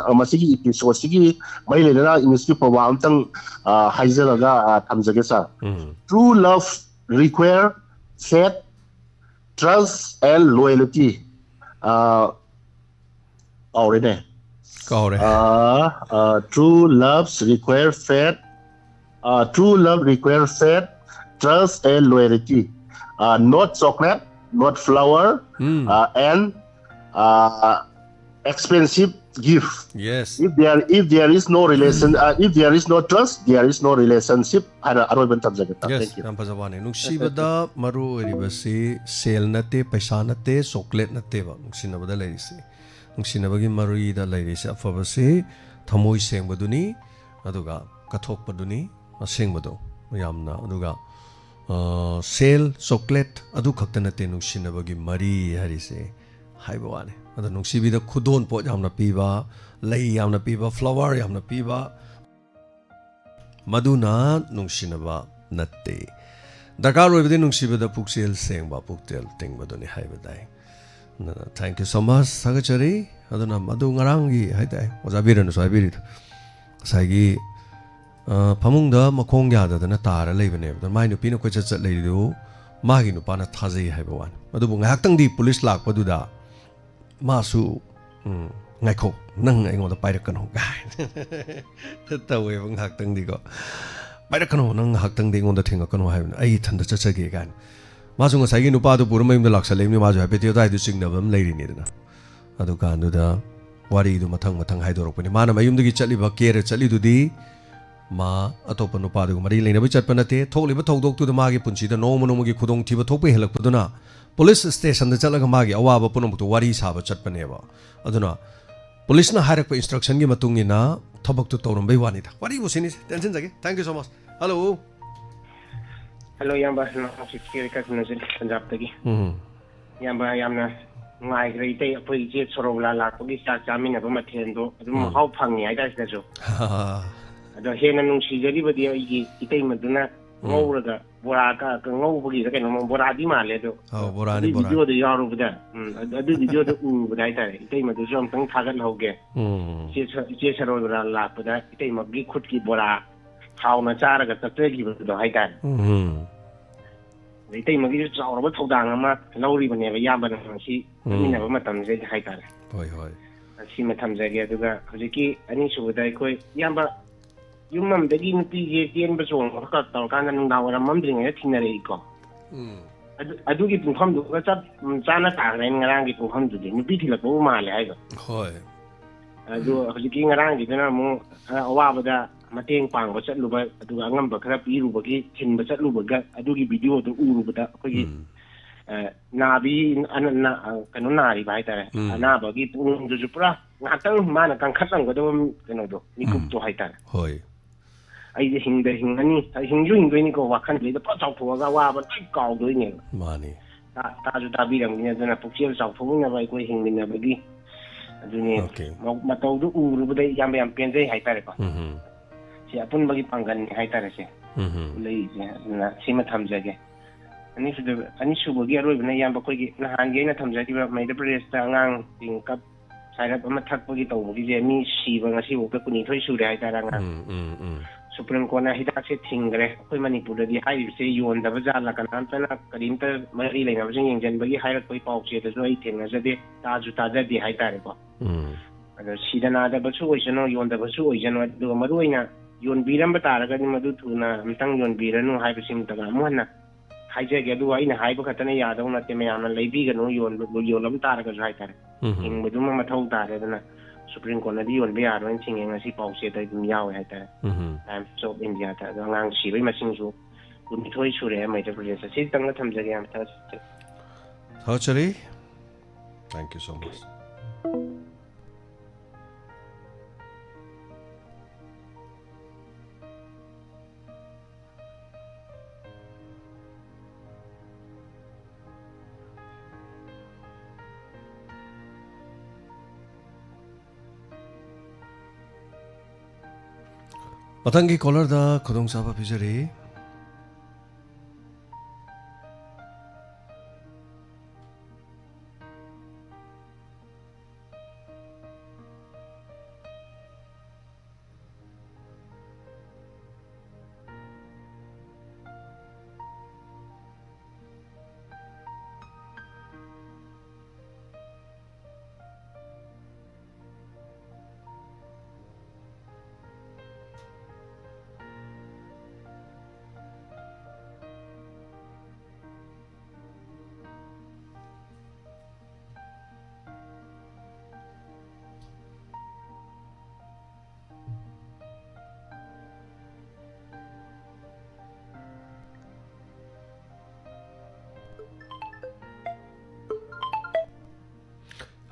ꯑ, ꯃꯁꯤꯒꯤ episode ꯁꯤꯒꯤ ꯃꯔꯤ ꯂꯩꯅꯅ English ꯀꯤ proverb ꯑꯝꯇꯪ, ꯑ, ꯍꯥꯏꯖꯔꯒ, ꯑ, ꯊꯝꯖꯒꯦ ꯁꯥꯔ꯫ ꯎꯝ꯫ "True love require faith, trust and loyalty." ꯑ, ꯀꯥꯎꯔꯦꯅꯦ꯫ ꯀꯥꯎꯔꯦ꯫ ꯑ, ꯑ, "True loves require faith, uh, true love require faith, trust and loyalty. Uh, not chocolate, not flower, um. Uh, and, uh, expensive gift. Yes. If there, if there is no relation, uh, if there is no trust, there is no relationship." ꯍꯥꯏꯅ ꯑꯔꯣꯏꯕ ꯊꯝꯖꯒꯦ꯫ Yes, Thank you. ꯌꯥꯝ ꯐꯖꯕ ꯋꯥꯅꯤ꯫ ꯅꯨꯡꯁꯤꯕꯗ ꯃꯔꯨ ꯑꯣꯏꯔꯤꯕꯁꯤ ꯁꯦꯜ ꯅꯠꯇꯦ, ꯄꯩꯁꯥ ꯅꯠꯇꯦ, ꯆꯣꯀ꯭ꯂꯦꯠ ꯅꯠꯇꯦꯕ ꯅꯨꯡꯁꯤꯅꯕꯗ ꯂꯩꯔꯤꯁꯤ꯫ ꯅꯨꯡꯁꯤꯅꯕꯒꯤ ꯃꯔꯤꯗ ꯂꯩꯔꯤꯁꯦ ꯑꯐꯕꯁꯤ ꯊꯃꯣꯏ ꯁꯦꯡꯕꯗꯨꯅꯤ, ꯑꯗꯨꯒ ꯀꯠꯊꯣꯛꯄꯗꯨꯅꯤ ꯑꯁꯦꯡꯕꯗꯣ꯫ ꯌꯥꯝꯅ, ꯑꯗꯨꯒ, ꯑ, ꯁꯦꯜ, ꯆꯣꯀ꯭ꯂꯦꯠ ꯑꯗꯨ ꯈꯛꯇ ꯅꯠꯇꯦ ꯅꯨꯡꯁꯤꯅꯕꯒꯤ ꯃꯔꯤ ꯍꯥꯏꯔꯤꯁꯦ ꯍꯥꯏꯕ ꯋꯥꯅꯤ꯫ ꯑꯗꯣ ꯅꯨꯡꯁꯤꯕꯤꯗ ꯈꯨꯗꯣꯟ ꯄꯣꯠ ꯌꯥꯝꯅ ꯄꯤꯕ, ꯂꯩ ꯌꯥꯝꯅ ꯄꯤꯕ, flower ꯌꯥꯝꯅ ꯄꯤꯕ, ꯃꯗꯨꯅ ꯅꯨꯡꯁꯤꯅꯕ ꯅꯠꯇꯦ꯫ ꯗꯔꯀꯥꯔ ꯑꯣꯏꯕꯗꯤ ꯅꯨꯡꯁꯤꯕꯗ ꯄꯨꯛꯆꯦꯜ ꯁꯦꯡꯕ, ꯄꯨꯛꯆꯦꯜ ꯇꯤꯡꯕꯗꯨꯅꯤ ꯍꯥꯏꯕ ꯇꯥꯏ꯫ ꯑꯗꯨꯅ thank you so much, ꯊꯥꯒꯠꯆꯔꯤ꯫ ꯑꯗꯨꯅ ꯃꯗꯨ ꯉꯔꯥꯡꯒꯤ ꯍꯥꯏꯇꯥꯔꯦ, ꯑꯣꯖꯥ ꯕꯤꯔꯅꯁꯨ ꯍꯥꯏꯕꯤꯔꯤꯗꯣ, ꯉꯁꯥꯏꯒꯤ, ꯑ, ꯐꯃꯨꯡꯗ ꯃꯈꯣꯡ ꯌꯥꯗꯗꯅ ꯇꯥꯔ ꯂꯩꯕꯅꯦꯕ꯫ ꯑꯗꯣ ꯃꯥꯏ ꯅꯨꯄꯤꯅ ꯀꯣꯏꯆꯠ ꯆꯠ ꯂꯩꯔꯤꯗꯨ ꯃꯥꯒꯤ ꯅꯨꯄꯥꯅ ꯊꯥꯖꯩ ꯍꯥꯏꯕ ꯋꯥꯅꯤ꯫ ꯑꯗꯨꯕꯨ ꯉꯥꯏꯍꯥꯛꯇꯪꯗꯤ ꯄꯨꯂꯤꯁ ꯂꯥꯛꯄꯗꯨꯗ ꯃꯥꯁꯨ, "ꯎꯝ, ꯉꯥꯏꯈꯣ, ꯅꯪ ꯑꯩꯉꯣꯟꯗ ꯄꯥꯏꯔꯛꯀꯅꯨ" ꯀꯥꯏꯅ ꯇꯧꯋꯦꯕ ꯉꯥꯏꯍꯥꯛꯇꯪꯗꯤꯀꯣ꯫ "ꯄꯥꯏꯔꯛꯀꯅꯨ, ꯅꯪ ꯉꯥꯏꯍꯥꯛꯇꯪꯗꯤ ꯑꯩꯉꯣꯟꯗ ꯊꯦꯡꯉꯛꯀꯅꯨ ꯍꯥꯏꯕꯅꯤ, ꯑꯩ ꯏꯊꯟꯇ ꯆꯠꯆꯒꯦ" ꯀꯥꯏꯅ꯫ ꯃꯥꯁꯨ ꯉꯁꯥꯏꯒꯤ ꯅꯨꯄꯥꯗꯨ ꯄꯨꯔ ꯃꯌꯨꯝꯗ ꯂꯥꯛꯁꯜꯂꯛꯏꯕꯅꯤ, ꯃꯥꯁꯨ ꯍꯥꯏꯐꯦꯠꯇꯤ ꯑꯗꯨꯋꯥꯏꯗꯨ ꯆꯤꯡꯅꯕ ꯑꯃ ꯂꯩꯔꯤꯅꯤꯗꯅ꯫ ꯑꯗꯨꯀꯥꯟꯗꯨꯗ ꯋꯥꯔꯤꯗꯨ ꯃꯊꯪ ꯃꯊꯪ ꯍꯥꯏꯗꯣꯔꯛꯄꯅꯤ꯫ ꯃꯥꯅ ꯃꯌꯨꯝꯗꯒꯤ ꯆꯠꯂꯤꯕ, ꯀꯦꯔ ꯆꯠꯂꯤꯗꯨꯗꯤ ꯃꯥ ꯑꯇꯣꯞꯄ ꯅꯨꯄꯥꯗꯨꯒ ꯃꯔꯤ ꯂꯩꯅꯕ ꯆꯠꯄ ꯅꯠꯇꯦ꯫ ꯊꯣꯛꯂꯤꯕ ꯊꯧꯗꯣꯛꯇꯨꯗ ꯃꯥꯒꯤ ꯄꯨꯟꯁꯤꯗ ꯅꯣꯡꯃ ꯅꯣꯡꯃꯒꯤ ꯈꯨꯗꯣꯡꯊꯤꯕ ꯊꯣꯛꯄ ꯍꯦꯜꯂꯛꯄꯗꯨꯅ ꯄꯨꯂꯤꯁ ꯁ꯭ꯇꯦꯁꯟꯗ ꯆꯠꯂꯒ ꯃꯥꯒꯤ ꯑꯋꯥꯕ ꯄꯨꯝꯅꯃꯛꯇꯨ ꯋꯥꯔꯤ ꯁꯥꯕ ꯆꯠꯄꯅꯦꯕ꯫ ꯑꯗꯨꯅ ꯄꯨꯂꯤꯁꯅ ꯍꯥꯏꯔꯛꯄ ꯏꯟꯁꯇ꯭ꯔꯛꯁꯟꯒꯤ ꯃꯇꯨꯡ ꯏꯟꯅ ꯊꯕꯛꯇꯨ ꯇꯧꯔꯝꯕꯩ ꯋꯥꯅꯤꯗ꯫ ꯋꯥꯔꯤꯕꯨ ꯁꯤꯅꯤ, ꯇꯦꯟꯁꯤꯟꯖꯒꯦ꯫ Thank you so much. Hello꯫ Hello, ꯏꯌꯥꯝꯕ, ꯅꯅꯥꯎ ꯁꯤꯛꯁꯀꯤ ꯔꯤꯀꯥ ꯈꯨꯝꯅꯖꯔꯤ, ꯄꯟꯖꯥꯕꯇꯒꯤ꯫ ꯎꯝ꯫ ꯏꯌꯥꯝꯕ, ꯌꯥꯝꯅ ꯅꯨꯡꯉꯥꯏꯈ꯭ꯔꯦ ꯏꯇꯩ꯫ ꯑꯩꯈꯣꯏ ꯏꯆꯦ ꯁꯣꯔꯣꯕꯂꯥ ꯂꯥꯛꯄꯒꯤ ꯆꯥꯛ ꯆꯥꯃꯤꯟꯅꯕ ꯃꯊꯦꯜꯗꯣ ꯑꯗꯨꯝ ꯎꯝ꯫ ꯃꯍꯥꯎ ꯐꯪꯉꯤ ꯍꯥꯏꯇꯥꯔꯦ ꯁꯤꯗꯁꯨ꯫ ꯑꯗꯣ ꯍꯦꯟꯅ ꯅꯨꯡꯁꯤꯖꯔꯤꯕꯗꯤ ꯑꯩꯒꯤ ꯏꯇꯩꯃꯗꯨꯅ ꯎꯝ꯫ ꯉꯧꯔꯒ ꯕꯣꯔꯥ ꯀ-, ꯀ-, ꯉꯧꯕꯒꯤꯗ ꯀꯩꯅꯣꯝꯃ ꯕꯣꯔꯥꯗꯤ ꯃꯥꯜꯂꯦ ꯑꯗꯣ꯫ ꯑꯧ, ꯕꯣꯔꯥꯅꯤ, ꯑꯗꯨꯒꯤ ꯕꯣꯔꯥ꯫ ꯚꯤꯗꯤꯑꯣꯗꯣ ꯌꯥꯎꯔꯨꯕꯗ, ꯎꯝ, ꯑꯗꯨ, ꯑꯗꯨꯒꯤ ꯚꯤꯗꯤꯑꯣꯗꯣ ꯎꯔꯨꯕꯗ ꯍꯥꯏꯇꯥꯔꯦ, ꯏꯇꯩꯃꯗꯨꯁꯨ ꯑꯝꯇꯪ ꯊꯥꯒꯠꯍꯧꯒꯦ꯫ ꯎꯝ꯫ ꯏꯆꯦ ꯁ-, ꯏꯆꯦ ꯁꯔꯣꯖꯅ ꯂꯥꯛꯄꯗ ꯏꯇꯩꯃꯒꯤ ꯈꯨꯠꯀꯤ ꯕꯣꯔꯥ ꯍꯥꯎꯅ ꯆꯥꯔꯒ ꯆꯠꯆꯈꯤꯕꯗꯣ ꯍꯥꯏꯇꯥꯔꯦ꯫ ꯎꯝ꯫ ꯑꯗ ꯏꯇꯩꯃꯒꯤꯁꯨ ꯆꯥꯎꯔꯕ ꯊꯧꯗꯥꯡ ꯑꯃ ꯂꯧꯔꯤꯕꯅꯦꯕ ꯏꯌꯥꯝꯕꯅ ꯉꯁꯤ ꯎꯝ꯫ ꯆꯠꯃꯤꯟꯅꯕ ꯃꯇꯝꯁꯤꯗ ꯍꯥꯏꯇꯥꯔꯦ꯫ ꯍꯣꯏ, ꯍꯣꯏ꯫ ꯁꯤꯃ ꯊꯝꯖꯒꯦ꯫ ꯑꯗꯨꯒ ꯍꯧꯖꯤꯛꯀꯤ ꯑꯅꯤꯁꯨꯕꯗ ꯑꯩꯈꯣꯏ ꯏꯌꯥꯝꯕ ꯌꯨꯝ ꯑꯃꯗꯒꯤ ꯅꯨꯄꯤꯁꯦ ꯆꯦꯟꯕ ꯆꯣꯡꯕ ꯈꯔ ꯇꯧꯔꯀꯥꯟꯗ ꯅꯨꯡꯗꯥꯡ ꯋꯥꯏꯔꯝ ꯃꯝꯗ꯭ꯔꯤꯉꯩꯗ ꯊꯤꯅꯔꯛꯏꯀꯣ꯫ ꯎꯝ꯫ ꯑꯗꯨ, ꯑꯗꯨꯒꯤ ꯄꯨꯡꯐꯝꯗꯨꯒ ꯆꯞ, ꯎꯝ, ꯆꯥꯅ ꯇꯥꯈ꯭ꯔꯦꯅꯦ ꯉꯔꯥꯡꯒꯤ ꯄꯨꯡꯐꯝꯗꯨꯗꯤ꯫ ꯅꯨꯄꯤ ꯊꯤꯜꯂꯛꯄꯕꯨ ꯃꯥꯜꯂꯦ ꯍꯥꯏꯗꯣ꯫ ꯍꯣꯏ꯫ ꯑꯗꯨ ꯍꯧꯖꯤꯛꯀꯤ ꯉꯔꯥꯡꯒꯤꯗꯨꯅ ꯑꯃꯨꯛ ꯈꯔ ꯑꯋꯥꯕꯗ ꯃꯇꯦꯡ ꯄꯥꯡꯕ ꯆꯠꯂꯨꯕ, ꯑꯗꯨꯒ ꯑꯉꯝꯕ ꯈꯔ ꯄꯤꯔꯨꯕꯒꯤ ꯊꯤꯟꯕ ꯆꯠꯂꯨꯕꯒ ꯑꯗꯨꯒꯤ ꯚꯤꯗꯤꯑꯣꯗꯨ ꯎꯔꯨꯕꯗ ꯑꯩꯈꯣꯏꯒꯤ, ꯎꯝ꯫ ꯑ, ꯅꯥꯕꯤ, ꯑꯅ-, ꯅ-, ꯑ, ꯀꯩꯅꯣ ꯅꯥꯔꯤꯕ ꯍꯥꯏꯇꯥꯔꯦ꯫ ꯎꯝ꯫ ꯑꯅꯥꯕꯒꯤ ꯄꯨꯛꯅꯤꯡꯗꯨꯁꯨ ꯄꯨꯔꯥ ꯉꯥꯏꯍꯥꯛꯇꯪ ꯃꯥꯅ ꯀꯟꯈꯠꯂꯝꯒꯗꯕ ꯀꯩꯅꯣꯗꯣ, ꯃꯤꯀꯨꯞꯇꯣ ꯎꯝ꯫ ꯍꯥꯏꯇꯥꯔꯦ꯫ ꯍꯣꯏ꯫ "ꯑꯩꯁꯦ ꯍꯤꯡꯗ ꯍꯤꯡꯉꯅꯤ, ꯍꯤꯡꯁꯨ ꯍꯤꯡꯗꯣꯏꯅꯤꯀꯣ", ꯋꯥꯈꯜꯁꯤꯗ ꯄꯨꯔꯥ ꯆꯥꯎꯊꯣꯛꯑꯒ ꯑꯋꯥꯕ ꯂꯣꯏ ꯀꯥꯎꯗꯣꯏꯅꯦꯕ꯫ ꯃꯥꯅꯤ꯫ ꯇꯥ-, ꯇꯥꯁꯨ ꯇꯥꯕꯤꯔꯝꯒꯅꯤ꯫ ꯑꯗꯨꯅ ꯄꯨꯛꯆꯦꯜ ꯆꯥꯎꯊꯣꯛꯃꯤꯟꯅꯕ ꯑꯩꯈꯣꯏ ꯍꯤꯡꯃꯤꯟꯅꯕꯒꯤ, ꯑꯗꯨꯅꯦ, ꯑꯣꯀꯦ꯫ ꯃ-, ꯃꯇꯧꯗꯨ ꯎꯔꯨꯕꯗ ꯏꯌꯥꯝꯕ ꯌꯥꯝ ꯄꯦꯟꯖꯩ ꯍꯥꯏꯇꯥꯔꯦꯀꯣ꯫ ꯎꯝ꯫ ꯁꯤ ꯑꯄꯨꯟꯕꯒꯤ ꯄꯥꯡꯒꯜꯅꯤ ꯍꯥꯏꯇꯥꯔꯦ ꯁꯦ꯫ ꯎꯝ꯫ ꯎꯠꯂꯛꯏꯁꯦ꯫ ꯑꯗꯨꯅ ꯁꯤꯃ ꯊꯝꯖꯒꯦ꯫ ꯑꯅꯤꯁꯨꯕ, ꯑꯅꯤꯁꯨꯕꯒꯤ ꯑꯔꯣꯏꯕꯅ ꯏꯌꯥꯝꯕ ꯑꯩꯈꯣꯏꯒꯤ ꯅꯍꯥꯟꯒꯤ ꯑꯩꯅ ꯊꯝꯖꯈꯤꯕ ꯃꯩꯙ꯭ꯔ ꯄ꯭ꯔꯗꯦꯁꯇ ꯑꯉꯥꯡꯁꯤꯡ ꯀꯞ ꯁꯥꯏꯔꯞ ꯑꯃ ꯊꯛꯄꯒꯤ ꯇꯧꯕꯒꯤꯁꯦ ꯃꯤ ꯁꯤꯕ ꯉꯁꯤꯐꯥꯎꯗ ꯀꯨꯟꯅꯤꯊꯣꯏ ꯁꯨꯔꯦ ꯍꯥꯏꯇꯥꯔꯦ ꯑꯉꯥꯡ꯫ ꯎꯝ, ꯎꯝ, ꯎꯝ꯫ ꯁꯨꯄ꯭ꯔꯤꯝ ꯀꯣꯔꯠꯅ ꯍꯤꯗꯥꯛꯁꯦ ꯊꯤꯡꯈ꯭ꯔꯦ꯫ ꯑꯩꯈꯣꯏ ꯃꯅꯤꯄꯨꯔꯗꯗꯤ ꯍꯥꯏꯔꯤꯕꯁꯦ ꯌꯣꯟꯗꯕ ꯖꯥꯠꯂ, ꯀꯅꯥꯝꯇꯅ, ꯀꯔꯤꯝꯇ ꯃꯔꯤ ꯂꯩꯅꯕꯁꯤꯡ ꯌꯦꯡꯁꯤꯟꯕꯒꯤ ꯍꯥꯏꯔꯛꯄꯒꯤ ꯄꯥꯎꯆꯦꯗꯁꯨ ꯑꯩ ꯊꯦꯡꯅꯖꯗꯦ, ꯇꯥꯁꯨ ꯇꯥꯖꯗꯦ ꯍꯥꯏꯇꯥꯔꯦꯀꯣ꯫ ꯎꯝ꯫ ꯑꯗꯣ ꯁꯤꯗ ꯅꯥꯗꯕꯁꯨ ꯑꯣꯏꯁꯅꯨ, ꯌꯣꯟꯗꯕꯁꯨ ꯑꯣꯏꯁꯅꯨ, ꯑꯗꯨꯒ ꯃꯔꯨ ꯑꯣꯏꯅ ꯌꯣꯟꯕꯤꯔꯝꯕ ꯇꯥꯔꯒꯗꯤ ꯃꯗꯨ ꯊꯨꯅ ꯑꯝꯇꯪ ꯌꯣꯟꯕꯤꯔꯅꯨ ꯍꯥꯏꯕꯁꯤꯃꯇꯒ ꯑꯃꯨꯛ ꯍꯟꯅ ꯍꯥꯏꯖꯒꯦ꯫ ꯑꯗꯨꯒ ꯑꯩꯅ ꯍꯥꯏꯕ ꯈꯛꯇꯅ ꯌꯥꯗꯧ ꯅꯠꯇꯦ, ꯃꯌꯥꯝꯅ ꯂꯩꯕꯤꯒꯅꯨ, ꯌꯣꯟꯕ, ꯌꯣꯜꯂꯝ ꯇꯥꯔꯒꯁꯨ ꯍꯥꯏꯇꯥꯔꯦ꯫ ꯎꯝ꯫ ꯍꯤꯡꯕꯗꯨꯃ ꯃꯊꯧ ꯇꯥꯔꯦ꯫ ꯑꯗꯨꯅ ꯁꯨꯄ꯭ꯔꯤꯝ ꯀꯣꯔꯠꯅꯗꯤ ꯌꯣꯟꯕ ꯌꯥꯔꯣꯏꯅ ꯊꯤꯡꯉꯦ꯫ ꯉꯁꯤ ꯄꯥꯎꯆꯦꯗ ꯑꯗꯨꯝ ꯌꯥꯎꯋꯦ ꯍꯥꯏꯇꯥꯔꯦ꯫ ꯎꯝ꯫ ꯇꯥꯏꯝꯁ ꯑꯣꯐ ꯏꯟꯗꯤꯌꯥꯗ꯫ ꯑꯗꯣ ꯑꯉꯥꯡ ꯁꯤꯕꯒꯤ ꯃꯁꯤꯡꯁꯨ ꯀꯨꯟꯅꯤꯊꯣꯏ ꯁꯨꯔꯦ ꯃꯩꯙ꯭ꯔ ꯄ꯭ꯔꯗꯦꯁꯇ꯫ ꯁꯤꯇꯪꯒ ꯊꯝꯖꯒꯦ, ꯌꯥꯝ ꯊꯥꯖꯩ꯫ ꯊꯥꯒꯠꯆꯔꯤ꯫ Thank you so much꯫ ꯃꯊꯪꯒꯤ ꯀꯣꯂꯔꯗ ꯈꯨꯗꯣꯡꯆꯥꯕ ꯄꯤꯖꯔꯤ꯫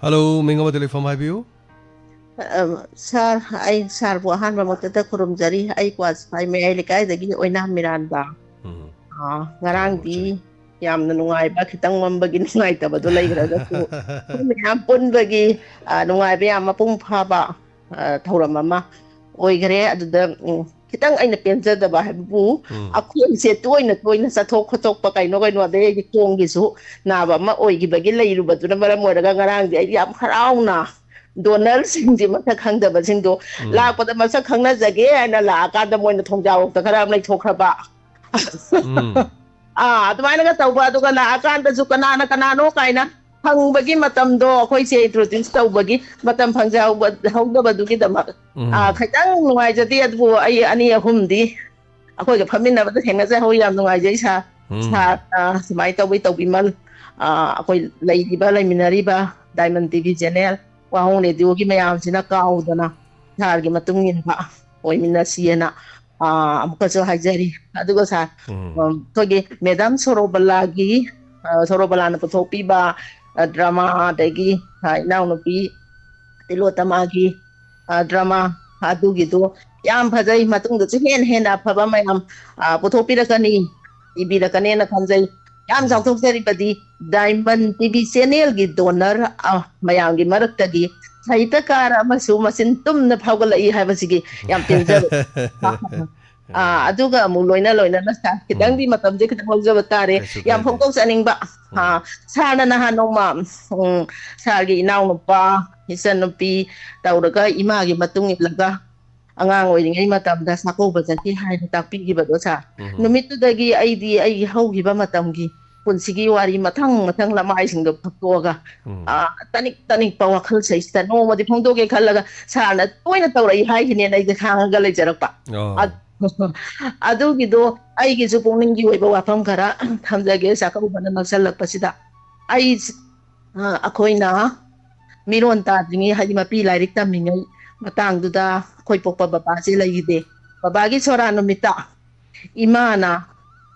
ꯍꯜꯂꯣ, ꯃꯤꯡ ꯑꯃꯗꯤ ꯂꯩꯐꯝ ꯍꯥꯏꯕꯤꯌꯨ꯫ ꯑ, ꯁꯥꯔ, ꯑꯩ ꯁꯥꯔꯕꯨ ꯑꯍꯥꯟꯕꯃꯛꯇꯗ ꯈꯨꯔꯨꯝꯖꯔꯤ꯫ ꯑꯩ ꯀ꯭ꯋꯥꯁꯤꯐꯥꯏ ꯃꯌꯥꯏ ꯂꯩꯀꯥꯏꯗꯒꯤ ꯑꯣꯏꯅꯥꯝ ꯃꯤꯔꯥꯟꯗ꯫ ꯎꯝ꯫ ꯑ, ꯉꯔꯥꯡꯗꯤ ꯊꯥꯒꯠꯆꯔꯤ꯫ ꯌꯥꯝꯅ ꯅꯨꯡꯉꯥꯏꯕ, ꯈꯤꯇꯪ ꯃꯝꯕꯒꯤ ꯅꯨꯡꯉꯥꯏꯇꯕꯗꯣ ꯂꯩꯈ꯭ꯔꯒꯁꯨ, ꯑꯩꯈꯣꯏ ꯃꯌꯥꯝ ꯄꯨꯟꯕꯒꯤ, ꯑ, ꯅꯨꯡꯉꯥꯏꯕ ꯌꯥꯝ ꯃꯄꯨꯡ ꯐꯥꯕ, ꯑ, ꯊꯧꯔꯝ ꯑꯃ ꯑꯣꯏꯈ꯭ꯔꯦ꯫ ꯑꯗꯨꯗ, ꯎꯝ, ꯈꯤꯇꯪ ꯑꯩꯅ ꯄꯦꯟꯖꯗꯕ ꯍꯥꯏꯕꯕꯨ, ꯎꯝ꯫ ꯑꯩꯈꯣꯏꯁꯦ ꯇꯣꯏꯅ ꯇꯣꯏꯅ ꯆꯠꯊꯣꯛ ꯈꯣꯠꯇꯣꯛꯄ ꯀꯩꯅꯣ ꯀꯩꯅꯣ, ꯑꯗꯩ ꯑꯩꯒꯤ ꯈꯣꯡꯒꯤꯁꯨ ꯅꯥꯕ ꯑꯃ ꯑꯣꯏꯈꯤꯕꯒꯤ ꯂꯩꯔꯨꯕꯗꯨꯅ ꯃꯔꯝ ꯑꯣꯏꯔꯒ ꯉꯔꯥꯡꯗꯤ ꯑꯩ ꯌꯥꯝ ꯍꯔꯥꯎꯅ ꯗꯣꯅꯔꯁꯤꯡꯁꯦ ꯃꯁꯛ ꯈꯪꯗꯕꯁꯤꯡꯗꯣ ꯎꯝ꯫ ꯂꯥꯛꯄꯗ ꯃꯁꯛ ꯈꯪꯅꯖꯒꯦ ꯍꯥꯏꯅ ꯂꯥꯛꯑꯀꯥꯟꯗ ꯃꯣꯏꯅ ꯊꯣꯡꯖꯥꯎꯔꯣꯛꯇ ꯈꯔ ꯑꯃ ꯂꯩꯊꯣꯛꯈ꯭ꯔꯕ꯫ ꯎꯝ꯫ ꯑꯥ, ꯑꯗꯨꯃꯥꯏꯅꯒ ꯇꯧꯕ, ꯑꯗꯨꯒ ꯂꯥꯛꯑꯀꯥꯟꯗꯁꯨ ꯀꯅꯥꯅ ꯀꯅꯥꯅꯣ ꯀꯥꯏꯅ ꯍꯪꯕꯒꯤ ꯃꯇꯝꯗꯣ ꯑꯩꯈꯣꯏꯁꯦ introduce ꯇꯧꯕꯒꯤ ꯃꯇꯝ ꯐꯪꯖꯍꯧꯕ-, ꯍꯧꯗꯕꯗꯨꯒꯤꯗꯃꯛ, ꯎꯝ꯫ ꯑꯥ, ꯈꯤꯇꯪ ꯅꯨꯡꯉꯥꯏꯖꯗꯦ꯫ ꯑꯗꯨꯕꯨ ꯑꯩ ꯑꯅꯤ ꯑꯍꯨꯝꯗꯤ ꯑꯩꯈꯣꯏꯒ ꯐꯝꯃꯤꯟꯅꯕꯗ ꯊꯦꯡꯅꯖꯍꯧꯏ, ꯌꯥꯝ ꯅꯨꯡꯉꯥꯏꯖꯩ ꯁꯥꯔ꯫ ꯎꯝ꯫ ꯁꯥꯔꯅ ꯁꯨꯃꯥꯏꯅ ꯇꯧꯕꯤ ꯇꯧꯕꯤꯃꯜ, ꯑꯥ, ꯑꯩꯈꯣꯏ ꯂꯩꯔꯤꯕ, ꯂꯩꯃꯤꯟꯅꯔꯤꯕ Diamond ꯇꯤ ꯚꯤ channel, ꯋꯥꯍꯣꯡ ꯔꯦꯗꯤꯑꯣꯒꯤ ꯃꯌꯥꯝꯁꯤꯅ ꯀꯥꯎꯗꯅ ꯁꯥꯔꯒꯤ ꯃꯇꯨꯡ ꯏꯟꯕ ꯑꯣꯏꯃꯤꯟꯅꯁꯤꯑꯅ, ꯑꯥ, ꯑꯃꯨꯛꯀꯁꯨ ꯍꯥꯏꯖꯔꯤ꯫ ꯑꯗꯨꯒ ꯁꯥꯔ, ꯎꯝ꯫ ꯎꯝ, ꯑꯩꯈꯣꯏꯒꯤ ꯃꯦꯗꯥꯝ ꯁꯣꯔꯣꯕꯂꯥꯒꯤ, ꯑ, ꯁꯣꯔꯣꯕꯂꯥꯅ ꯄꯨꯊꯣꯛꯄꯤꯕ, ꯑ, ꯗ꯭ꯔꯃꯥ, ꯑꯗꯒꯤ, ꯑ, ꯏꯅꯥꯎꯅꯨꯄꯤ ꯇꯤꯂꯣꯇꯃꯥꯒꯤ, ꯑ, ꯗ꯭ꯔꯃꯥ, ꯑꯗꯨꯒꯤꯗꯣ ꯌꯥꯝ ꯐꯖꯩ꯫ ꯃꯇꯨꯡꯗꯁꯨ ꯍꯦꯟꯅ ꯍꯦꯟꯅ ꯑꯐꯕ ꯃꯌꯥꯝ, ꯑ, ꯄꯨꯊꯣꯛꯄꯤꯔꯛꯀꯅꯤ, ꯏꯕꯤꯔꯛꯀꯅꯦꯅ ꯈꯟꯖꯩ꯫ ꯌꯥꯝ ꯎꯝ꯫ ꯆꯥꯎꯊꯣꯛꯆꯔꯤꯕꯗꯤ Diamond ꯇꯤ ꯚꯤ channel ꯒꯤ donor, ꯑ, ꯃꯌꯥꯝꯒꯤ ꯃꯔꯛꯇꯒꯤ ꯁꯥꯍꯤꯇ꯭ꯌꯀꯥꯔ ꯑꯃꯁꯨ ꯃꯆꯤꯟ ꯇꯨꯝꯅ ꯐꯥꯎꯒꯠꯂꯛꯏ ꯍꯥꯏꯕꯁꯤꯒꯤ ꯌꯥꯝ ꯄꯦꯟꯖꯕ꯫ ꯑꯥ, ꯑꯗꯨꯒ ꯑꯃꯨꯛ ꯂꯣꯏꯅ ꯂꯣꯏꯅꯅ ꯁꯥꯔ, ꯈꯤꯇꯪꯗꯤ ꯃꯇꯝꯁꯦ ꯈꯤꯇꯪ ꯂꯧꯖꯕ ꯇꯥꯔꯦ꯫ ꯀꯩꯁꯨ ꯌꯥꯝ ꯀꯥꯏꯗꯦ꯫ ꯐꯣꯡꯗꯣꯛꯆꯅꯤꯡꯕ, ꯎꯝ꯫ ꯑꯥ, ꯁꯥꯔꯅ ꯅꯍꯥꯟ ꯅꯣꯡꯃ, ꯎꯝ, ꯁꯥꯔꯒꯤ ꯏꯅꯥꯎꯅꯨꯄꯥ, ꯏꯆꯟꯅꯨꯄꯤ ꯇꯧꯔꯒ ꯏꯃꯥꯒꯤ ꯃꯇꯨꯡ ꯏꯜꯂꯒ ꯑꯉꯥꯡ ꯑꯣꯏꯔꯤꯉꯩ ꯃꯇꯝꯗ ꯆꯥꯛꯀꯧꯕ ꯆꯠꯈꯤ ꯍꯥꯏꯅ ꯇꯥꯛꯄꯤꯈꯤꯕꯗꯣ ꯁꯥꯔ꯫ ꯎꯝ꯫ ꯅꯨꯃꯤꯠꯇꯨꯗꯒꯤ ꯑꯩꯗꯤ ꯑꯩꯒꯤ ꯍꯧꯈꯤꯕ ꯃꯇꯝꯒꯤ ꯄꯨꯟꯁꯤꯒꯤ ꯋꯥꯔꯤ ꯃꯊꯪ ꯃꯊꯪ ꯂꯃꯥꯏꯁꯤꯡꯗꯣ ꯐꯛꯇꯣꯛꯑꯒ, ꯎꯝ꯫ ꯑꯥ, ꯇꯅꯤꯛ ꯇꯅꯤꯛꯄ ꯋꯥꯈꯜꯁꯤꯗꯩꯁꯤꯗ ꯅꯣꯡꯃꯗꯤ ꯐꯣꯡꯗꯣꯛꯀꯦ ꯈꯜꯂꯒ ꯁꯥꯔꯅ ꯇꯣꯏꯅ ꯇꯧꯔꯛꯏ ꯍꯥꯏꯒꯤꯅꯦꯅ ꯑꯩꯁꯦ ꯈꯥꯡꯉꯒ ꯂꯩꯖꯔꯛꯄ꯫ ꯑꯣ꯫ ꯑꯗ-, ꯑꯗꯨꯒꯤꯗꯣ ꯑꯩꯒꯤꯁꯨ ꯄꯨꯛꯅꯤꯡꯒꯤ ꯑꯣꯏꯕ ꯋꯥꯐꯝ ꯈꯔ ꯊꯝꯖꯒꯦ ꯆꯥꯛꯀꯧꯕꯅ ꯅꯛꯁꯜꯂꯛꯄꯁꯤꯗ꯫ ꯑꯩ, ꯑ, ꯑꯩꯈꯣꯏꯅ ꯃꯤꯔꯣꯟ ꯇꯥꯗ꯭ꯔꯤꯉꯩ, ꯍꯥꯏꯗꯤ ꯃꯄꯤ ꯂꯥꯏꯔꯤꯛ ꯇꯝꯃꯤꯉꯩ ꯃꯇꯥꯡꯗꯨꯗ ꯑꯩꯈꯣꯏ ꯄꯣꯛꯄ ꯕꯕꯥꯁꯦ ꯂꯩꯈꯤꯗꯦ꯫ ꯕꯕꯥꯒꯤ ꯁꯣꯔꯥ ꯅꯨꯃꯤꯠꯇ ꯏꯃꯥꯅ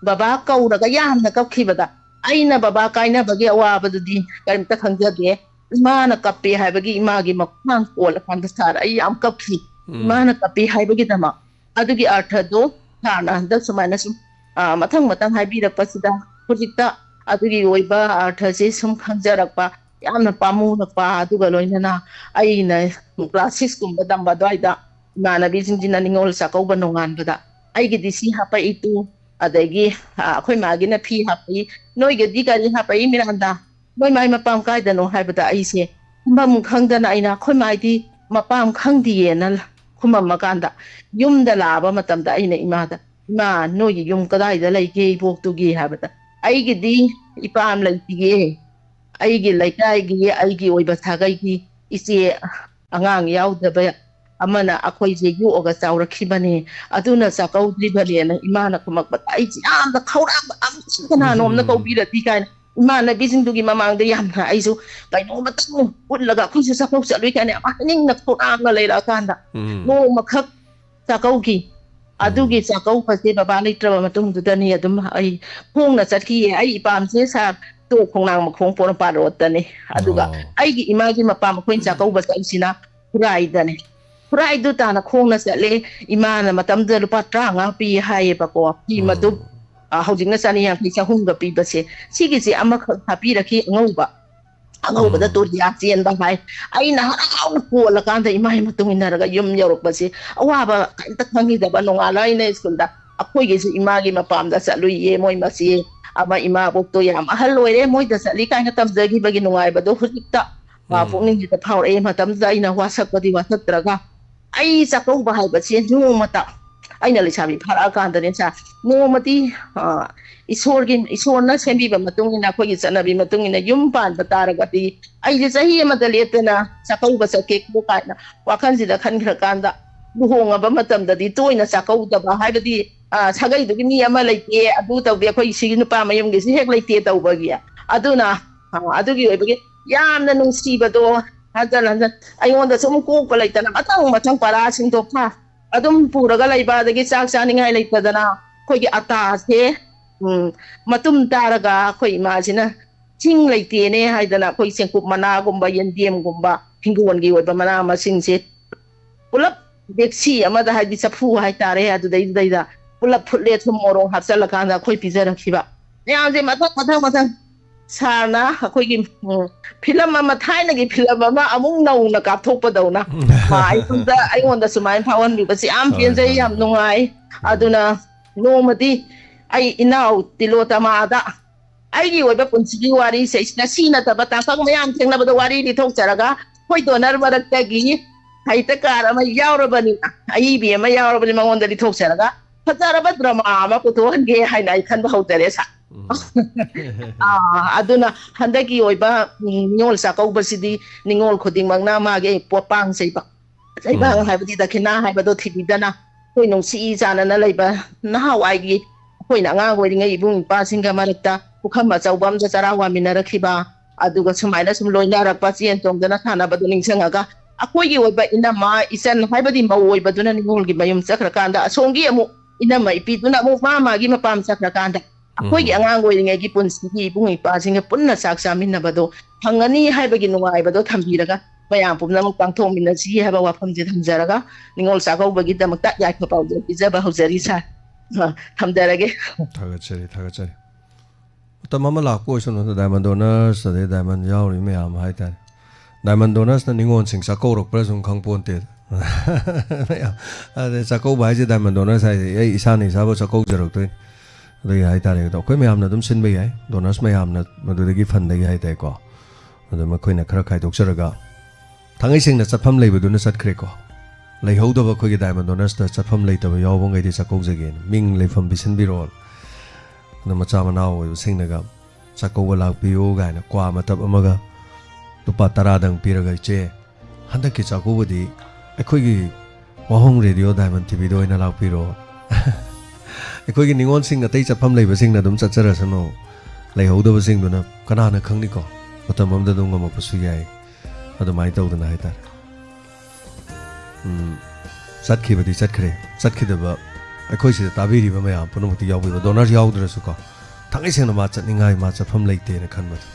ꯕꯕꯥ ꯀꯧꯔꯒ ꯌꯥꯝꯅ ꯀꯞꯈꯤꯕꯗ, ꯑꯩꯅ ꯕꯕꯥ ꯀꯥꯏꯅꯕꯒꯤ ꯑꯋꯥꯕꯗꯨꯗꯤ ꯀꯔꯤꯝꯇ ꯈꯪꯖꯗꯦ꯫ ꯏꯃꯥꯅ ꯀꯞꯄꯦ ꯍꯥꯏꯕꯒꯤ ꯏꯃꯥꯒꯤ ꯃꯈꯨꯠꯃꯥꯡ ꯀꯣꯜꯂꯀꯥꯟꯗ ꯁꯥꯔ ꯑꯩ ꯌꯥꯝ ꯀꯞꯈꯤ꯫ ꯎꯝ꯫ ꯏꯃꯥꯅ ꯀꯞꯄꯦ ꯍꯥꯏꯕꯒꯤꯗꯃꯛ꯫ ꯑꯗꯨꯒꯤ ꯑꯔꯊꯗꯣ ꯁꯥꯔꯅ ꯍꯟꯗꯛ ꯁꯨꯃꯥꯏꯅ ꯁꯨꯝ, ꯑ, ꯃꯊꯪ ꯃꯊꯪ ꯍꯥꯏꯕꯤꯔꯛꯄꯁꯤꯗ ꯍꯧꯖꯤꯛꯇ ꯑꯗꯨꯒꯤ ꯑꯣꯏꯕ ꯑꯔꯊꯁꯦ ꯁꯨꯝ ꯈꯪꯖꯔꯛꯄ, ꯌꯥꯝꯅ ꯄꯥꯝꯃꯨꯔꯛꯄ, ꯑꯗꯨꯒ ꯂꯣꯏꯅꯅ ꯑꯩꯅ class six ꯀꯨꯝꯕ ꯇꯝꯕ ꯑꯗꯨꯋꯥꯏꯗ ꯏꯃꯥꯟꯅꯕꯤꯁꯤꯡꯁꯤꯅ ꯅꯤꯉꯣꯜ ꯆꯥꯛꯀꯧꯕ ꯅꯣꯡꯉꯥꯟꯕꯗ ꯑꯩꯒꯤꯗꯤ ꯁꯤ ꯍꯥꯄꯛꯏ ꯇꯨ, ꯑꯗꯒꯤ, ꯑ, ꯑꯩꯈꯣꯏ ꯃꯥꯒꯤꯅ ꯐꯤ ꯍꯥꯄꯛꯏ, "ꯅꯣꯏꯒꯗꯤ ꯀꯔꯤ ꯍꯥꯄꯛꯏ ꯃꯤꯔꯥꯟꯗꯥ? ꯅꯣꯏ ꯃꯥꯏ ꯃꯄꯥꯝ ꯀꯥꯏꯗꯅꯣ?" ꯍꯥꯏꯕꯗ ꯑꯩꯁꯦ ꯈꯨꯝꯐꯝ ꯈꯪꯗꯅ ꯑꯩꯅ, "ꯑꯩꯈꯣꯏ ꯃꯥꯏꯗꯤ ꯃꯄꯥꯝ ꯈꯪꯗꯤꯌꯦꯅ" ꯈꯨꯝꯃꯝꯃꯀꯥꯟꯗ ꯌꯨꯝꯗ ꯂꯥꯛꯑꯕ ꯃꯇꯝꯗ ꯑꯩꯅ ꯏꯃꯥꯗ, "ꯏꯃꯥ, ꯅꯣꯏꯒꯤ ꯌꯨꯝ ꯀꯗꯥꯏꯗ ꯂꯩꯒꯦ ꯏꯕꯣꯛꯇꯨꯒꯤ?" ꯍꯥꯏꯕꯗ, "ꯑꯩꯒꯤꯗꯤ ꯏꯄꯥꯝ ꯂꯩꯇꯤꯌꯦ, ꯑꯩꯒꯤ ꯂꯩꯀꯥꯏꯒꯤ ꯑꯩꯒꯤ ꯑꯣꯏꯕ ꯁꯥꯒꯩꯒꯤ ꯏꯆꯦ ꯑꯉꯥꯡ ꯌꯥꯎꯗꯕ ꯑꯃꯅ ꯑꯩꯈꯣꯏꯁꯦ ꯌꯣꯛꯑꯒ ꯆꯥꯎꯔꯛꯈꯤꯕꯅꯦ, ꯑꯗꯨꯅ ꯆꯥꯛꯀꯧꯗ꯭ꯔꯤꯕꯅꯦꯅ" ꯏꯃꯥꯅ ꯈꯨꯝꯃꯛꯄꯗ ꯑꯩꯁꯦ ꯌꯥꯝꯅ ꯈꯧꯔꯥꯡꯕ, "ꯑꯃꯨꯛꯁꯨ ꯀꯅꯥꯅꯣꯝꯅ ꯎꯝ꯫ ꯀꯧꯕꯤꯔꯗꯤ" ꯀꯥꯏꯅ ꯏꯃꯥꯟꯅꯕꯤꯁꯤꯡꯗꯨꯒꯤ ꯃꯃꯥꯡꯗ ꯌꯥꯝꯅ ꯑꯩꯁꯨ ꯀꯩꯅꯣꯃꯇꯪ ꯎꯠꯂꯒ "ꯑꯩꯈꯣꯏꯁꯨ ꯆꯥꯛꯀꯧ ꯆꯠꯂꯨꯏ" ꯀꯥꯏꯅ ꯌꯥꯝ ꯍꯥꯏꯅꯤꯡꯅ ꯈꯧꯔꯥꯡꯅ ꯂꯩꯔꯛꯑꯀꯥꯟꯗ ꯎꯝ꯫ ꯅꯣꯡꯃꯈꯛ ꯆꯥꯛꯀꯧꯈꯤ꯫ ꯑꯗꯨꯒꯤ ꯎꯝ꯫ ꯆꯥꯛꯀꯧꯕꯁꯦ ꯕꯕꯥ ꯂꯩꯇ꯭ꯔꯕ ꯃꯇꯨꯡꯗꯨꯗꯅꯤ ꯑꯗꯨꯝ ꯑꯩ ꯈꯣꯡꯅ ꯆꯠꯈꯤꯌꯦ꯫ ꯑꯩ ꯏꯄꯥꯝꯁꯦ ꯁꯥꯔ ꯇꯣꯞ ꯈꯣꯡꯅꯥꯡ ꯃꯈꯣꯡ ꯄꯣꯔꯣꯝꯄꯥꯠ ꯔꯣꯗꯇꯅꯤ꯫ ꯑꯗꯨꯒ ꯑꯣ꯫ ꯑꯩꯒꯤ ꯏꯃꯥꯒꯤ ꯃꯄꯥꯝ ꯑꯩꯈꯣꯏꯅ ꯆꯥꯛꯀꯧꯕ ꯆꯠꯂꯤꯁꯤꯅ ꯈꯨꯔꯥꯏꯗꯅꯤ꯫ ꯈꯨꯔꯥꯏꯗꯨ ꯇꯥꯅ ꯈꯣꯡꯅ ꯆꯠꯂꯦ꯫ ꯏꯃꯥꯅ ꯃꯇꯝꯗꯨꯗ ꯂꯨꯄꯥ ꯇꯔꯥꯃꯉꯥ ꯄꯤ ꯍꯥꯏꯌꯦꯕꯀꯣ꯫ ꯐꯤ ꯃꯇꯨꯞ, ꯎꯝ꯫ ꯑ, ꯍꯧꯖꯤꯛꯅ ꯆꯅꯤ ꯌꯥꯡꯈꯩ, ꯆꯍꯨꯝꯒ ꯄꯤꯕꯁꯦ꯫ ꯁꯤꯒꯤꯁꯦ ꯑꯃꯈꯛ ꯍꯥꯞꯄꯤꯔꯛꯈꯤ ꯑꯉꯧꯕ꯫ ꯑꯉꯧꯕꯗ ꯎꯝ꯫ ꯇꯨꯔꯤꯌꯥ ꯆꯦꯟꯕ ꯍꯥꯏ꯫ ꯑꯩꯅ ꯍꯔꯥꯎ ꯀꯣꯜꯂꯀꯥꯟꯗ ꯏꯃꯥꯒꯤ ꯃꯇꯨꯡ ꯏꯟꯅꯔꯒ ꯌꯨꯝ ꯌꯧꯔꯛꯄꯁꯦ, ꯑꯋꯥꯕ ꯀꯔꯤꯝꯇ ꯈꯪꯈꯤꯗꯕ꯫ ꯅꯣꯡꯉꯥꯜꯂ ꯑꯩꯅ ꯁ꯭ꯀꯨꯜꯗ, "ꯑꯩꯈꯣꯏꯒꯤꯁꯨ ꯏꯃꯥꯒꯤ ꯃꯄꯥꯝꯗ ꯆꯠꯂꯨꯏꯌꯦ, ꯃꯣꯏ ꯃꯆꯦ ꯑꯃ, ꯏꯃꯥꯕꯣꯛꯇꯣ ꯌꯥꯝ ꯑꯍꯜ ꯑꯣꯏꯔꯦ, ꯃꯣꯏꯗ ꯆꯠꯂꯤ" ꯀꯥꯏꯅ ꯇꯝꯖꯈꯤꯕꯒꯤ ꯅꯨꯡꯉꯥꯏꯕꯗꯣ ꯍꯧꯖꯤꯛꯇ, ꯑ, ꯎꯝ꯫ ꯄꯨꯛꯅꯤꯡꯁꯤꯗ ꯐꯥꯎꯔꯛꯑꯦ꯫ ꯃꯇꯝꯗꯨꯗ ꯑꯩꯅ ꯋꯥꯁꯛꯄꯗꯤ ꯋꯥꯁꯛꯇ꯭ꯔꯒ, ꯑꯩ ꯆꯥꯛꯀꯧꯕ ꯍꯥꯏꯕꯁꯦ ꯅꯣꯡꯃꯇ, ꯑꯩꯅ ꯂꯩꯁꯥꯕꯤ ꯐꯥꯔꯛꯑꯀꯥꯟꯗꯅꯦ ꯁꯥ, ꯅꯣꯡꯃꯗꯤ, ꯑ, ꯏꯁꯣꯔꯒꯤ, ꯏꯁꯣꯔꯅ ꯁꯦꯝꯕꯤꯕ ꯃꯇꯨꯡ ꯏꯟꯅ, ꯑꯩꯈꯣꯏꯒꯤ ꯆꯠꯅꯕꯤ ꯃꯇꯨꯡ ꯏꯟꯅ ꯌꯨꯝ ꯄꯥꯟꯕ ꯇꯥꯔꯒꯗꯤ ꯑꯩꯁꯦ ꯆꯍꯤ ꯑꯃꯗ ꯂꯦꯞꯇꯅ ꯆꯥꯛꯀꯧꯕ ꯆꯠꯀꯦꯀꯣ ꯀꯥꯏꯅ ꯋꯥꯈꯜꯁꯤꯗ ꯈꯟꯈ꯭ꯔꯀꯥꯟꯗ, ꯂꯨꯍꯣꯡꯉꯕ ꯃꯇꯝꯗꯗꯤ ꯇꯣꯏꯅ ꯆꯥꯛꯀꯧꯗꯕ ꯍꯥꯏꯕꯗꯤ, ꯑ, ꯁꯥꯒꯩꯗꯨꯒꯤ ꯃꯤ ꯑꯃ ꯂꯩꯇꯦ, ꯑꯗꯨ ꯇꯧꯗꯦ, ꯑꯩꯈꯣꯏ ꯁꯤꯒꯤ ꯅꯨꯄꯥ ꯃꯌꯨꯝꯒꯤꯁꯤ ꯍꯦꯛ ꯂꯩꯇꯦ ꯇꯧꯕꯒꯤ꯫ ꯑꯗꯨꯅ, ꯑ, ꯑꯗꯨꯒꯤ ꯑꯣꯏꯕꯒꯤ ꯌꯥꯝꯅ ꯅꯨꯡꯁꯤꯕꯗꯣ ꯍꯟꯖꯟ ꯍꯟꯖꯟ ꯑꯩꯉꯣꯟꯗ ꯁꯨꯝ ꯀꯣꯛꯄ ꯂꯩꯇꯅ ꯃꯊꯪ ꯃꯊꯪ ꯄꯔꯥꯁꯤꯡꯗꯣ ꯈꯥ ꯑꯗꯨꯝ ꯄꯨꯔꯒ ꯂꯩꯕ, ꯑꯗꯒꯤ ꯆꯥꯛ ꯆꯥꯅꯤꯡꯉꯥꯏ ꯂꯩꯇꯗꯅ ꯑꯩꯈꯣꯏꯒꯤ ꯑꯇꯥꯁꯦ, ꯎꯝ, ꯃꯇꯨꯝ ꯇꯥꯔꯒ ꯑꯩꯈꯣꯏ ꯏꯃꯥꯁꯤꯅ ꯁꯤꯡ ꯂꯩꯇꯦꯅꯦ ꯍꯥꯏꯗꯅ ꯑꯩꯈꯣꯏ ꯆꯦꯡꯀꯨꯞ ꯃꯅꯥꯒꯨꯝꯕ, ꯌꯦꯟꯗꯦꯝꯒꯨꯝꯕ, ꯍꯤꯡꯒꯣꯜꯒꯤ ꯑꯣꯏꯕ ꯃꯅꯥ ꯃꯁꯤꯡꯁꯦ ꯄꯨꯂꯞ ꯕꯦꯛꯁꯤ ꯑꯃꯗ, ꯍꯥꯏꯗꯤ ꯆꯐꯨ ꯍꯥꯏꯇꯥꯔꯦ, ꯑꯗꯨꯗꯩꯗꯨꯗꯩꯗ ꯄꯨꯂꯞ ꯐꯨꯠꯂꯦ, ꯊꯨꯝ ꯃꯣꯔꯣꯛ ꯍꯥꯞꯆꯜꯂꯀꯥꯟꯗ ꯑꯩꯈꯣꯏ ꯄꯤꯖꯔꯛꯈꯤꯕ꯫ ꯃꯌꯥꯝꯁꯦ ꯃꯊꯪ, ꯃꯊꯪ, ꯃꯊꯪ ꯁꯥꯔꯅ ꯑꯩꯈꯣꯏꯒꯤ, ꯎꯝ, ꯐꯤꯂꯝ ꯑꯃ, ꯊꯥꯏꯅꯒꯤ ꯐꯤꯂꯝ ꯑꯃ ꯑꯃꯨꯛ ꯅꯧꯅ ꯀꯥꯞꯊꯣꯛꯄꯗꯧꯅ, ꯃꯥ ꯑꯩꯉꯣꯟꯗ, ꯑꯩꯉꯣꯟꯗ ꯁꯨꯃꯥꯏꯅ ꯐꯥꯎꯍꯟꯕꯤꯕꯁꯦ ꯌꯥꯝ ꯐꯔꯦ, ꯄꯦꯟꯖꯩ, ꯐꯔꯦ, ꯌꯥꯝ ꯐꯔꯦ꯫ ꯅꯨꯡꯉꯥꯏ꯫ ꯎꯝ꯫ ꯑꯗꯨꯅ ꯅꯣꯡꯃꯗꯤ ꯑꯩ ꯏꯅꯥꯎ ꯇꯤꯂꯣꯇꯃꯥꯗ ꯑꯩꯒꯤ ꯑꯣꯏꯕ ꯄꯨꯟꯁꯤꯒꯤ ꯋꯥꯔꯤꯁꯦ ꯉꯁꯤ ꯅꯠꯇꯕ ꯇꯥꯡꯀꯛ ꯃꯌꯥꯝ ꯊꯦꯡꯅꯕꯗ ꯋꯥꯔꯤ ꯂꯤꯊꯣꯛꯆꯔꯒ, ꯑꯩꯈꯣꯏ ꯗꯣꯅꯔ ꯃꯔꯛꯇꯒꯤ ꯁꯥꯍꯤꯇ꯭ꯌꯀꯥꯔ ꯑꯃ ꯌꯥꯎꯔꯕꯅꯤꯅ, ꯑꯏꯕꯤ ꯑꯃ ꯌꯥꯎꯔꯕꯅꯤ, ꯃꯉꯣꯟꯗ ꯂꯤꯊꯣꯛꯆꯔꯒ ꯐꯖꯔꯕ ꯗ꯭ꯔꯃꯥ ꯑꯃ ꯄꯨꯊꯣꯛꯍꯟꯒꯦ ꯍꯥꯏꯅ ꯑꯩ ꯈꯟꯕ ꯍꯧꯖꯔꯦ, ꯁꯥꯔ꯫ ꯎꯝ꯫ ꯑꯥ, ꯑꯗꯨꯅ ꯍꯟꯗꯛꯀꯤ ꯑꯣꯏꯕ, ꯎꯝ, ꯅꯤꯉꯣꯜ ꯆꯥꯛꯀꯧꯕꯁꯤꯗꯤ ꯅꯤꯉꯣꯜ ꯈꯨꯗꯤꯡꯃꯛꯅ ꯃꯥꯒꯤ ꯄꯣꯠꯄꯥꯡ ꯆꯩꯕ, ꯆꯩꯕꯥꯡ ꯎꯝ꯫ ꯍꯥꯏꯕꯗꯤ ꯗꯈꯤꯅꯥ ꯍꯥꯏꯕꯗꯣ ꯊꯤꯕꯤꯗꯅ, ꯑꯩꯈꯣꯏ ꯅꯨꯡꯁꯤ ꯆꯥꯟꯅꯅ ꯂꯩꯕ ꯅꯍꯥꯟꯋꯥꯏꯒꯤ ꯑꯩꯈꯣꯏꯅ ꯑꯉꯥꯡ ꯑꯣꯏꯔꯤꯉꯩ ꯏꯕꯨꯡ ꯏꯄꯥꯁꯤꯡꯒ ꯃꯔꯛꯇ ꯄꯨꯈꯝ ꯑꯆꯧꯕ ꯑꯃꯗ ꯆꯔꯥ ꯋꯥꯃꯤꯟꯅꯔꯛꯈꯤꯕ, ꯑꯗꯨꯒ ꯁꯨꯃꯥꯏꯅ ꯁꯨꯝ ꯂꯣꯏꯅꯔꯛꯄ, ꯆꯦꯟ ꯆꯣꯡꯗꯅ ꯁꯥꯟꯅꯕꯗꯣ ꯅꯤꯡꯁꯤꯡꯉꯒ, ꯑꯩꯈꯣꯏꯒꯤ ꯑꯣꯏꯕ ꯏꯅꯝꯃ, ꯏꯆꯟ ꯍꯥꯏꯕꯗꯤ ꯃꯧ ꯑꯣꯏꯕꯗꯨꯅ ꯅꯤꯉꯣꯜꯒꯤ ꯃꯌꯨꯝ ꯆꯠꯈ꯭ꯔꯀꯥꯟꯗ, ꯑꯁꯣꯝꯒꯤ ꯑꯃꯨꯛ ꯏꯅꯝꯃ ꯏꯄꯤꯗꯨꯅ ꯑꯃꯨꯛ ꯃꯥ ꯃꯥꯒꯤ ꯃꯄꯥꯝ ꯆꯠꯈ꯭ꯔꯀꯥꯟꯗ, ꯑꯩꯈꯣꯏꯒꯤ ꯎꯝ꯫ ꯑꯉꯥꯡ ꯑꯣꯏꯔꯤꯉꯩꯒꯤ ꯄꯨꯟꯁꯤꯒꯤ ꯏꯕꯨꯡ ꯏꯄ꯭ꯋꯥꯁꯤꯡꯒ ꯄꯨꯟꯅ ꯆꯥꯛ ꯆꯥꯃꯤꯟꯅꯕꯗꯣ ꯐꯪꯒꯅꯤ ꯍꯥꯏꯕꯒꯤ ꯅꯨꯡꯉꯥꯏꯕꯗꯣ ꯊꯝꯕꯤꯔꯒ, ꯃꯌꯥꯝ ꯄꯨꯝꯅꯃꯛ ꯄꯥꯡꯊꯣꯛꯃꯤꯟꯅꯁꯤ ꯍꯥꯏꯕ ꯋꯥꯐꯝꯁꯦ ꯊꯝꯖꯔꯒ, ꯅꯤꯉꯣꯜ ꯆꯥꯛꯀꯧꯕꯒꯤꯗꯃꯛꯇ ꯌꯥꯏꯐ ꯄꯥꯎꯖꯦꯜ ꯄꯤꯖꯕ ꯍꯧꯖꯔꯤ, ꯁꯥꯔ꯫ ꯑ, ꯊꯝꯖꯔꯒꯦ꯫ ꯊꯥꯒꯠꯆꯔꯤ, ꯊꯥꯒꯠꯆꯔꯤ꯫ ꯃꯇꯝ ꯑꯃ ꯂꯥꯛꯄ ꯑꯣꯏꯁꯅꯨꯗ, ꯗꯥꯏꯃꯟ ꯗꯣꯅꯔꯁ ꯑꯗꯩ ꯗꯥꯏꯃꯟ ꯌꯥꯎꯔꯤ ꯃꯌꯥꯝ ꯍꯥꯏꯇꯥꯔꯦ꯫ ꯗꯥꯏꯃꯟ ꯗꯣꯅꯔꯁꯅ ꯅꯤꯉꯣꯜꯁꯤꯡ ꯆꯥꯛꯀꯧꯔꯛꯄ꯭ꯔꯥ ꯁꯨꯝ ꯈꯪ ꯄꯣꯟꯇꯦꯗ꯫ ꯃꯌꯥꯝ ꯑꯗꯩ ꯆꯥꯛꯀꯧꯕ ꯍꯥꯏꯁꯦ ꯗꯥꯏꯃꯟ ꯗꯣꯅꯔꯁ ꯍꯥꯏꯁꯦ ꯑꯩ ꯏꯁꯥꯅ ꯏꯁꯥꯕꯨ ꯆꯥꯛꯀꯧꯖꯔꯛꯇꯣꯏꯅꯤ꯫ ꯑꯗꯨꯒꯤ ꯍꯥꯏꯇꯥꯔꯦ, ꯑꯗꯣ ꯑꯩꯈꯣꯏ ꯃꯌꯥꯝꯅ ꯑꯗꯨꯝ ꯁꯤꯟꯕ ꯌꯥꯏ, ꯗꯣꯅꯔꯁ ꯃꯌꯥꯝꯅ ꯃꯗꯨꯗꯒꯤ ꯐꯟꯗꯒꯤ ꯍꯥꯏꯇꯥꯔꯦꯀꯣ꯫ ꯑꯗꯣ ꯃꯈꯣꯏꯅ ꯈꯔ ꯈꯥꯏꯗꯣꯛꯆꯔꯒ ꯊꯥꯡꯉꯩ ꯁꯦꯡꯅ ꯆꯠꯐꯝ ꯂꯩꯕꯗꯨꯅ ꯆꯠꯈ꯭ꯔꯦꯀꯣ꯫ ꯂꯩꯍꯧꯗꯕ ꯑꯩꯈꯣꯏꯒꯤ ꯗꯥꯏꯃꯟ ꯗꯣꯅꯔꯁꯇ ꯆꯠꯐꯝ ꯂꯩꯇꯕ ꯌꯥꯎꯕꯉꯩꯗꯤ ꯆꯥꯛꯀꯧꯖꯒꯦꯅ ꯃꯤꯡ ꯂꯩꯐꯝ ꯄꯤꯁꯤꯟꯕꯤꯔꯛꯑꯣ꯫ ꯑꯗꯣ ꯃꯆꯥ ꯃꯅꯥꯎ ꯑꯣꯏꯕꯁꯤꯡꯅꯒ ꯆꯥꯛꯀꯧꯕ ꯂꯥꯛꯄꯤꯌꯨ ꯀꯥꯏꯅ ꯀ꯭ꯋꯥ ꯃꯇꯞ ꯑꯃꯒ ꯂꯨꯄꯥ ꯇꯔꯥꯗꯪ ꯄꯤꯔꯒ, "ꯏꯆꯦ, ꯍꯟꯗꯛꯀꯤ ꯆꯥꯛꯀꯧꯕꯗꯤ ꯑꯩꯈꯣꯏꯒꯤ ꯋꯥꯍꯣꯡ ꯔꯦꯗꯤꯑꯣ ꯗꯥꯏꯃꯟ ꯇꯤꯚꯤꯗ ꯑꯣꯏꯅ ꯂꯥꯛꯄꯤꯔꯣ꯫ ꯑꯩꯈꯣꯏꯒꯤ ꯅꯤꯉꯣꯜꯁꯤꯡ ꯑꯇꯩ ꯆꯠꯐꯝ ꯂꯩꯕꯁꯤꯡꯅ ꯑꯗꯨꯝ ꯆꯠꯆꯔꯁꯅꯨ, ꯂꯩꯍꯧꯗꯕꯁꯤꯡꯗꯨꯅ ꯀꯅꯥꯅ ꯈꯪꯅꯤꯀꯣ, ꯃꯇꯝ ꯑꯃꯗ ꯑꯗꯨꯝ ꯉꯝꯃꯛꯄꯁꯨ ꯌꯥꯏ"꯫ ꯑꯗꯨꯃꯥꯏꯅ ꯇꯧꯗꯅ ꯍꯥꯏꯇꯥꯔꯦ꯫ ꯎꯝ, ꯆꯠꯈꯤꯕꯗꯤ ꯆꯠꯈ꯭ꯔꯦ, ꯆꯠꯈꯤꯗꯕ ꯑꯩꯈꯣꯏ ꯁꯤꯗ ꯇꯥꯕꯤꯔꯤꯕ ꯃꯌꯥꯝ ꯄꯨꯝꯅꯃꯛꯇꯤ ꯌꯥꯎꯕꯤꯕ, ꯗꯣꯅꯔ ꯌꯥꯎꯗ꯭ꯔꯁꯨꯀꯣ, ꯊꯥꯡꯉꯩ ꯁꯦꯡꯅ ꯃꯥ ꯆꯠꯅꯤꯡꯉꯥꯏ, ꯃꯥ ꯆꯠꯐꯝ ꯂꯩꯇꯦꯅ ꯈꯟꯕꯗꯣ꯫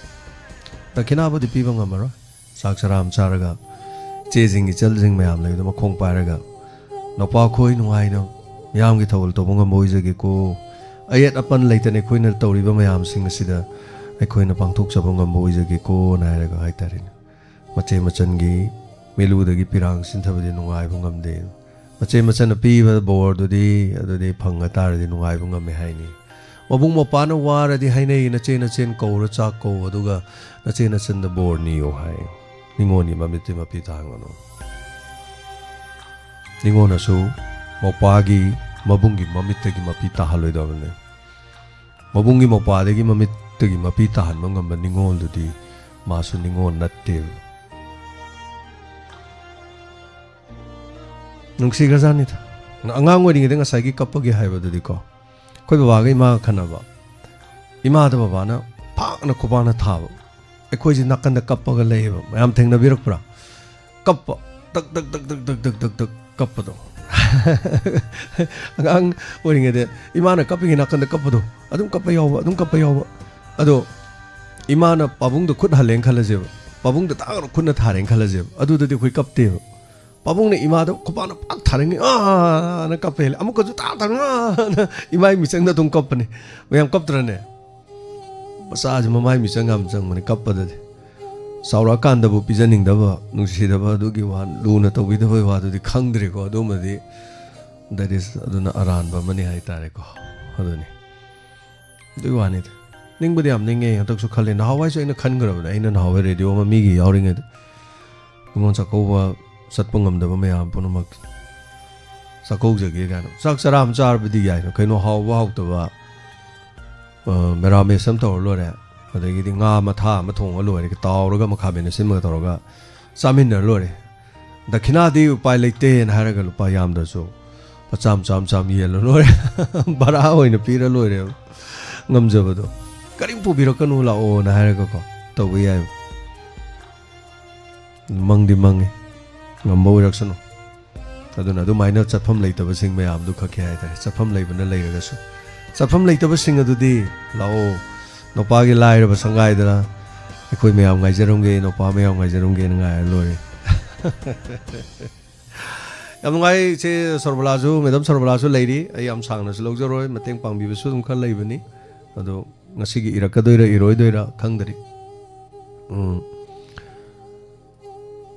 ꯗꯈꯤꯅꯥꯕꯨꯗꯤ ꯄꯤꯕ ꯉꯝꯃꯔꯣꯏ꯫ ꯆꯥꯛ ꯆꯔꯥ ꯑꯃ ꯆꯥꯔꯒ ꯏꯆꯦꯁꯤꯡ ꯏꯆꯜꯁꯤꯡ ꯃꯌꯥꯝ ꯂꯩꯕꯗꯣ ꯃꯈꯣꯡ ꯄꯥꯏꯔꯒ, "ꯅꯄꯥꯈꯣꯏ ꯅꯨꯡꯉꯥꯏꯅ ꯃꯤꯌꯥꯝꯒꯤ ꯊꯧꯒꯜ ꯇꯧꯕ ꯉꯝꯕ ꯑꯣꯏꯖꯒꯦꯀꯣ, ꯑꯌꯦꯠ ꯑꯄꯟ ꯂꯩꯇꯅ ꯑꯩꯈꯣꯏꯅ ꯇꯧꯔꯤꯕ ꯃꯌꯥꯝꯁꯤꯡ ꯑꯁꯤꯗ ꯑꯩꯈꯣꯏꯅ ꯄꯥꯡꯊꯣꯛꯆꯕ ꯉꯝꯕ ꯑꯣꯏꯖꯒꯦꯀꯣꯅ" ꯍꯥꯏꯔꯒ ꯍꯥꯏꯇꯥꯔꯦꯅꯦ꯫ ꯃꯆꯦ ꯃꯆꯟꯒꯤ ꯃꯤꯠꯂꯨꯗꯒꯤ ꯄꯤꯔꯥꯡ ꯁꯤꯟꯊꯕꯗꯤ ꯅꯨꯡꯉꯥꯏꯕ ꯉꯝꯗꯦ꯫ ꯃꯆꯦ ꯃꯆꯟꯅ ꯄꯤꯕ ꯕꯣꯔꯗꯨꯗꯤ ꯑꯗꯨꯗꯤ ꯐꯪꯉ ꯇꯥꯔꯗꯤ ꯅꯨꯡꯉꯥꯏꯕ ꯉꯝꯃꯦ ꯍꯥꯏꯅꯤ꯫ ꯃꯕꯨꯡ ꯃꯧꯄ꯭ꯋꯥꯅ ꯋꯥꯔꯗꯤ ꯍꯥꯏꯅꯩ, "ꯅꯆꯦ ꯅꯆꯦꯟ ꯀꯧꯔ ꯆꯥꯛ ꯀꯧ, ꯑꯗꯨꯒ ꯅꯆꯦ ꯅꯆꯟꯗ ꯕꯣꯔ ꯅꯤꯌꯣ" ꯍꯥꯏ꯫ ꯅꯤꯉꯣꯜꯒꯤ ꯃꯃꯤꯠꯇꯤ ꯃꯄꯤ ꯇꯥꯍꯟꯒꯅꯨ꯫ ꯅꯤꯉꯣꯜꯅꯁꯨ ꯃꯧꯄ꯭ꯋꯥꯒꯤ ꯃꯕꯨꯡꯒꯤ ꯃꯃꯤꯠꯇꯒꯤ ꯃꯄꯤ ꯇꯥꯍꯜꯂꯣꯏꯗꯕꯅꯤ꯫ ꯃꯕꯨꯡꯒꯤ ꯃꯧꯄ꯭ꯋꯥꯗꯒꯤ ꯃꯃꯤꯠꯇꯒꯤ ꯃꯄꯤ ꯇꯥꯍꯟꯕ ꯉꯝꯕ ꯅꯤꯉꯣꯜꯗꯨꯗꯤ ꯃꯥꯁꯨ ꯅꯤꯉꯣꯜ ꯅꯠꯇꯦꯕ꯫ ꯅꯨꯡꯁꯤꯈ꯭ꯔꯖꯥꯠꯅꯤꯗ꯫ ꯑꯉꯥꯡ ꯑꯣꯏꯔꯤꯉꯩꯗ ꯉꯁꯥꯏꯒꯤ ꯀꯞꯄꯒꯤ ꯍꯥꯏꯕꯗꯨꯗꯤꯀꯣ, ꯑꯩꯈꯣꯏ ꯕꯕꯥꯒ ꯏꯃꯥꯒ ꯈꯟꯅꯕ, ꯏꯃꯥꯗ ꯕꯕꯥꯅ ꯐꯥꯛꯅ ꯈꯨꯕꯥꯛꯅ ꯊꯥꯕ, ꯑꯩꯈꯣꯏꯁꯦ ꯅꯥꯀꯟꯗ ꯀꯞꯄꯒ ꯂꯩꯌꯦꯕ꯫ ꯃꯌꯥꯝ ꯊꯦꯡꯅꯕꯤꯔꯛꯄ꯭ꯔꯥ? ꯀꯞꯄ, ꯇꯛ ꯇꯛ ꯇꯛ ꯇꯛ ꯇꯛ ꯇꯛ ꯇꯛ ꯀꯞꯄꯗꯣ꯫ ꯑꯉꯥꯡ ꯑꯣꯏꯔꯤꯉꯩꯗ ꯏꯃꯥꯅ ꯀꯞꯄꯤꯉꯩ ꯅꯥꯀꯟꯗ ꯀꯞꯄꯗꯣ, ꯑꯗꯨꯝ ꯀꯞꯄ ꯌꯥꯎꯕ, ꯑꯗꯨꯝ ꯀꯞꯄ ꯌꯥꯎꯕ꯫ ꯑꯗꯣ ꯏꯃꯥꯅ ꯄꯥꯕꯨꯡꯗ ꯈꯨꯠ ꯍꯜꯂꯦꯅ ꯈꯜꯂꯁꯦꯕ, ꯄꯥꯕꯨꯡꯗ ꯇꯥꯛ ꯈꯨꯠꯅ ꯊꯥꯔꯦꯅ ꯈꯜꯂꯁꯦꯕ, ꯑꯗꯨꯗꯗꯤ ꯑꯩꯈꯣꯏ ꯀꯞꯇꯦꯕ꯫ ꯄꯥꯕꯨꯡꯅ ꯏꯃꯥꯗ ꯈꯨꯄꯥꯛꯅ ꯄꯥꯛ ꯊꯥꯔꯦꯅꯦ, "ꯑꯥꯅ" ꯀꯞꯄ ꯍꯦꯜꯂꯦ, ꯑꯃꯨꯛꯀꯁꯨ ꯇꯥꯛ ꯊꯥꯔꯦ, "ꯑꯥꯅ" ꯏꯃꯥꯒꯤ ꯃꯤꯆꯪꯗ ꯑꯗꯨꯝ ꯀꯞꯄꯅꯦ꯫ ꯃꯌꯥꯝ ꯀꯞꯇ꯭ꯔꯅꯦ? ꯃꯆꯥꯁꯦ ꯃꯃꯥꯏ ꯃꯤꯆꯪ ꯌꯥꯝ ꯆꯪꯕꯅꯤ ꯀꯞꯄꯗꯗꯤ꯫ ꯆꯥꯎꯔꯛꯑꯀꯥꯟꯗꯕꯨ ꯄꯤꯖꯅꯤꯡꯗꯕ, ꯅꯨꯡꯁꯤꯗꯕ, ꯑꯗꯨꯒꯤ ꯋꯥ, ꯂꯨꯅ ꯇꯧꯕꯤꯗꯕꯒꯤ ꯋꯥꯗꯨꯗꯤ ꯈꯪꯗ꯭ꯔꯦꯀꯣ꯫ ꯑꯗꯨꯃꯗꯤ, that is, ꯑꯗꯨꯅ ꯑꯔꯥꯟꯕ ꯑꯃꯅꯤ ꯍꯥꯏꯇꯥꯔꯦꯀꯣ꯫ ꯑꯗꯨꯅꯤ꯫ ꯑꯗꯨꯒꯤ ꯋꯥꯅꯤꯗ꯫ ꯅꯤꯡꯕꯨꯗꯤ ꯌꯥꯝ ꯅꯤꯡꯉꯦ, ꯍꯟꯗꯛꯁꯨ ꯈꯜꯂꯦ꯫ ꯅꯍꯥꯟꯋꯥꯏꯁꯨ ꯑꯩꯅ ꯈꯟꯈ꯭ꯔꯕꯅꯦ, ꯑꯩꯅ ꯅꯍꯥꯟꯋꯥꯏ ꯔꯦꯗꯤꯑꯣ ꯑꯃ ꯃꯤꯒꯤ ꯌꯥꯎꯔꯤꯉꯩꯗ꯫ ꯅꯤꯉꯣꯜ ꯆꯥꯛꯀꯧꯕ ꯆꯠꯄ ꯉꯝꯗꯕ ꯃꯌꯥꯝ ꯄꯨꯝꯅꯃꯛ ꯆꯥꯛꯀꯧꯖꯒꯦ ꯀꯥꯏꯅ꯫ ꯆꯥꯛ ꯆꯔꯥ ꯑꯃ ꯆꯥꯔꯕꯗꯤ ꯌꯥꯏꯅ, ꯀꯩꯅꯣ ꯍꯥꯎꯕ ꯍꯥꯎꯇꯕ, ꯑ, ꯃꯦꯔꯥꯃꯦꯁ ꯑꯃ ꯇꯧꯔ ꯂꯣꯏꯔꯦ, ꯑꯗꯒꯤꯗꯤ ꯉꯥ ꯃꯊꯥ ꯑꯃ ꯊꯣꯡꯉ ꯂꯣꯏꯔꯦ, ꯇꯥꯎꯔꯒ ꯃꯈꯥꯃꯦꯟ ꯑꯁꯤꯟꯕꯒ ꯇꯧꯔꯒ ꯆꯥꯃꯤꯟꯅꯔ ꯂꯣꯏꯔꯦ꯫ ꯗꯈꯤꯅꯥꯗꯤ ꯎꯄꯥꯏ ꯂꯩꯇꯦꯅ ꯍꯥꯏꯔꯒ ꯂꯨꯄꯥ ꯌꯥꯝꯗ꯭ꯔꯁꯨ ꯂꯨꯄꯥ ꯆꯥꯝ ꯆꯥꯝ ꯆꯥꯝ ꯌꯦꯜꯂ ꯂꯣꯏꯔꯦ꯫ ꯚꯔꯥ ꯑꯣꯏꯅ ꯄꯤꯔ ꯂꯣꯏꯔꯦꯕ꯫ ꯉꯝꯖꯕꯗꯣ, "ꯀꯔꯤꯝ ꯄꯨꯕꯤꯔꯛꯀꯅꯨ, ꯂꯥꯛꯑꯣꯅ" ꯍꯥꯏꯔꯒꯀꯣ, ꯇꯧꯕ ꯌꯥꯏꯕ꯫ ꯃꯪꯗꯤ ꯃꯪꯉꯤ, ꯉꯝꯕ ꯑꯣꯏꯔꯛꯁꯅꯨ꯫ ꯑꯗꯨꯅ ꯑꯗꯨꯃꯥꯏꯅ ꯆꯠꯐꯝ ꯂꯩꯇꯕꯁꯤꯡ ꯃꯌꯥꯝꯗꯨ ꯈꯛꯀꯤ ꯍꯥꯏꯇꯥꯔꯦ, ꯆꯠꯐꯝ ꯂꯩꯕꯅ ꯂꯩꯔꯒꯁꯨ꯫ ꯆꯠꯐꯝ ꯂꯩꯇꯕꯁꯤꯡ ꯑꯗꯨꯗꯤ ꯂꯥꯛꯑꯣ, ꯅꯨꯄꯥꯒꯤ ꯂꯥꯏꯔꯕ ꯁꯪꯒꯥꯏꯗꯅ ꯑꯩꯈꯣꯏ ꯃꯌꯥꯝ ꯉꯥꯏꯖꯔꯝꯒꯦ, ꯅꯨꯄꯥ ꯃꯌꯥꯝ ꯉꯥꯏꯖꯔꯝꯒꯦꯅ ꯉꯥꯏꯔ ꯂꯣꯏꯔꯦ꯫ ꯌꯥꯝ ꯅꯨꯡꯉꯥꯏ, ꯏꯆꯦ ꯁꯣꯔꯕꯂꯥꯁꯨ, ꯃꯦꯗꯥꯝ ꯁꯣꯔꯕꯂꯥꯁꯨ ꯂꯩꯔꯤ꯫ ꯑꯩ ꯌꯥꯝ ꯁꯥꯡꯅꯁꯨ ꯂꯧꯖꯔꯣꯏ, ꯃꯇꯦꯡ ꯄꯥꯡꯕꯤꯕꯁꯨ ꯑꯗꯨꯝ ꯈꯔ ꯂꯩꯕꯅꯤ꯫ ꯑꯗꯣ ꯉꯁꯤꯒꯤ ꯏꯔꯛꯀꯗꯣꯏꯔꯥ ꯏꯔꯣꯏꯗꯣꯏꯔꯥ ꯈꯪꯗꯔꯤ꯫ ꯎꯝ꯫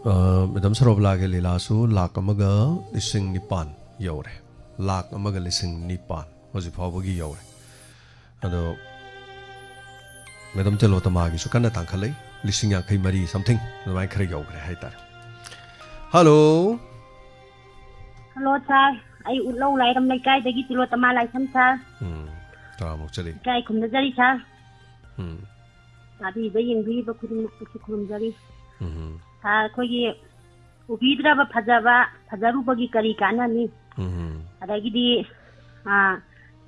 ꯑ, ꯃꯦꯗꯥꯝ ꯁꯣꯔꯕꯂꯥꯒꯤ ꯂꯤꯂꯥꯁꯨ ꯂꯥꯛ ꯑꯃꯒ ꯂꯤꯁꯤꯡ ꯅꯤꯄꯥꯟ ꯌꯧꯔꯦ꯫ ꯂꯥꯛ ꯑꯃꯒ ꯂꯤꯁꯤꯡ ꯅꯤꯄꯥꯟ ꯍꯧꯖꯤꯛ ꯐꯥꯎꯕꯒꯤ ꯌꯧꯔꯦ꯫ ꯑꯗꯣ ꯃꯦꯗꯥꯝ ꯇꯦꯂꯣꯇꯃꯥꯒꯤꯁꯨ ꯀꯟꯅ ꯇꯥꯡꯈꯠꯂꯛꯏ, ꯂꯤꯁꯤꯡ ꯌꯥꯡꯈꯩ ꯃꯔꯤ something ꯑꯗꯨꯃꯥꯏꯅ ꯈꯔ ꯌꯧꯈ꯭ꯔꯦ ꯍꯥꯏꯇꯥꯔꯦ꯫ ꯍꯜꯂꯣ꯫ ꯍꯜꯂꯣ ꯁꯥꯔ, ꯑꯩ ꯎꯠꯂꯧ ꯂꯥꯏꯔꯝ ꯂꯩꯀꯥꯏꯗꯒꯤ ꯇꯤꯂꯣꯇꯃꯥ ꯂꯥꯏꯁ꯭ꯔꯝ ꯁꯥꯔ꯫ ꯎꯝ, ꯇꯔꯥꯃꯨꯛ ꯆꯠꯂꯤ꯫ ꯏꯀꯥꯏ ꯈꯨꯝꯅꯖꯔꯤ ꯁꯥꯔ꯫ ꯎꯝ꯫ ꯇꯥꯕꯤꯕ ꯌꯦꯡꯕꯤꯔꯤꯕ ꯈꯨꯗꯤꯡꯃꯛꯄꯨꯁꯨ ꯈꯨꯔꯨꯝꯖꯔꯤ꯫ ꯎꯝ꯫ ꯁꯥꯔ, ꯑꯩꯈꯣꯏꯒꯤ ꯎꯕꯤꯗ꯭ꯔꯕ ꯐꯖꯕ, ꯐꯖꯔꯨꯕꯒꯤ ꯀꯔꯤ ꯀꯥꯟꯅꯅꯤ? ꯎꯝ꯫ ꯑꯗꯒꯤꯗꯤ, ꯑꯥ,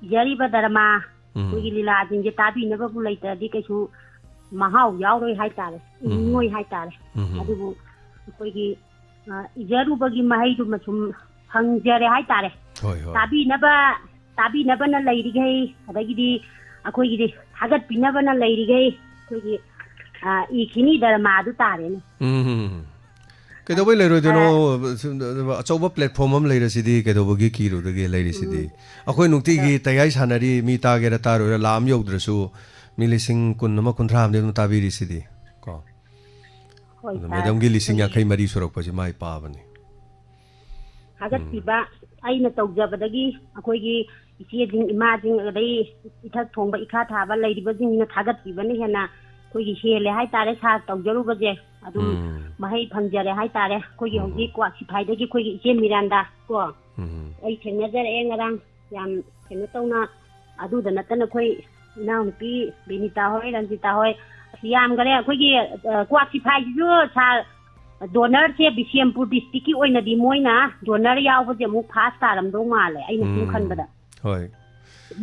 ꯏꯖꯔꯤꯕ ꯗꯔꯃꯥ, ꯎꯝ꯫ ꯑꯩꯈꯣꯏꯒꯤ ꯂꯤꯂꯥꯁꯤꯡꯁꯦ ꯇꯥꯕꯤꯅꯕꯕꯨ ꯂꯩꯇ꯭ꯔꯗꯤ ꯀꯩꯁꯨ ꯃꯍꯥꯎ ꯌꯥꯎꯔꯣꯏ ꯍꯥꯏꯇꯥꯔꯦ, ꯎꯝ꯫ ꯏꯅꯤꯡꯉꯣꯏ ꯍꯥꯏꯇꯥꯔꯦ꯫ ꯎꯝ꯫ ꯑꯗꯨꯕꯨ ꯑꯩꯈꯣꯏꯒꯤ, ꯑ, ꯏꯖꯔꯨꯕꯒꯤ ꯃꯍꯩꯗꯨꯃ ꯁꯨꯝ ꯐꯪꯖꯔꯦ ꯍꯥꯏꯇꯥꯔꯦ꯫ ꯍꯣꯏ, ꯍꯣꯏ꯫ ꯇꯥꯕꯤꯅꯕ, ꯇꯥꯕꯤꯅꯕꯅ ꯂꯩꯔꯤꯈꯩ, ꯑꯗꯒꯤꯗꯤ ꯑꯩꯈꯣꯏꯒꯤꯗꯤ ꯊꯥꯒꯠꯄꯤꯅꯕꯅ ꯂꯩꯔꯤꯈꯩ, ꯑꯩꯈꯣꯏꯒꯤ, ꯑ, ꯏꯈꯤꯅꯤ ꯗꯔꯃꯥꯗꯨ ꯇꯥꯔꯦꯅꯦ꯫ ꯎꯝ꯫ ꯀꯩꯗꯧꯕꯩ ꯂꯩꯔꯣꯏꯗꯣꯏꯅꯣ? ꯑꯆꯧꯕ platform ꯑꯃ ꯂꯩꯔꯁꯤꯗꯤ, ꯀꯩꯗꯧꯕꯒꯤ ꯀꯤꯔꯨꯗꯒꯦ? ꯂꯩꯔꯤꯁꯤꯗꯤ꯫ ꯎꯝ꯫ ꯑꯩꯈꯣꯏ ꯅꯨꯡꯇꯤꯒꯤ ꯑ, ꯇꯌꯥꯏ ꯁꯥꯟꯅꯔꯤ, ꯃꯤ ꯇꯥꯒꯦꯔꯥ ꯇꯥꯔꯣꯏꯔꯥ, ꯂꯥꯛ ꯑꯃ ꯌꯧꯗ꯭ꯔꯁꯨ ꯃꯤ ꯂꯤꯁꯤꯡ ꯀꯨꯟ ꯑꯃ, ꯀꯨꯟꯊ꯭ꯔꯥ ꯑꯃꯗꯤ ꯑꯗꯨꯝ ꯇꯥꯕꯤꯔꯤꯁꯤꯗꯤ, ꯀꯣ? ꯍꯣꯏ, ꯑꯗꯣ ꯁꯥꯔ꯫ ꯃꯦꯗꯥꯝꯒꯤ ꯂꯤꯁꯤꯡ ꯑꯩꯈꯣꯏ ꯌꯥꯡꯈꯩ ꯃꯔꯤ ꯁꯨꯔꯛꯄꯁꯤ ꯃꯥꯏ ꯄꯥꯕꯅꯤ꯫ ꯎꯝ꯫ ꯊꯥꯒꯠꯄꯤꯕ ꯑꯩꯅ ꯇꯧꯖꯕꯗꯒꯤ ꯑꯩꯈꯣꯏꯒꯤ ꯏꯆꯦꯁꯤꯡ, ꯏꯃꯥꯁꯤꯡ, ꯑꯗꯩ ꯏꯊꯛ ꯊꯣꯡꯕ, ꯏꯈꯥ ꯊꯥꯕ ꯂꯩꯔꯤꯕꯁꯤꯡꯅ ꯊꯥꯒꯠꯄꯤꯕꯅ ꯍꯦꯟꯅ ꯑꯩꯈꯣꯏꯒꯤ ꯍꯦꯜꯂꯦ ꯍꯥꯏꯇꯥꯔꯦ, ꯁꯥꯔ ꯇꯧꯖꯔꯨꯕꯁꯦ꯫ ꯑꯗꯨꯝ ꯎꯝ꯫ ꯃꯍꯩ ꯐꯪꯖꯔꯦ ꯍꯥꯏꯇꯥꯔꯦ꯫ ꯑꯩꯈꯣꯏꯒꯤ ꯎꯝ꯫ ꯍꯧꯖꯤꯛ ꯀ꯭ꯋꯥꯛ ꯁꯤꯐꯥꯏꯗꯒꯤ ꯑꯩꯈꯣꯏꯒꯤ ꯏꯆꯦ ꯃꯤꯔꯥꯟꯗꯥ ꯀꯣ, ꯎꯝ꯫ ꯑꯩ ꯊꯦꯡꯅꯖꯔꯛꯑꯦ ꯉꯔꯥꯡ꯫ ꯌꯥꯝ ꯀꯩꯅꯣ ꯇꯧꯅ, ꯑꯗꯨꯗ ꯅꯠꯇꯅ ꯑꯩꯈꯣꯏ ꯏꯅꯥꯎꯅꯨꯄꯤ ꯕꯤꯅꯤꯇꯥ ꯍꯣꯏ, ꯔꯟꯖꯤꯇꯥ ꯍꯣꯏ, ꯑꯁ, ꯌꯥꯝꯈꯔꯦ꯫ ꯑꯩꯈꯣꯏꯒꯤ, ꯑ, ꯀ꯭ꯋꯥꯛ ꯁꯤꯐꯥꯏꯁꯤꯁꯨ ꯁꯥꯔ, donorꯁꯦ ꯕꯤꯁꯦꯝꯄꯨꯔ districtꯀꯤ ꯑꯣꯏꯅꯗꯤ ꯃꯣꯏꯅ donor ꯌꯥꯎꯕꯁꯦ ꯑꯃꯨꯛ first ꯇꯥꯔꯝꯗꯧ ꯃꯥꯜꯂꯦ, ꯑꯩꯅ ꯁꯨꯝ ꯎꯝ꯫ ꯈꯟꯕꯗ꯫ ꯍꯣꯏ꯫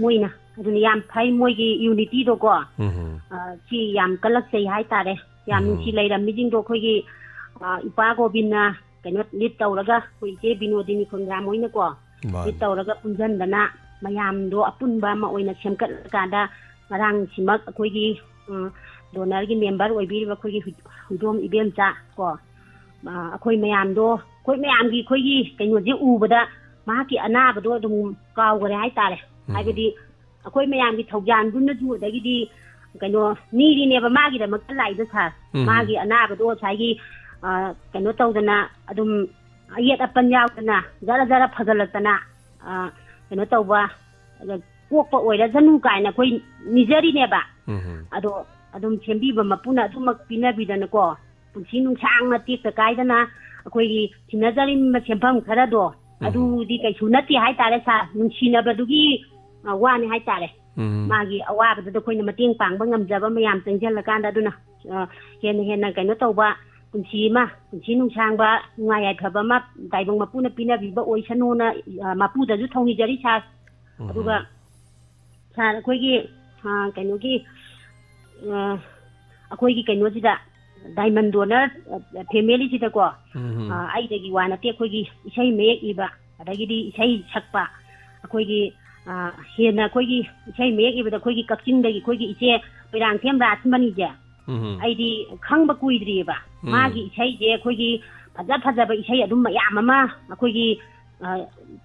ꯃꯣꯏꯅ꯫ ꯑꯗꯨꯅ ꯌꯥꯝ ꯐꯩ ꯃꯣꯏꯒꯤ unityꯗꯣꯀꯣ꯫ ꯎꯝ꯫ ꯑ, ꯁꯤ ꯌꯥꯝ ꯀꯜꯂꯛꯆꯩ ꯍꯥꯏꯇꯥꯔꯦ꯫ ꯌꯥꯝ ꯎꯝ꯫ ꯅꯨꯡꯁꯤ ꯂꯩꯔꯝꯃꯤꯁꯤꯡꯗꯣ ꯑꯩꯈꯣꯏꯒꯤ, ꯑ, ꯏꯄꯥ ꯒꯣꯕꯤꯟꯅ ꯀꯩꯅꯣ lead ꯇꯧꯔꯒ, ꯑꯩꯈꯣꯏ ꯏꯆꯦ ꯕꯤꯅꯣꯗꯤꯅꯤ ꯈꯣꯡꯒ꯭ꯔꯥꯝ ꯍꯣꯏꯅꯀꯣ, ꯃꯥꯅꯤ꯫ Lead ꯇꯧꯔꯒ ꯄꯨꯟꯁꯤꯟꯗꯅ ꯃꯌꯥꯝꯗꯣ ꯑꯄꯨꯟꯕ ꯑꯃ ꯑꯣꯏꯅ ꯁꯦꯝꯒꯠꯂꯀꯥꯟꯗ ꯉꯔꯥꯡꯁꯤꯃꯛ ꯑꯩꯈꯣꯏꯒꯤ, ꯎꯝ, donorꯒꯤ member ꯑꯣꯏꯕꯤꯔꯤꯕ ꯑꯩꯈꯣꯏꯒꯤ ꯍꯨꯏ-, ꯍꯨꯏꯗꯣꯝ ꯏꯕꯦꯝꯆꯥ ꯀꯣ, ꯑ, ꯑꯩꯈꯣꯏ ꯃꯌꯥꯝꯗꯣ, ꯑꯩꯈꯣꯏ ꯃꯌꯥꯝꯒꯤ ꯑꯩꯈꯣꯏꯒꯤ ꯀꯩꯅꯣꯁꯦ ꯎꯕꯗ ꯃꯍꯥꯛꯀꯤ ꯑꯅꯥꯕꯗꯣ ꯑꯗꯨꯝ ꯀꯥꯎꯈ꯭ꯔꯦ ꯍꯥꯏꯇꯥꯔꯦ꯫ ꯎꯝ꯫ ꯍꯥꯏꯕꯗꯤ ꯑꯩꯈꯣꯏ ꯃꯌꯥꯝꯒꯤ ꯊꯧꯖꯥꯟꯗꯨꯅꯁꯨ, ꯑꯗꯒꯤꯗꯤ ꯀꯩꯅꯣ ꯃꯤꯔꯤꯅꯦꯕ ꯃꯥꯒꯤꯗꯃꯛꯇ ꯂꯥꯛꯏꯗꯣ ꯁꯥꯔ꯫ ꯎꯝ꯫ ꯃꯥꯒꯤ ꯑꯅꯥꯕꯗꯣ ꯉꯁꯥꯏꯒꯤ, ꯑ, ꯀꯩꯅꯣ ꯇꯧꯗꯅ ꯑꯗꯨꯝ ꯑꯌꯦꯠ ꯑꯄꯟ ꯌꯥꯎꯗꯅ ꯖꯔ ꯖꯔ ꯐꯒꯠꯂꯛꯇꯅ, ꯑ, ꯀꯩꯅꯣ ꯇꯧꯕ, ꯑꯗ ꯀꯣꯛꯄ ꯑꯣꯏꯔꯁꯅꯨ ꯀꯥꯏꯅ ꯑꯩꯈꯣꯏ ꯅꯤꯖꯔꯤꯅꯦꯕ꯫ ꯎꯝ꯫ ꯑꯗꯣ ꯑꯗꯨꯝ ꯁꯦꯝꯕꯤꯕ ꯃꯄꯨꯅ ꯑꯗꯨꯃꯛ ꯄꯤꯅꯕꯤꯗꯅꯀꯣ, ꯄꯨꯟꯁꯤ ꯅꯨꯡꯁꯥꯡꯅ ꯇꯦꯛꯇ ꯀꯥꯏꯗꯅ ꯑꯩꯈꯣꯏꯒꯤ ꯊꯤꯟꯅꯖꯔꯤꯕ ꯁꯦꯟꯐꯝ ꯈꯔꯗꯣ, ꯎꯝ꯫ ꯑꯗꯨꯗꯤ ꯀꯩꯁꯨ ꯅꯠꯇꯦ ꯍꯥꯏꯇꯥꯔꯦ ꯁꯥꯔ꯫ ꯅꯨꯡꯁꯤꯅꯕꯗꯨꯒꯤ, ꯑ, ꯋꯥꯅꯤ ꯍꯥꯏꯇꯥꯔꯦ꯫ ꯎꯝ꯫ ꯃꯥꯒꯤ ꯑꯋꯥꯕꯗꯨꯗ ꯑꯩꯈꯣꯏꯅ ꯃꯇꯦꯡ ꯄꯥꯡꯕ ꯉꯝꯖꯕ ꯃꯌꯥꯝ ꯆꯪꯁꯤꯜꯂꯀꯥꯟꯗ, ꯑꯗꯨꯅ, ꯑ, ꯍꯦꯟꯅ ꯍꯦꯟꯅ ꯀꯩꯅꯣ ꯇꯧꯕ ꯄꯨꯟꯁꯤ ꯑꯃ, ꯄꯨꯟꯁꯤ ꯅꯨꯡꯁꯥꯡꯕ, ꯅꯨꯡꯉꯥꯏ ꯌꯥꯏꯐꯕ ꯑꯃ ꯇꯥꯏꯕꯪ ꯃꯄꯨꯅ ꯄꯤꯅꯕꯤꯕ ꯑꯣꯏꯁꯅꯨꯅ, ꯑ, ꯃꯄꯨꯗꯁꯨ ꯊꯧꯅꯤꯖꯔꯤ ꯁꯥꯔ꯫ ꯎꯝ꯫ ꯑꯗꯨꯒ ꯁꯥꯔ, ꯑꯩꯈꯣꯏꯒꯤ, ꯑ, ꯀꯩꯅꯣꯒꯤ, ꯑ, ꯑꯩꯈꯣꯏꯒꯤ ꯀꯩꯅꯣꯁꯤꯗ, diamond donor, ꯑ, familyꯁꯤꯗꯀꯣ, ꯎꯝ꯫ ꯑ, ꯑꯩꯗꯒꯤ ꯋꯥ ꯅꯠꯇꯦ, ꯑꯩꯈꯣꯏꯒꯤ ꯏꯁꯩ ꯃꯌꯦꯛ ꯏꯕ, ꯑꯗꯒꯤꯗꯤ ꯏꯁꯩ ꯁꯛꯄ, ꯑꯩꯈꯣꯏꯒꯤ, ꯑ, ꯍꯦꯟꯅ ꯑꯩꯈꯣꯏꯒꯤ ꯏꯁꯩ ꯃꯌꯦꯛ ꯏꯕꯗ ꯑꯩꯈꯣꯏꯒꯤ ꯀꯛꯆꯤꯡꯗꯒꯤ ꯑꯩꯈꯣꯏꯒꯤ ꯏꯆꯦ ꯄꯣꯏꯔꯥꯡꯊꯦꯝ ꯔꯥꯖꯃꯅꯤꯁꯦ, ꯎꯝ꯫ ꯑꯩꯗꯤ ꯈꯪꯕ ꯀꯨꯏꯗ꯭ꯔꯤꯑꯕ꯫ ꯎꯝ꯫ ꯃꯥꯒꯤ ꯏꯁꯩꯁꯦ ꯑꯩꯈꯣꯏꯒꯤ ꯐꯖ ꯐꯖꯕ ꯏꯁꯩ ꯑꯗꯨꯝ ꯃꯌꯥꯝ ꯑꯃ ꯑꯩꯈꯣꯏꯒꯤ, ꯑ,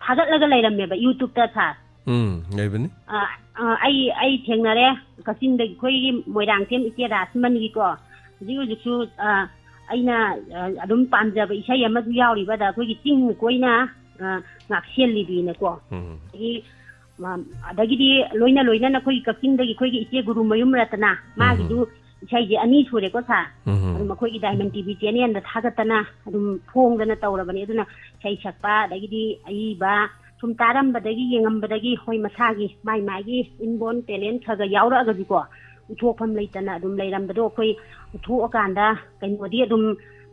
ꯊꯥꯒꯠꯂꯒ ꯂꯩꯔꯝꯃꯦꯕ YouTube-ꯇ, ꯁꯥꯔ꯫ ꯎꯝ, ꯂꯩꯕꯅꯤ꯫ ꯑ, ꯑ, ꯑꯩ, ꯑꯩ ꯊꯦꯡꯅꯔꯦ꯫ ꯀꯛꯆꯤꯡꯗꯒꯤ, ꯑꯩꯈꯣꯏꯒꯤ ꯃꯣꯏꯔꯥꯡꯊꯦꯝ ꯏꯆꯦ ꯔꯥꯁꯃꯅꯤꯒꯤꯀꯣ, ꯍꯧꯖꯤꯛ ꯍꯧꯖꯤꯛꯁꯨ, ꯑ, ꯑꯩꯅ, ꯑ, ꯑꯗꯨꯝ ꯄꯥꯝꯖꯕ ꯏꯁꯩ ꯑꯃꯁꯨ ꯌꯥꯎꯔꯤꯕ, ꯑꯗ ꯑꯩꯈꯣꯏꯒꯤ ꯆꯤꯡ ꯀꯣꯏꯅ, ꯑ, ꯉꯥꯛꯁꯦꯜꯂꯤꯕꯤꯅꯀꯣ꯫ ꯎꯝ꯫ ꯑꯗꯒꯤ, ꯃ-, ꯑꯗꯒꯤꯗꯤ ꯂꯣꯏꯅ ꯂꯣꯏꯅꯅ ꯑꯩꯈꯣꯏꯒꯤ ꯀꯛꯆꯤꯡꯗꯒꯤ ꯑꯩꯈꯣꯏꯒꯤ ꯏꯆꯦ ꯒꯨꯔꯨꯃꯌꯨꯝ ꯔꯇꯅꯥ, ꯎꯝ꯫ ꯃꯥꯒꯤꯁꯨ ꯏꯁꯩꯁꯦ ꯑꯅꯤ ꯁꯨꯔꯦꯀꯣ, ꯁꯥꯔ꯫ ꯎꯝ꯫ ꯑꯗꯨꯝ ꯑꯩꯈꯣꯏꯒꯤ Diamond T V channel-ꯗ ꯊꯥꯒꯠꯇꯅ ꯑꯗꯨꯝ ꯐꯣꯡꯗꯅ ꯇꯧꯔꯕꯅꯤ꯫ ꯑꯗꯨꯅ ꯏꯁꯩ ꯁꯛꯄ, ꯑꯗꯒꯤꯗꯤ ꯑꯏꯕ, ꯁꯨꯝ ꯇꯥꯔꯝꯕꯗꯒꯤ, ꯌꯦꯡꯉꯝꯕꯗꯒꯤ, ꯍꯣꯏ, ꯃꯁꯥꯒꯤ ꯃꯥꯏ ꯃꯥꯒꯤ inborn talent ꯈꯔ ꯈꯔ ꯌꯥꯎꯔꯛꯑꯒꯁꯨꯀꯣ, ꯎꯠꯊꯣꯛꯐꯝ ꯂꯩꯇꯅ ꯑꯗꯨꯝ ꯂꯩꯔꯝꯕꯗꯣ, ꯑꯩꯈꯣꯏ ꯎꯠꯊꯣꯛꯑꯀꯥꯟꯗ ꯀꯩꯅꯣꯗꯤ ꯑꯗꯨꯝ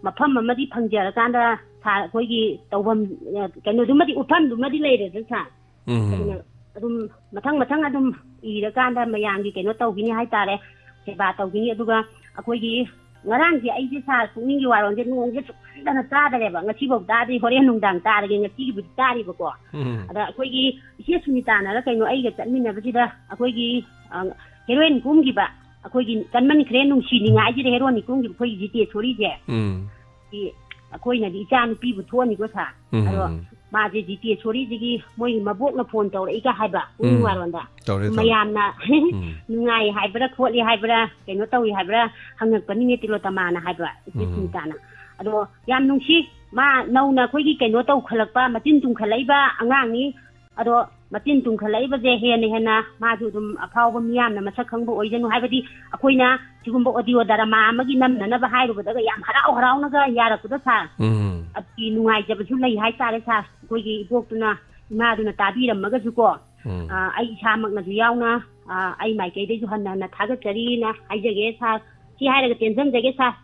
ꯃꯐꯝ ꯑꯃꯗꯤ ꯐꯪꯖꯔꯀꯥꯟꯗ, ꯁꯥꯔ, ꯑꯩꯈꯣꯏꯒꯤ ꯇꯧꯐꯝ, ꯑ, ꯀꯩꯅꯣꯗꯨꯃꯗꯤ, ꯎꯠꯐꯝꯗꯨꯃꯗꯤ ꯂꯩꯔꯦꯗ, ꯁꯥꯔ꯫ ꯎꯝ꯫ ꯑꯗꯨꯅ ꯑꯗꯨꯝ ꯃꯊꯪ ꯃꯊꯪ ꯑꯗꯨꯝ ꯏꯔꯀꯥꯟꯗ ꯃꯌꯥꯝꯒꯤ ꯀꯩꯅꯣ ꯇꯧꯈꯤꯅꯤ ꯍꯥꯏꯇꯥꯔꯦ, ꯁꯦꯕꯥ ꯇꯧꯈꯤꯅꯤ꯫ ꯑꯗꯨꯒ ꯑꯩꯈꯣꯏꯒꯤ ꯉꯔꯥꯡꯁꯦ ꯑꯩꯁꯦ, ꯁꯥꯔ, ꯄꯨꯛꯅꯤꯡꯒꯤ ꯋꯥꯔꯣꯜꯁꯦ, ꯅꯣꯡꯁꯦ ꯆꯨꯝꯗꯅ ꯇꯥꯗꯔꯦꯕ, ꯉꯁꯤꯐꯥꯎ ꯇꯥꯗ꯭ꯔꯤ, ꯍꯣꯔꯦꯟ ꯅꯨꯡꯗꯥꯡ ꯇꯥꯔꯒꯦ, ꯉꯁꯤꯒꯤꯕꯨꯗꯤ ꯇꯥꯔꯤꯕꯀꯣ꯫ ꯎꯝ꯫ ꯑꯗ ꯑꯩꯈꯣꯏꯒꯤ ꯏꯆꯦ ꯁꯨꯅꯤꯇꯥꯅꯔ ꯀꯩꯅꯣ ꯑꯩꯒ ꯆꯠꯃꯤꯟꯅꯕꯁꯤꯗ ꯑꯩꯈꯣꯏꯒꯤ, ꯑ, heroine ꯀꯨꯝꯈꯤꯕ, ꯑꯩꯈꯣꯏꯒꯤ ꯀꯟꯃꯟꯈ꯭ꯔꯦ ꯅꯨꯡꯁꯤꯅꯤꯡꯉꯥꯏꯁꯤꯗ heroine ꯀꯨꯝꯈꯤꯕ ꯑꯩꯈꯣꯏ ꯖꯤꯇꯦꯁꯣꯔꯤꯁꯦ꯫ ꯎꯝ꯫ ꯁꯤ ꯑꯩꯈꯣꯏꯅꯗꯤ ꯏꯆꯥ ꯅꯨꯄꯤꯕꯨ ꯊꯣꯛꯑꯅꯤꯀꯣ, ꯁꯥꯔ꯫ ꯎꯝ, ꯑꯗꯣ ꯎꯝ, ꯎꯝ꯫ ꯃꯥꯁꯦ ꯖꯤꯇꯦꯁꯣꯔꯤꯁꯤꯒꯤ ꯃꯣꯏꯒꯤ ꯃꯕꯣꯛꯅ ꯐꯣꯟ ꯇꯧꯔꯛꯏꯒ ꯍꯥꯏꯕ, ꯄꯨꯡ ꯎꯝ꯫ ꯋꯥꯔꯣꯟꯗ꯫ ꯇꯧꯔꯦ, ꯇꯧꯔꯦ꯫ ꯃꯌꯥꯝꯅ ꯎꯝ꯫ ꯅꯨꯡꯉꯥꯏ ꯍꯥꯏꯕ꯭ꯔꯥ, ꯈꯣꯠꯂꯤ ꯍꯥꯏꯕ꯭ꯔꯥ, ꯀꯩꯅꯣ ꯇꯧꯏ ꯍꯥꯏꯕ꯭ꯔꯥ, ꯍꯪꯉꯛꯄꯅꯤꯅꯦ ꯇꯤꯂꯣꯇꯃꯥꯅ ꯍꯥꯏꯕ, ꯏꯆꯦ ꯎꯝ꯫ ꯁꯨꯅꯤꯇꯥꯅ꯫ ꯑꯗꯣ ꯌꯥꯝ ꯅꯨꯡꯁꯤ, ꯃꯥ ꯅꯧꯅ ꯑꯩꯈꯣꯏꯒꯤ ꯀꯩꯅꯣ ꯇꯧꯈꯠꯂꯛꯄ, ꯃꯆꯤꯟ ꯇꯨꯝꯈꯠꯂꯛꯏꯕ ꯑꯉꯥꯡꯅꯤ꯫ ꯑꯗꯣ ꯃꯆꯤꯟ ꯇꯨꯝꯈꯠꯂꯛꯏꯕꯁꯦ ꯍꯦꯟꯅ ꯍꯦꯟꯅ ꯃꯥꯁꯨ ꯑꯗꯨꯝ ꯑꯐꯥꯎꯕ ꯃꯤꯌꯥꯝꯅ ꯃꯁꯛ ꯈꯪꯕ ꯑꯣꯏꯖꯅꯨ꯫ ꯍꯥꯏꯕꯗꯤ ꯑꯩꯈꯣꯏꯅ ꯁꯤꯒꯨꯝꯕ audio drama ꯑꯃꯒꯤ ꯅꯝꯅꯅꯕ ꯍꯥꯏꯔꯨꯕꯗꯒ ꯌꯥꯝ ꯍꯔꯥꯎ ꯍꯔꯥꯎꯅꯒ ꯌꯥꯔꯛꯄꯗꯣ, ꯁꯥꯔ꯫ ꯎꯝ꯫ ꯑꯗꯨꯒꯤ ꯅꯨꯡꯉꯥꯏꯖꯕꯁꯨ ꯂꯩ ꯍꯥꯏꯇꯥꯔꯦ, ꯁꯥꯔ꯫ ꯑꯩꯈꯣꯏꯒꯤ ꯏꯕꯣꯛꯇꯨꯅ, ꯏꯃꯥꯗꯨꯅ ꯇꯥꯕꯤꯔꯝꯃꯒꯁꯨꯀꯣ, ꯎꯝ꯫ ꯑ, ꯑꯩ ꯏꯁꯥꯃꯛꯅꯁꯨ ꯌꯥꯎꯅ, ꯑ, ꯑꯩ ꯃꯥꯏꯀꯩꯗꯩꯁꯨ ꯍꯟꯅ ꯍꯟꯅ ꯊꯥꯒꯠꯆꯔꯤꯅ ꯍꯥꯏꯖꯒꯦ, ꯁꯥꯔ꯫ ꯁꯤ ꯍꯥꯏꯔꯒ ꯇꯦꯟꯖꯟꯖꯒꯦ, ꯁꯥꯔ꯫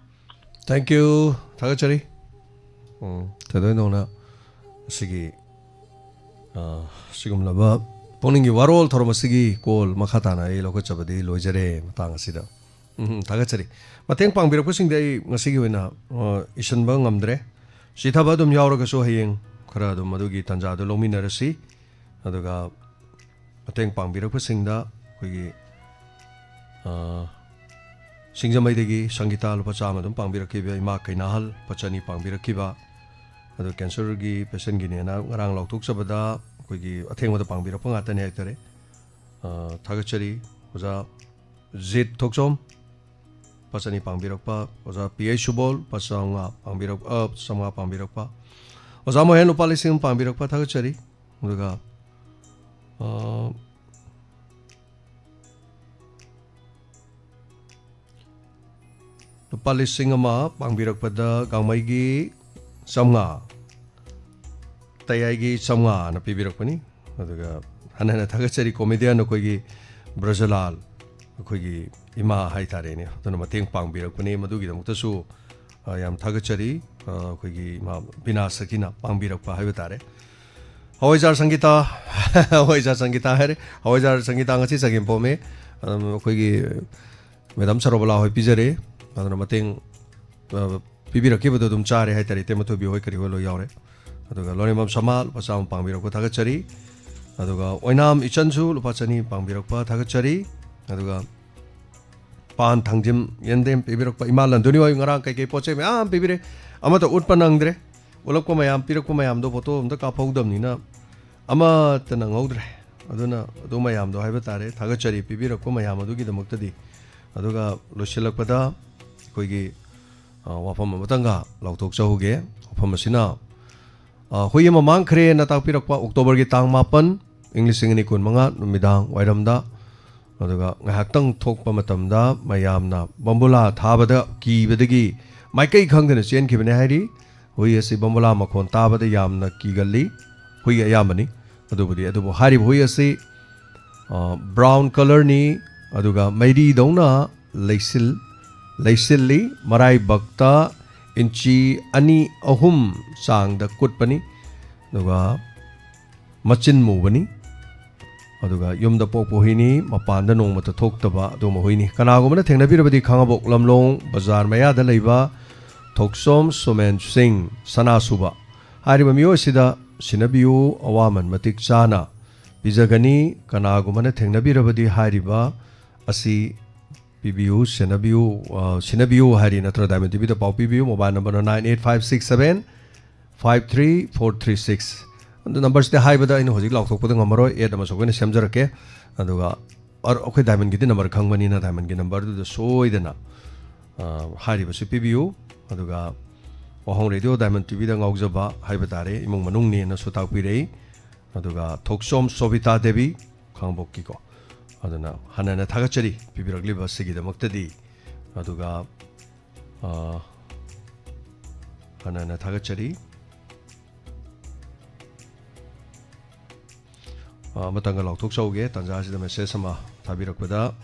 Thank you꯫ ꯊꯥꯒꯠꯆꯔꯤ꯫ ꯎꯝ, ꯊꯣꯏꯗꯣꯏ ꯅꯧꯅ ꯑꯁꯤꯒꯤ, ꯑ, ꯁꯤꯒꯨꯝꯂꯕ ꯄꯨꯛꯅꯤꯡꯒꯤ ꯋꯥꯔꯣꯜ ꯊꯧꯔꯝ ꯑꯁꯤꯒꯤ call ꯃꯈꯥ ꯇꯥꯅ ꯑꯩ ꯂꯧꯈꯠꯆꯕꯗꯤ ꯂꯣꯏꯖꯔꯦ ꯃꯇꯥꯡ ꯑꯁꯤꯗ꯫ ꯎꯝ, ꯊꯥꯒꯠꯆꯔꯤ꯫ ꯃꯇꯦꯡ ꯄꯥꯡꯕꯤꯔꯛꯄꯁꯤꯡꯗꯤ ꯑꯩ ꯉꯁꯤꯒꯤ ꯑꯣꯏꯅ, ꯑ, ꯏꯁꯤꯟꯕ ꯉꯝꯗ꯭ꯔꯦ꯫ ꯆꯤꯊꯕ ꯑꯗꯨꯝ ꯌꯥꯎꯔꯒꯁꯨ ꯍꯌꯦꯡ ꯈꯔ ꯑꯗꯨꯝ ꯑꯗꯨꯒꯤ ꯇꯥꯟꯖꯥꯗꯨ ꯂꯧꯃꯤꯟꯅꯔꯁꯤ꯫ ꯑꯗꯨꯒ ꯃꯇꯦꯡ ꯄꯥꯡꯕꯤꯔꯛꯄꯁꯤꯡꯗ ꯑꯩꯈꯣꯏꯒꯤ, ꯑ, ꯁꯤꯡꯖꯃꯩꯗꯒꯤ ꯁꯪꯒꯤꯇꯥ ꯂꯨꯄꯥ ꯆꯥꯝꯃ ꯑꯗꯨꯝ ꯄꯥꯡꯕꯤꯔꯛꯈꯤꯕ, ꯏꯃꯥ ꯀꯩꯅꯥꯍꯜ ꯂꯨꯄꯥ ꯆꯅꯤ ꯄꯥꯡꯕꯤꯔꯛꯈꯤꯕ, ꯑꯗꯣ ꯀꯦꯟꯁꯔꯒꯤ ꯄꯦꯁꯦꯟꯒꯤꯅꯦꯅ ꯉꯔꯥꯡ ꯂꯥꯎꯊꯣꯛꯆꯕꯗ ꯑꯩꯈꯣꯏꯒꯤ ꯑꯊꯦꯡꯕꯗ ꯄꯥꯡꯕꯤꯔꯛꯄ ꯉꯥꯛꯇꯅꯦ ꯍꯥꯏꯇꯥꯔꯦ꯫ ꯑ, ꯊꯥꯒꯠꯆꯔꯤ꯫ ꯑꯣꯖꯥ ꯖꯤꯠ ꯊꯣꯛꯆꯣꯝ ꯂꯨꯄꯥ ꯆꯅꯤ ꯄꯥꯡꯕꯤꯔꯛꯄ, ꯑꯣꯖꯥ ꯄꯤ ꯑꯩꯆ ꯁꯨꯕꯣꯜ ꯂꯨꯄꯥ ꯆꯥꯝꯃꯉꯥ ꯄꯥꯡꯕꯤꯔꯛ-, ꯑ, ꯆꯥꯝꯃꯉꯥ ꯄꯥꯡꯕꯤꯔꯛꯄ, ꯑꯣꯖꯥ ꯃꯣꯍꯦꯟ ꯂꯨꯄꯥ ꯂꯤꯁꯤꯡ ꯑꯃ ꯄꯥꯡꯕꯤꯔꯛꯄ ꯊꯥꯒꯠꯆꯔꯤ꯫ ꯑꯗꯨꯒ, ꯑ, ꯂꯨꯄꯥ ꯂꯤꯁꯤꯡ ꯑꯃ ꯄꯥꯡꯕꯤꯔꯛꯄꯗ ꯒꯥꯡꯃꯩꯒꯤ ꯆꯥꯝꯃꯉꯥ, ꯇꯌꯥꯏꯒꯤ ꯆꯥꯝꯃꯉꯥꯅ ꯄꯤꯕꯤꯔꯛꯄꯅꯤ꯫ ꯑꯗꯨꯒ ꯍꯟꯅ ꯍꯟꯅ ꯊꯥꯒꯠꯆꯔꯤ ꯀꯣꯃꯦꯗꯤꯌꯟ ꯑꯩꯈꯣꯏꯒꯤ ꯕ꯭ꯔꯖꯂꯥꯜ, ꯑꯩꯈꯣꯏꯒꯤ ꯏꯃꯥ ꯍꯥꯏꯇꯥꯔꯦꯅꯦ, ꯑꯗꯨꯅ ꯃꯇꯦꯡ ꯄꯥꯡꯕꯤꯔꯛꯄꯅꯤ꯫ ꯃꯗꯨꯒꯤꯗꯃꯛꯇꯁꯨ, ꯑ, ꯌꯥꯝ ꯊꯥꯒꯠꯆꯔꯤ꯫ ꯑ, ꯑꯩꯈꯣꯏꯒꯤ ꯏꯃꯥ ꯕꯤꯅꯥ ꯁꯈꯤꯅ ꯄꯥꯡꯕꯤꯔꯛꯄ ꯍꯥꯏꯕ ꯇꯥꯔꯦ꯫ ꯍꯋꯥꯏꯖꯥꯔ ꯁꯪꯒꯤꯇꯥ, ꯍꯋꯥꯏꯖꯥꯔ ꯁꯪꯒꯤꯇꯥ ꯍꯥꯏꯔꯦ, ꯍꯋꯥꯏꯖꯥꯔ ꯁꯪꯒꯤꯇꯥ ꯉꯁꯤ ꯆꯒꯦꯝ ꯄꯣꯝꯃꯦ꯫ ꯑꯗꯨꯝ ꯑꯩꯈꯣꯏꯒꯤ ꯃꯦꯗꯥꯝ ꯁꯔꯣꯕꯂꯥ ꯍꯣꯏ ꯄꯤꯖꯔꯦ꯫ ꯑꯗꯨꯅ ꯃꯇꯦꯡ, ꯑ, ꯄꯤꯕꯤꯔꯛꯈꯤꯕꯗꯣ ꯑꯗꯨꯝ ꯆꯥꯔꯦ ꯍꯥꯏꯇꯥꯔꯦ꯫ ꯏꯇꯩꯃ ꯊꯣꯏꯕꯤ ꯍꯣꯏ ꯀꯔꯤ ꯍꯣꯏ ꯂꯣꯏ ꯌꯥꯎꯔꯦ꯫ ꯑꯗꯨꯒ ꯂꯣꯔꯦꯝꯕꯝ ꯁꯃꯥ ꯂꯨꯄꯥ ꯆꯥꯝꯃ ꯄꯥꯡꯕꯤꯔꯛꯄ ꯊꯥꯒꯠꯆꯔꯤ꯫ ꯑꯗꯨꯒ ꯑꯣꯏꯅꯥꯝ ꯏꯆꯟꯁꯨ ꯂꯨꯄꯥ ꯆꯅꯤ ꯄꯥꯡꯕꯤꯔꯛꯄ ꯊꯥꯒꯠꯆꯔꯤ꯫ ꯑꯗꯨꯒ ꯄꯥꯟ, ꯊꯥꯡꯖꯤꯝ, ꯌꯦꯟꯗꯦꯝ ꯄꯤꯕꯤꯔꯛꯄ ꯏꯃꯥ ꯂꯟꯗꯨꯅꯤ ꯍꯣꯏ ꯉꯔꯥꯡ ꯀꯩꯀꯩ ꯄꯣꯠ ꯆꯩ ꯃꯌꯥꯝ ꯄꯤꯕꯤꯔꯦ꯫ ꯑꯃꯠꯇ ꯎꯠꯄ ꯅꯪꯗ꯭ꯔꯦ꯫ ꯎꯠꯂꯛꯄ ꯃꯌꯥꯝ, ꯄꯤꯔꯛꯄ ꯃꯌꯥꯝꯗꯣ ꯐꯣꯇꯣ ꯑꯝꯇ ꯀꯥꯞꯍꯧꯗꯕꯅꯤꯅ ꯑꯃꯠꯇ ꯅꯪꯍꯧꯗ꯭ꯔꯦ꯫ ꯑꯗꯨꯅ ꯑꯗꯨ ꯃꯌꯥꯝꯗꯣ ꯍꯥꯏꯕ ꯇꯥꯔꯦ, ꯊꯥꯒꯠꯆꯔꯤ ꯄꯤꯕꯤꯔꯛꯄ ꯃꯌꯥꯝ ꯑꯗꯨꯒꯤꯗꯃꯛꯇꯗꯤ꯫ ꯑꯗꯨꯒ ꯂꯣꯏꯁꯤꯜꯂꯛꯄꯗ ꯑꯩꯈꯣꯏꯒꯤ, ꯑ, ꯋꯥꯐꯝ ꯑꯃꯇꯪꯒ ꯂꯥꯎꯊꯣꯛꯆꯍꯧꯒꯦ꯫ ꯋꯥꯐꯝ ꯑꯁꯤꯅ, ꯑ, "ꯍꯨꯏ ꯑꯃ ꯃꯥꯡꯈ꯭ꯔꯦꯅ" ꯇꯥꯛꯄꯤꯔꯛꯄ, ꯑꯣꯛꯇꯣꯕꯔꯒꯤ ꯇꯥꯡ ꯃꯥꯄꯟ, ꯏꯪ ꯂꯤꯁꯤꯡ ꯑꯅꯤ ꯀꯨꯟꯃꯉꯥ ꯅꯨꯃꯤꯗꯥꯡ ꯋꯥꯏꯔꯝꯗ꯫ ꯑꯗꯨꯒ ꯉꯥꯏꯍꯥꯛꯇꯪ ꯊꯣꯛꯄ ꯃꯇꯝꯗ ꯃꯌꯥꯝꯅ ꯕꯣꯝꯕꯨꯂꯥ ꯊꯥꯕꯗ ꯀꯤꯕꯗꯒꯤ ꯃꯥꯏꯀꯩ ꯈꯪꯗꯅ ꯆꯦꯟꯈꯤꯕꯅꯤ ꯍꯥꯏꯔꯤ꯫ ꯍꯨꯏ ꯑꯁꯤ ꯕꯣꯝꯕꯨꯂꯥ ꯃꯈꯣꯟ ꯇꯥꯕꯗ ꯌꯥꯝꯅ ꯀꯤꯒꯜꯂꯤ꯫ ꯍꯨꯏ ꯑꯌꯥꯝꯕꯅꯤ꯫ ꯑꯗꯨꯕꯨꯗꯤ, ꯑꯗꯨꯕꯨ ꯍꯥꯏꯔꯤꯕ ꯍꯨꯏ ꯑꯁꯤ, ꯑ, ꯕ꯭ꯔꯥꯎꯟ ꯀꯂꯔꯅꯤ, ꯑꯗꯨꯒ ꯃꯩꯔꯤꯗꯧꯅ ꯂꯩꯁꯤꯜ-, ꯂꯩꯁꯤꯜꯂꯤ꯫ ꯃꯔꯥꯏꯕꯛꯇ ꯏꯟꯆꯤ ꯑꯅꯤ ꯑꯍꯨꯝ ꯆꯥꯡꯗ ꯀꯨꯠꯄꯅꯤ꯫ ꯑꯗꯨꯒ ꯃꯆꯤꯟ ꯃꯨꯕꯅꯤ꯫ ꯑꯗꯨꯒ ꯌꯨꯝꯗ ꯄꯣꯛꯄ ꯍꯨꯏꯅꯤ, ꯃꯄꯥꯟꯗ ꯅꯣꯡꯃꯇ ꯊꯣꯛꯇꯕ ꯑꯗꯨꯒꯨꯝꯕ ꯍꯨꯏꯅꯤ꯫ ꯀꯅꯥꯒꯨꯝꯕꯅ ꯊꯦꯡꯅꯕꯤꯔꯕꯗꯤ ꯈꯥꯉꯕꯣꯛ ꯂꯝꯂꯣꯡ ꯕꯖꯥꯔ ꯃꯌꯥꯗ ꯂꯩꯕ ꯊꯣꯛꯆꯣꯝ ꯁꯣꯃꯦꯟ ꯁꯤꯡ ꯁꯅꯥꯁꯨꯕ ꯍꯥꯏꯔꯤꯕ ꯃꯤꯑꯣꯏ ꯑꯁꯤꯗ ꯁꯤꯟꯅꯕꯤꯌꯨ꯫ ꯑꯋꯥꯃꯟ ꯃꯇꯤꯛ ꯆꯥꯅ ꯄꯤꯖꯒꯅꯤ꯫ ꯀꯅꯥꯒꯨꯝꯕꯅ ꯊꯦꯡꯅꯕꯤꯔꯕꯗꯤ ꯍꯥꯏꯔꯤꯕ ꯑꯁꯤ ꯄꯤꯕꯤꯌꯨ, ꯁꯦꯟꯅꯕꯤꯌꯨ, ꯑ, ꯁꯤꯟꯅꯕꯤꯌꯨ ꯍꯥꯏꯔꯤ ꯅꯠꯇ꯭ꯔꯣ? Diamond ꯇꯤꯚꯤꯗ ꯄꯥꯎ ꯄꯤꯕꯤꯌꯨ꯫ Mobile number nine eight five six seven five three four three six. ꯑꯗꯨ number ꯁꯤꯗꯤ ꯍꯥꯏꯕꯗ ꯑꯩꯅ ꯍꯧꯖꯤꯛ ꯂꯥꯎꯊꯣꯛꯄꯗ ꯉꯝꯃꯔꯣꯏ, ad ꯑꯃꯁꯨ ꯑꯩꯈꯣꯏꯅ ꯁꯦꯝꯖꯔꯛꯀꯦ꯫ ꯑꯗꯨꯒ ꯑꯔ-, ꯑꯩꯈꯣꯏ Diamond ꯒꯤꯗꯤ number ꯈꯪꯕꯅꯤꯅ Diamond ꯒꯤ number ꯗꯨꯗ ꯁꯣꯏꯗꯅ, ꯑ, ꯍꯥꯏꯔꯤꯕꯁꯤ ꯄꯤꯕꯤꯌꯨ꯫ ꯑꯗꯨꯒ ꯋꯥꯍꯣꯡ ꯔꯦꯗꯤꯑꯣ Diamond ꯇꯤꯚꯤꯗ ꯉꯥꯎꯖꯕ ꯍꯥꯏꯕ ꯇꯥꯔꯦ, ꯏꯃꯨꯡ ꯃꯅꯨꯡꯅꯦꯅꯁꯨ ꯇꯥꯛꯄꯤꯔꯛꯏ꯫ ꯑꯗꯨꯒ ꯊꯣꯛꯆꯣꯝ ꯁꯣꯕꯤꯇꯥ ꯗꯦꯕꯤ, ꯈꯥꯡꯉꯕꯣꯛꯀꯤꯀꯣ꯫ ꯑꯗꯨꯅ ꯍꯟꯅ ꯍꯟꯅ ꯊꯥꯒꯠꯆꯔꯤ ꯄꯤꯕꯤꯔꯛꯂꯤꯕ ꯑꯁꯤꯒꯤꯗꯃꯛꯇꯗꯤ꯫ ꯑꯗꯨꯒ, ꯑ, ꯍꯟꯅ ꯍꯟꯅ ꯊꯥꯒꯠꯆꯔꯤ꯫ ꯑ, ꯑꯃꯇꯪꯒ ꯂꯥꯎꯊꯣꯛꯆꯍꯧꯒꯦ, ꯇꯥꯟꯖꯥ ꯑꯁꯤꯗ message ꯑꯃ ꯊꯥꯕꯤꯔꯛꯄꯗ꯫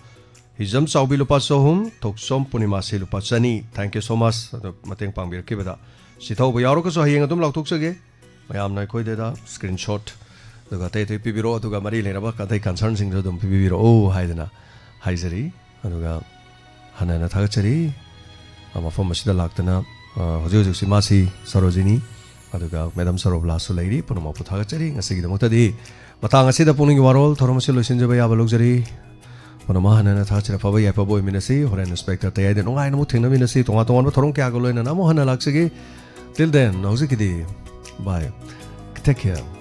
ꯍꯤꯖꯝ ꯆꯥꯎꯕꯤ ꯂꯨꯄꯥ ꯆꯍꯨꯝ, ꯊꯣꯛꯆꯣꯝ ꯄꯨꯔꯅꯤꯃꯥꯁꯤ ꯂꯨꯄꯥ ꯆꯅꯤ꯫ Thank you so much꯫ ꯑꯗꯣ ꯃꯇꯦꯡ ꯄꯥꯡꯕꯤꯔꯛꯈꯤꯕꯗ꯫ ꯁꯤꯊꯧꯕ ꯌꯥꯎꯔꯒꯁꯨ ꯍꯌꯦꯡ ꯑꯗꯨꯝ ꯂꯥꯎꯊꯣꯛꯆꯒꯦ꯫ ꯃꯌꯥꯝꯅ ꯑꯩꯈꯣꯏꯗ screenshot ꯑꯗꯨꯒ ꯑꯇꯩ ꯑꯇꯩ ꯄꯤꯕꯤꯔꯛꯑꯣ, ꯑꯗꯨꯒ ꯃꯔꯤ ꯂꯩꯅꯕ ꯑꯇꯩ concern ꯁꯤꯡꯁꯨ ꯑꯗꯨꯝ ꯄꯤꯕꯤꯔꯛꯑꯣ ꯍꯥꯏꯗꯅ ꯍꯥꯏꯖꯔꯤ꯫ ꯑꯗꯨꯒ ꯍꯟꯅ ꯍꯟꯅ ꯊꯥꯒꯠꯆꯔꯤ꯫ ꯑ, ꯃꯐꯝ ꯑꯁꯤꯗ ꯂꯥꯛꯇꯅ, ꯑ, ꯍꯧꯖꯤꯛ ꯍꯧꯖꯤꯛꯁꯤ ꯃꯥꯁꯤ ꯁꯔꯣꯖꯤꯅꯤ, ꯑꯗꯨꯒ Madam ꯁꯔꯣꯕꯂꯥꯁꯨ ꯂꯩꯔꯤ꯫ ꯄꯨꯝꯅꯃꯛꯄꯨ ꯊꯥꯒꯠꯆꯔꯤ꯫ ꯉꯁꯤꯒꯤꯗꯃꯛꯇꯗꯤ ꯃꯇꯥꯡ ꯑꯁꯤꯗ ꯄꯨꯛꯅꯤꯡꯒꯤ ꯋꯥꯔꯣꯜ ꯊꯧꯔꯝ ꯑꯁꯤ ꯂꯣꯏꯁꯤꯟꯖꯕ ꯌꯥꯕ ꯂꯧꯖꯔꯤ꯫ ꯄꯨꯝꯅꯃꯛ ꯍꯟꯅ ꯍꯟꯅ ꯊꯥꯒꯠꯆꯔꯤ꯫ ꯑꯐꯕ ꯌꯥꯏꯐꯕ ꯑꯣꯏꯃꯤꯟꯅꯁꯤ꯫ ꯍꯣꯔꯦꯟ Inspector ꯇꯌꯥꯏꯗ ꯅꯨꯡꯉꯥꯏꯅ ꯑꯃꯨꯛ ꯊꯦꯡꯅꯃꯤꯟꯅꯁꯤ꯫ ꯇꯣꯉꯥꯟ ꯇꯣꯉꯥꯟꯕ ꯊꯧꯔꯝ ꯀꯌꯥꯒ ꯂꯣꯏꯅꯅ ꯑꯃꯨꯛ ꯍꯟꯅ ꯂꯥꯛꯆꯒꯦ꯫ Till then, ꯍꯧꯖꯤꯛꯀꯤꯗꯤ bye. Take care.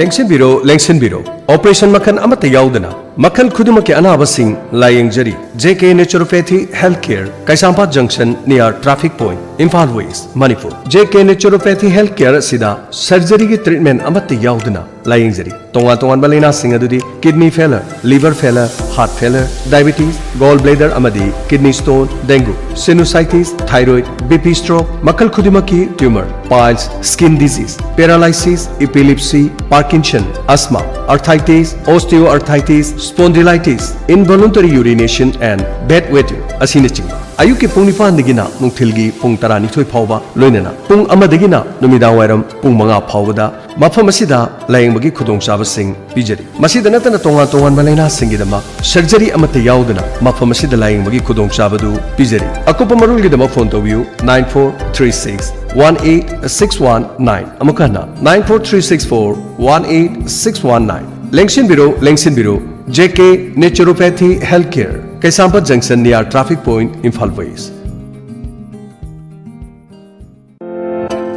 ꯂꯦꯡꯁꯤꯟꯕꯤꯔꯣ, ꯂꯦꯡꯁꯤꯟꯕꯤꯔꯣ꯫ Operation ꯃꯈꯜ ꯑꯃꯠꯇ ꯌꯥꯎꯗꯅ ꯃꯈꯜ ꯈꯨꯗꯤꯡꯃꯛꯀꯤ ꯑꯅꯥꯕꯁꯤꯡ ꯂꯥꯌꯦꯡꯖꯔꯤ꯫ JK Naturopathy Healthcare, Keisampat Junction, near Traffic Point, Imphal west, Manipur. J K naturopathy health care ꯑꯁꯤꯗ ꯁꯔꯖꯔꯤꯒꯤ ꯇ꯭ꯔꯤꯠꯃꯦꯟ ꯑꯃꯠꯇ ꯌꯥꯎꯗꯅ ꯂꯥꯌꯦꯡꯖꯔꯤ꯫ ꯇꯣꯉꯥꯟ ꯇꯣꯉꯥꯟꯕ ꯂꯥꯏꯅꯥꯁꯤꯡ ꯑꯗꯨꯗꯤ kidney failure, liver failure, heart failure, diabetes, gall bladder ꯑꯃꯗꯤ kidney stone, dengue, sinusitis, thyroid, B P stroke, ꯃꯈꯜ ꯈꯨꯗꯤꯡꯃꯛꯀꯤ tumour, piles, skin disease, paralysis, epilepsy, Parkinson, asthma, arthritis, osteoarthritis, spondylitis, involuntary urination and bedwetting ꯑꯁꯤꯅꯆꯤꯡꯕ꯫ ꯑꯌꯨꯛꯀꯤ ꯄꯨꯡ ꯅꯤꯄꯥꯟꯗꯒꯤꯅ ꯅꯨꯡꯊꯤꯜꯒꯤ ꯄꯨꯡ ꯇꯔꯥꯅꯤꯊꯣꯏ ꯐꯥꯎꯕ, ꯂꯣꯏꯅꯅ ꯄꯨꯡ ꯑꯃꯗꯒꯤꯅ ꯅꯨꯃꯤꯗꯥꯡ ꯋꯥꯏꯔꯝ ꯄꯨꯡ ꯃꯉꯥ ꯐꯥꯎꯕꯗ ꯃꯐꯝ ꯑꯁꯤꯗ ꯂꯥꯌꯦꯡꯕꯒꯤ ꯈꯨꯗꯣꯡꯆꯥꯕꯁꯤꯡ ꯄꯤꯖꯔꯤ꯫ ꯃꯁꯤꯗ ꯅꯠꯇꯅ ꯇꯣꯉꯥꯟ ꯇꯣꯉꯥꯟꯕ ꯂꯥꯏꯅꯥꯁꯤꯡꯒꯤꯗꯃꯛ ꯁꯔꯖꯔꯤ ꯑꯃꯠꯇ ꯌꯥꯎꯗꯅ ꯃꯐꯝ ꯑꯁꯤꯗ ꯂꯥꯌꯦꯡꯕꯒꯤ ꯈꯨꯗꯣꯡꯆꯥꯕꯗꯨ ꯄꯤꯖꯔꯤ꯫ ꯑꯀꯨꯞꯄ ꯃꯔꯣꯜꯒꯤꯗꯃꯛ ꯐꯣꯟ ꯇꯧꯕꯤꯌꯨ, nine four three six one eight six one nine꯫ ꯑꯃꯨꯛꯀ ꯍꯟꯅ, nine four three six four one eight six one nine꯫ ꯂꯦꯡꯁꯤꯟꯕꯤꯔꯣ, ꯂꯦꯡꯁꯤꯟꯕꯤꯔꯣ, J K naturopathy health care, Keisampat ꯖꯪꯁꯟ near traffic point, Imphal west.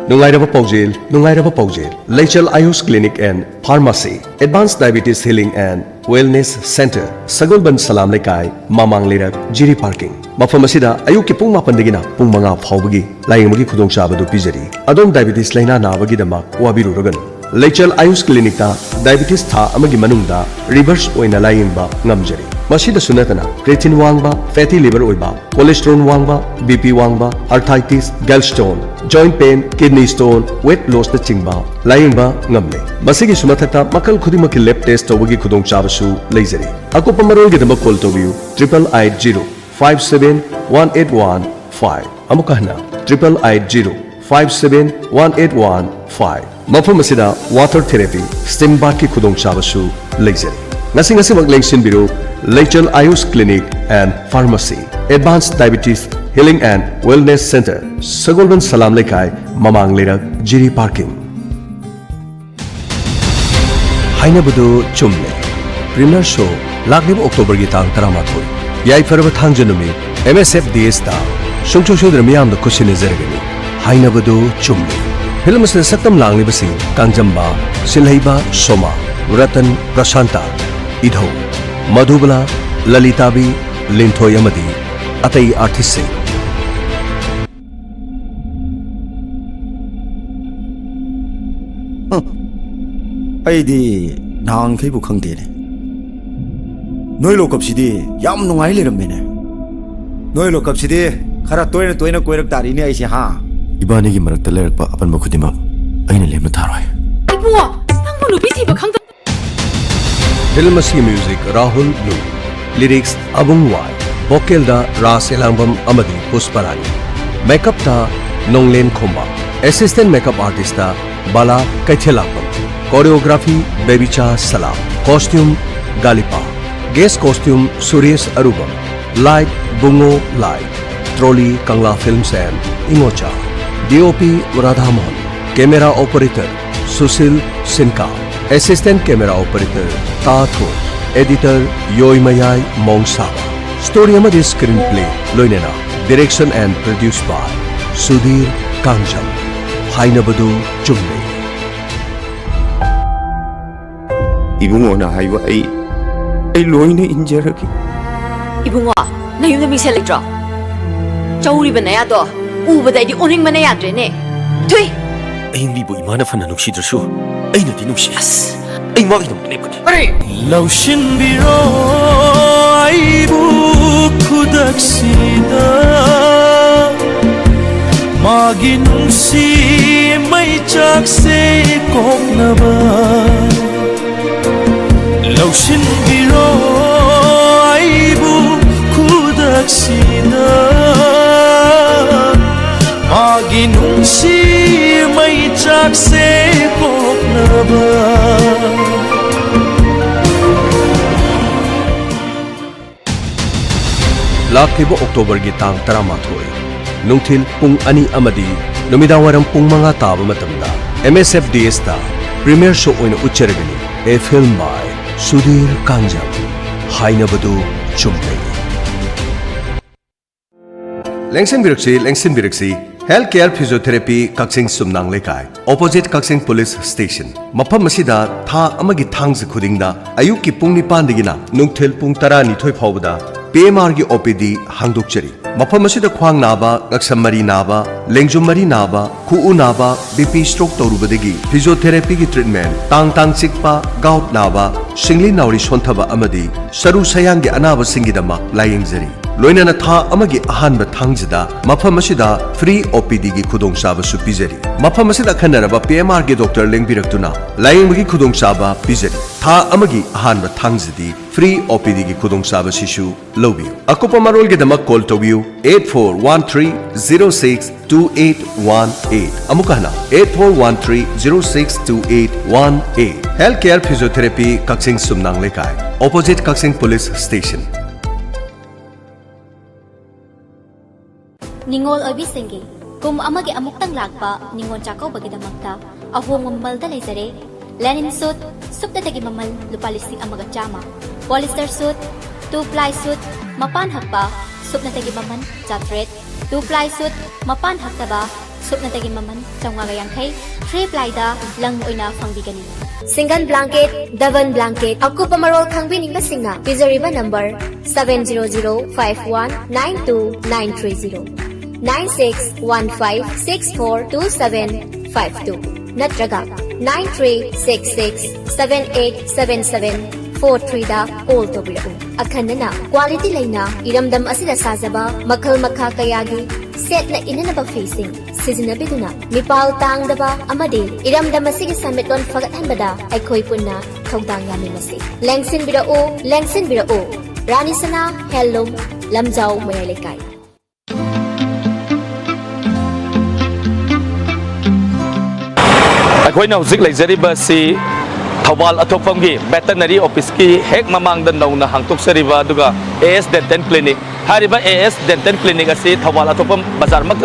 ꯅꯨꯡꯉꯥꯏꯔꯕ ꯄꯥꯎꯖꯦꯜ, ꯅꯨꯡꯉꯥꯏꯔꯕ ꯄꯥꯎꯖꯦꯜ꯫ Leichel Ayush clinic and pharmacy, advance diabetes healing and wellness centre, Sagolband Salam Leikai, ꯃꯃꯥꯡ ꯂꯩꯔꯛ, ꯖꯤꯔꯤ ꯄꯥꯔꯀꯤꯡ꯫ ꯃꯐꯝ ꯑꯁꯤꯗ ꯑꯌꯨꯛꯀꯤ ꯄꯨꯡ ꯃꯥꯄꯟꯗꯒꯤꯅ ꯄꯨꯡ ꯃꯉꯥ ꯐꯥꯎꯕꯒꯤ ꯂꯥꯌꯦꯡꯕꯒꯤ ꯈꯨꯗꯣꯡꯆꯥꯕꯗꯨ ꯄꯤꯖꯔꯤ꯫ ꯑꯗꯣꯝ ꯗꯥꯏꯕꯤꯇꯤꯁ ꯂꯥꯏꯅꯥ ꯅꯥꯕꯒꯤꯗꯃꯛ ꯋꯥꯕꯤꯔꯨꯔꯒꯅꯨ꯫ ꯂꯩꯆꯦꯜ ꯑꯌꯨꯁ ꯀ꯭ꯂꯤꯅꯤꯛꯇ ꯗꯥꯏꯕꯤꯇꯤꯁ ꯊꯥ ꯑꯃꯒꯤ ꯃꯅꯨꯡꯗ ꯔꯤꯚꯔꯁ ꯑꯣꯏꯅ ꯂꯥꯌꯦꯡꯕ ꯉꯝꯖꯔꯤ꯫ ꯃꯁꯤꯗꯁꯨ ꯅꯠꯇꯅ ꯀ꯭ꯔꯦꯇꯤꯟ ꯋꯥꯡꯕ, ꯐꯦꯇꯤ ꯂꯤꯚꯔ ꯑꯣꯏꯕ, ꯀꯣꯂꯦꯁꯇ꯭ꯔꯣꯜ ꯋꯥꯡꯕ, ꯕꯤ ꯄꯤ ꯋꯥꯡꯕ, arthritis, gallstone, joint pain, kidney stone, weight ꯂꯣꯁꯅꯆꯤꯡꯕ ꯂꯥꯌꯦꯡꯕ ꯉꯝꯂꯦ꯫ ꯃꯁꯤꯒꯤꯁꯨ ꯃꯊꯛꯇ ꯃꯈꯜ ꯈꯨꯗꯤꯡꯃꯛꯀꯤ ꯂꯦꯕ ꯇꯦꯁ ꯇꯧꯕꯒꯤ ꯈꯨꯗꯣꯡꯆꯥꯕꯁꯨ ꯂꯩꯖꯔꯤ꯫ ꯑꯀꯨꯞꯄ ꯃꯔꯣꯜꯒꯤꯗꯃꯛ ꯀꯣꯜ ꯇꯧꯕꯤꯌꯨ, triple eight zero five seven one eight one five꯫ ꯑꯃꯨꯛꯀ ꯍꯟꯅ, triple eight zero five seven one eight one five꯫ ꯃꯐꯝ ꯑꯁꯤꯗ ꯋꯥꯇꯔ ꯊꯦꯔꯥꯄꯤ, ꯁ꯭ꯇꯤꯝ ꯕꯥꯊꯀꯤ ꯈꯨꯗꯣꯡꯆꯥꯕꯁꯨ ꯂꯩꯖꯔꯤ꯫ ꯉꯁꯤ ꯉꯁꯤꯃꯛ ꯂꯦꯡꯁꯤꯟꯕꯤꯔꯨ, Leichel Ayush clinic and pharmacy, advance diabetes healing and wellness centre, Sagolband Salam Leikai, ꯃꯃꯥꯡ ꯂꯩꯔꯛ, ꯖꯤꯔꯤ ꯄꯥꯔꯀꯤꯡ꯫ ꯍꯥꯏꯅꯕꯗꯨ ꯆꯨꯝꯂꯦ꯫ ꯄ꯭ꯔꯤꯃꯤꯌꯔ ꯁꯣ ꯂꯥꯛꯂꯤꯕ ꯑꯣꯛꯇꯣꯕꯔꯒꯤ ꯇꯥꯡ ꯇꯔꯥꯃꯥꯊꯣꯏ, ꯌꯥꯏꯐꯔꯕ ꯊꯥꯡꯖ ꯅꯨꯃꯤꯠ, ꯑꯦꯝ ꯑꯦꯁ ꯑꯦꯐ ꯗꯤ ꯑꯦꯁꯇ ꯁꯨꯡꯁꯣꯏ ꯁꯣꯏꯗꯅ ꯃꯤꯌꯥꯝꯅ ꯈꯨꯠꯁꯤꯟꯅꯖꯔꯒꯅꯤ꯫ ꯍꯥꯏꯅꯕꯗꯨ ꯆꯨꯝꯂꯦ꯫ ꯐꯤꯂꯝ ꯑꯁꯤꯗ ꯁꯛꯇꯝ ꯂꯥꯡꯂꯤꯕꯁꯤꯡ ꯀꯥꯡꯖꯝꯕ, ꯁꯤꯜꯍꯩꯕ ꯁꯣꯃꯥ, ꯔꯇꯟ, ꯄ꯭ꯔꯁꯥꯟꯇ, ꯏꯙꯧ, ꯃꯙꯨꯕꯂꯥ, ꯂꯂꯤꯇꯥꯕꯤ, ꯂꯤꯟꯊꯣꯏ ꯑꯃꯗꯤ ꯑꯇꯩ ꯑꯥꯔꯇꯤꯁꯁꯤꯡ꯫ ꯑꯩꯗꯤ ꯅꯍꯥꯟꯈꯩꯕꯨ ꯈꯪꯗꯦꯅꯦ꯫ ꯅꯣꯏ ꯂꯣꯀꯞꯁꯤꯗꯤ ꯌꯥꯝ ꯅꯨꯡꯉꯥꯏ ꯂꯩꯔꯝꯃꯦꯅꯦ꯫ ꯅꯣꯏ ꯂꯣꯀꯞꯁꯤꯗꯤ ꯈꯔ ꯇꯣꯏꯅ ꯇꯣꯏꯅ ꯀꯣꯏꯔꯛ ꯇꯥꯔꯤꯅꯦ ꯑꯩꯁꯦ, ꯍꯥ? ꯏꯕꯥꯅꯤꯒꯤ ꯃꯔꯛꯇ ꯂꯩꯔꯛꯄ ꯑꯄꯟꯕ ꯈꯨꯗꯤꯡꯃꯛ ꯑꯩꯅ ꯂꯦꯝꯅ ꯊꯥꯔꯣꯏ꯫ ꯏꯕꯨꯡꯉꯣ, ꯅꯪꯕꯨ ꯅꯨꯄꯤ ꯊꯤꯕ ꯈꯪꯗ- ꯐꯤꯜꯝ ꯑꯁꯤꯒꯤ music Rahul Blue, lyrics Abung Wai, ꯚꯣꯀꯦꯜꯗ ꯔꯥꯖ ꯑꯦꯂꯥꯡꯕꯝ ꯑꯃꯗꯤ ꯄꯨꯁꯄꯔꯥꯅꯤ, ꯃꯦꯀꯞꯇ Nonglen Khomba, assistant makeup artist Bala Keithellakpam, choreography Bebicha Salam, costume Galipa, guest costume Suresh Arubam, light Bungo light, trolley Kangla films and Ingocha, D O P Radhamohan, camera operator Sushil Sinka, assistant camera operator Ta Thoi, editor Yoimayai Mongsaba, story ꯑꯃꯗꯤ ꯁ꯭ꯀ꯭ꯔꯤꯟ ꯄ꯭ꯂꯦ ꯂꯣꯏꯅꯅ direction and produce by Sudhir Kangjam. ꯍꯥꯏꯅꯕꯗꯨ ꯆꯨꯝꯃꯤ꯫ ꯏꯕꯨꯡꯉꯣꯅ ꯍꯥꯏꯕ ꯑꯩ, ꯑꯩ ꯂꯣꯏꯅ ꯏꯟꯖꯔꯒꯦ꯫ ꯏꯕꯨꯡꯉꯣ, ꯅꯌꯨꯝꯗ ꯃꯤꯡꯁꯦꯜ ꯂꯩꯇ꯭ꯔꯣ? ꯆꯧꯔꯤꯕ ꯅꯌꯥꯗꯣ ꯎꯕꯗ ꯑꯩꯗꯤ ꯑꯣꯅꯤꯡꯕꯅ ꯌꯥꯗ꯭ꯔꯦꯅꯦ꯫ ꯊꯨꯏ! ꯑꯩ ꯃꯤꯕꯨ ꯏꯃꯥꯅ ꯐꯅ ꯅꯨꯡꯁꯤꯗ꯭ꯔꯁꯨ, ꯑꯩꯅꯗꯤ ꯅꯨꯡꯁꯤ꯫ ꯑꯁ! ꯑꯩ ꯃꯥꯒꯤꯗꯃꯛ ꯂꯦꯞꯀꯅꯤ꯫ ꯂꯧꯁꯤꯟꯕꯤꯔꯣ ꯑꯩꯕꯨ ꯈꯨꯗꯛꯁꯤꯗ, ꯃꯥꯒꯤ ꯅꯨꯡꯁꯤ ꯃꯩꯆꯥꯛꯁꯦ ꯀꯣꯛꯅꯕ꯫ ꯂꯧꯁꯤꯟꯕꯤꯔꯣ ꯑꯩꯕꯨ ꯈꯨꯗꯛꯁꯤꯗ, ꯃꯥꯒꯤ ꯅꯨꯡꯁꯤ ꯃꯩꯆꯥꯛꯁꯦ ꯄꯣꯛꯅꯕ꯫ ꯂꯥꯛꯂꯤꯕ ꯑꯣꯛꯇꯣꯕꯔꯒꯤ ꯇꯥꯡ ꯇꯔꯥꯃꯥꯊꯣꯏ, ꯅꯨꯡꯊꯤꯜ ꯄꯨꯡ ꯑꯅꯤ ꯑꯃꯗꯤ ꯅꯨꯃꯤꯗꯥꯡꯋꯥꯏꯔꯝ ꯄꯨꯡ ꯃꯉꯥ ꯇꯥꯕ ꯃꯇꯝꯗ ꯑꯦꯝ ꯑꯦꯁ ꯑꯦꯐ ꯗꯤ ꯑꯦꯁꯇ ꯄ꯭ꯔꯤꯃꯤꯌꯔ ꯁꯣ ꯑꯣꯏꯅ ꯎꯠꯆꯔꯒꯅꯤ꯫ A film by Sudhir Kangjam. ꯍꯥꯏꯅꯕꯗꯨ ꯆꯨꯝꯃꯤ꯫ ꯂꯦꯡꯁꯤꯟꯕꯤꯔꯛꯁꯤ, ꯂꯦꯡꯁꯤꯟꯕꯤꯔꯛꯁꯤ꯫ Health care physiotherapy, Kakching Sumnang Leikai, opposite ꯀꯛꯆꯤꯡ ꯄꯨꯂꯤꯁ ꯁ꯭ꯇꯦꯁꯟ꯫ ꯃꯐꯝ ꯑꯁꯤꯗ ꯊꯥ ꯑꯃꯒꯤ ꯊꯥꯡꯖ ꯈꯨꯗꯤꯡꯗ ꯑꯌꯨꯛꯀꯤ ꯄꯨꯡ ꯅꯤꯄꯥꯟꯗꯒꯤꯅ ꯅꯨꯡꯊꯤꯜ ꯄꯨꯡ ꯇꯔꯥꯅꯤꯊꯣꯏ ꯐꯥꯎꯕꯗ ꯄꯤ ꯑꯦꯝ ꯑꯥꯔꯒꯤ ꯑꯣ ꯄꯤ ꯗꯤ ꯍꯥꯡꯗꯣꯛꯆꯔꯤ꯫ ꯃꯐꯝ ꯑꯁꯤꯗ ꯈ꯭ꯋꯥꯡ ꯅꯥꯕ, ꯉꯛꯁꯝ ꯃꯔꯤ ꯅꯥꯕ, ꯂꯦꯡꯖꯨꯝ ꯃꯔꯤ ꯅꯥꯕ, ꯈꯨꯎ ꯅꯥꯕ, ꯕꯤ ꯄꯤ, ꯁ꯭ꯇ꯭ꯔꯣꯛ ꯇꯧꯔꯨꯕꯗꯒꯤ ꯐꯤꯖꯤꯑꯣꯊꯦꯔꯥꯄꯤꯒꯤ ꯇ꯭ꯔꯤꯠꯃꯦꯟꯠ, ꯇꯥꯡ ꯇꯥꯡ ꯆꯤꯛꯄ, ꯒꯥꯎꯠ ꯅꯥꯕ, ꯁꯤꯡꯂꯤ ꯅꯥꯎꯔꯤ ꯁꯣꯟꯊꯕ ꯑꯃꯗꯤ ꯁꯔꯨ ꯁꯌꯥꯡꯒꯤ ꯑꯅꯥꯕꯁꯤꯡꯒꯤꯗꯃꯛ ꯂꯥꯌꯦꯡꯖꯔꯤ꯫ ꯂꯣꯏꯅꯅ ꯊꯥ ꯑꯃꯒꯤ ꯑꯍꯥꯟꯕ ꯊꯥꯡꯖꯗ ꯃꯐꯝ ꯑꯁꯤꯗ ꯐ꯭ꯔꯤ ꯑꯣ ꯄꯤ ꯗꯤꯒꯤ ꯈꯨꯗꯣꯡꯆꯥꯕꯁꯨ ꯄꯤꯖꯔꯤ꯫ ꯃꯐꯝ ꯑꯁꯤꯗ ꯑꯈꯟꯅꯔꯕ ꯄꯤ ꯑꯦꯝ ꯑꯥꯔꯒꯤ ꯗꯣꯛꯇꯔ ꯂꯦꯡꯕꯤꯔꯛꯇꯨꯅ ꯂꯥꯌꯦꯡꯕꯒꯤ ꯈꯨꯗꯣꯡꯆꯥꯕ ꯄꯤꯖꯔꯤ꯫ ꯊꯥ ꯑꯃꯒꯤ ꯑꯍꯥꯟꯕ ꯊꯥꯡꯖꯗꯤ ꯐ꯭ꯔꯤ ꯑꯣ ꯄꯤ ꯗꯤꯒꯤ ꯈꯨꯗꯣꯡꯆꯥꯕꯁꯤꯁꯨ ꯂꯧꯕꯤꯌꯨ꯫ ꯑꯀꯨꯞꯄ ꯃꯔꯣꯜꯒꯤꯗꯃꯛ ꯀꯣꯜ ꯇꯧꯕꯤꯌꯨ, eight four one three zero six two eight one eight꯫ ꯑꯃꯨꯛꯀ ꯍꯟꯅ, eight four one three zero six two eight one eight꯫ Health Care Physiotherapy, ꯀꯛꯆꯤꯡ ꯁꯨꯝꯅꯥꯡ ꯂꯩꯀꯥꯏ, ꯑꯣꯄꯣꯖꯤꯠ ꯀꯛꯆꯤꯡ ꯄꯨꯂꯤꯁ ꯁ꯭ꯇꯦꯁꯟ꯫ ꯅꯤꯉꯣꯜ ꯑꯣꯏꯕꯤꯁꯤꯡꯒꯤ ꯀꯨꯝ ꯑꯃꯒꯤ ꯑꯃꯨꯛꯇꯪ ꯂꯥꯛꯄ ꯅꯤꯉꯣꯜ ꯆꯥꯛꯀꯧꯕꯒꯤꯗꯃꯛꯇ ꯑꯍꯣꯡꯕ ꯃꯃꯜꯗ ꯂꯩꯖꯔꯦ꯫ Linen suit ꯁꯨꯞꯅꯇꯒꯤ ꯃꯃꯜ ꯂꯨꯄꯥ ꯂꯤꯁꯤꯡ ꯑꯃꯒ ꯆꯥꯝꯃ, polyester suit, two ply suit ꯃꯄꯥꯟ ꯍꯛꯄ ꯁꯨꯞꯅꯇꯒꯤ ꯃꯃꯜ ꯆꯥꯇ꯭ꯔꯦꯠ, two ply suit ꯃꯄꯥꯟ ꯍꯛꯇꯕ ꯁꯨꯞꯅꯇꯒꯤ ꯃꯃꯜ ꯆꯥꯝꯃꯉꯥꯒ ꯌꯥꯡꯈꯩ, three plyꯗ ꯂꯪ ꯑꯣꯏꯅ ꯐꯪꯕꯤꯒꯅꯤ꯫ Single blanket, double blanket, ꯑꯀꯨꯞꯄ ꯃꯔꯣꯜ ꯈꯪꯕꯤꯅꯤꯡꯕꯁꯤꯡꯅ ꯄꯤꯖꯔꯤꯕ number seven zero zero five one nine two nine three zero, nine six one five six four two seven five two ꯅꯠꯇ꯭ꯔꯒ nine three six six seven eight seven seven four threeꯗ call ꯇꯧꯕꯤꯔꯛꯎ꯫ ꯑꯈꯟꯅꯅ quality ꯂꯩꯅ ꯏꯔꯝꯗꯝ ꯑꯁꯤꯗ ꯁꯥꯖꯕ ꯃꯈꯜ ꯃꯈꯥ ꯀꯌꯥꯒꯤ ꯁꯦꯠꯅ ꯏꯅꯅꯕ ꯐꯤꯁꯤꯡ ꯁꯤꯖꯤꯟꯅꯕꯤꯗꯨꯅ ꯃꯤꯄꯥꯜ ꯇꯥꯡꯗꯕ ꯑꯃꯗꯤ ꯏꯔꯝꯗꯝ ꯑꯁꯤꯒꯤ ꯁꯦꯟꯃꯤꯠꯂꯣꯟ ꯐꯒꯠꯍꯟꯕꯗ ꯑꯩꯈꯣꯏ ꯄꯨꯟꯅ ꯊꯧꯗꯥꯡ ꯌꯥꯃꯤꯟꯅꯁꯤ꯫ ꯂꯦꯡꯁꯤꯟꯕꯤꯔꯛꯎ, ꯂꯦꯡꯁꯤꯟꯕꯤꯔꯛꯎ꯫ ꯔꯥꯅꯤ ꯁꯅꯥ Handloom, ꯂꯝꯖꯥꯎ ꯃꯌꯥꯏ ꯂꯩꯀꯥꯏ꯫ ꯑꯩꯈꯣꯏꯅ ꯍꯧꯖꯤꯛ ꯂꯩꯖꯔꯤꯕ ꯑꯁꯤ ꯊꯧꯕꯥꯜ ꯑꯊꯣꯛꯐꯝꯒꯤ ꯕꯦꯇꯅꯔꯤ ꯑꯣꯐꯤꯁꯀꯤ ꯍꯦꯛ ꯃꯃꯥꯡꯗ ꯅꯧꯅ ꯍꯥꯡꯗꯣꯛꯆꯔꯤꯕ ꯑꯗꯨꯒ ꯑꯦ ꯑꯦꯁ ꯗꯦꯟꯇꯦꯜ ꯀ꯭ꯂꯤꯅꯤꯛ ꯍꯥꯏꯔꯤꯕ ꯑꯦ ꯑꯦꯁ ꯗꯦꯟꯇꯦꯜ ꯀ꯭ꯂꯤꯅꯤꯛ ꯑꯁꯤ ꯊꯧꯕꯥꯜ ꯑꯊꯣꯛꯐꯝ ꯕꯖꯥꯔꯃꯛꯇ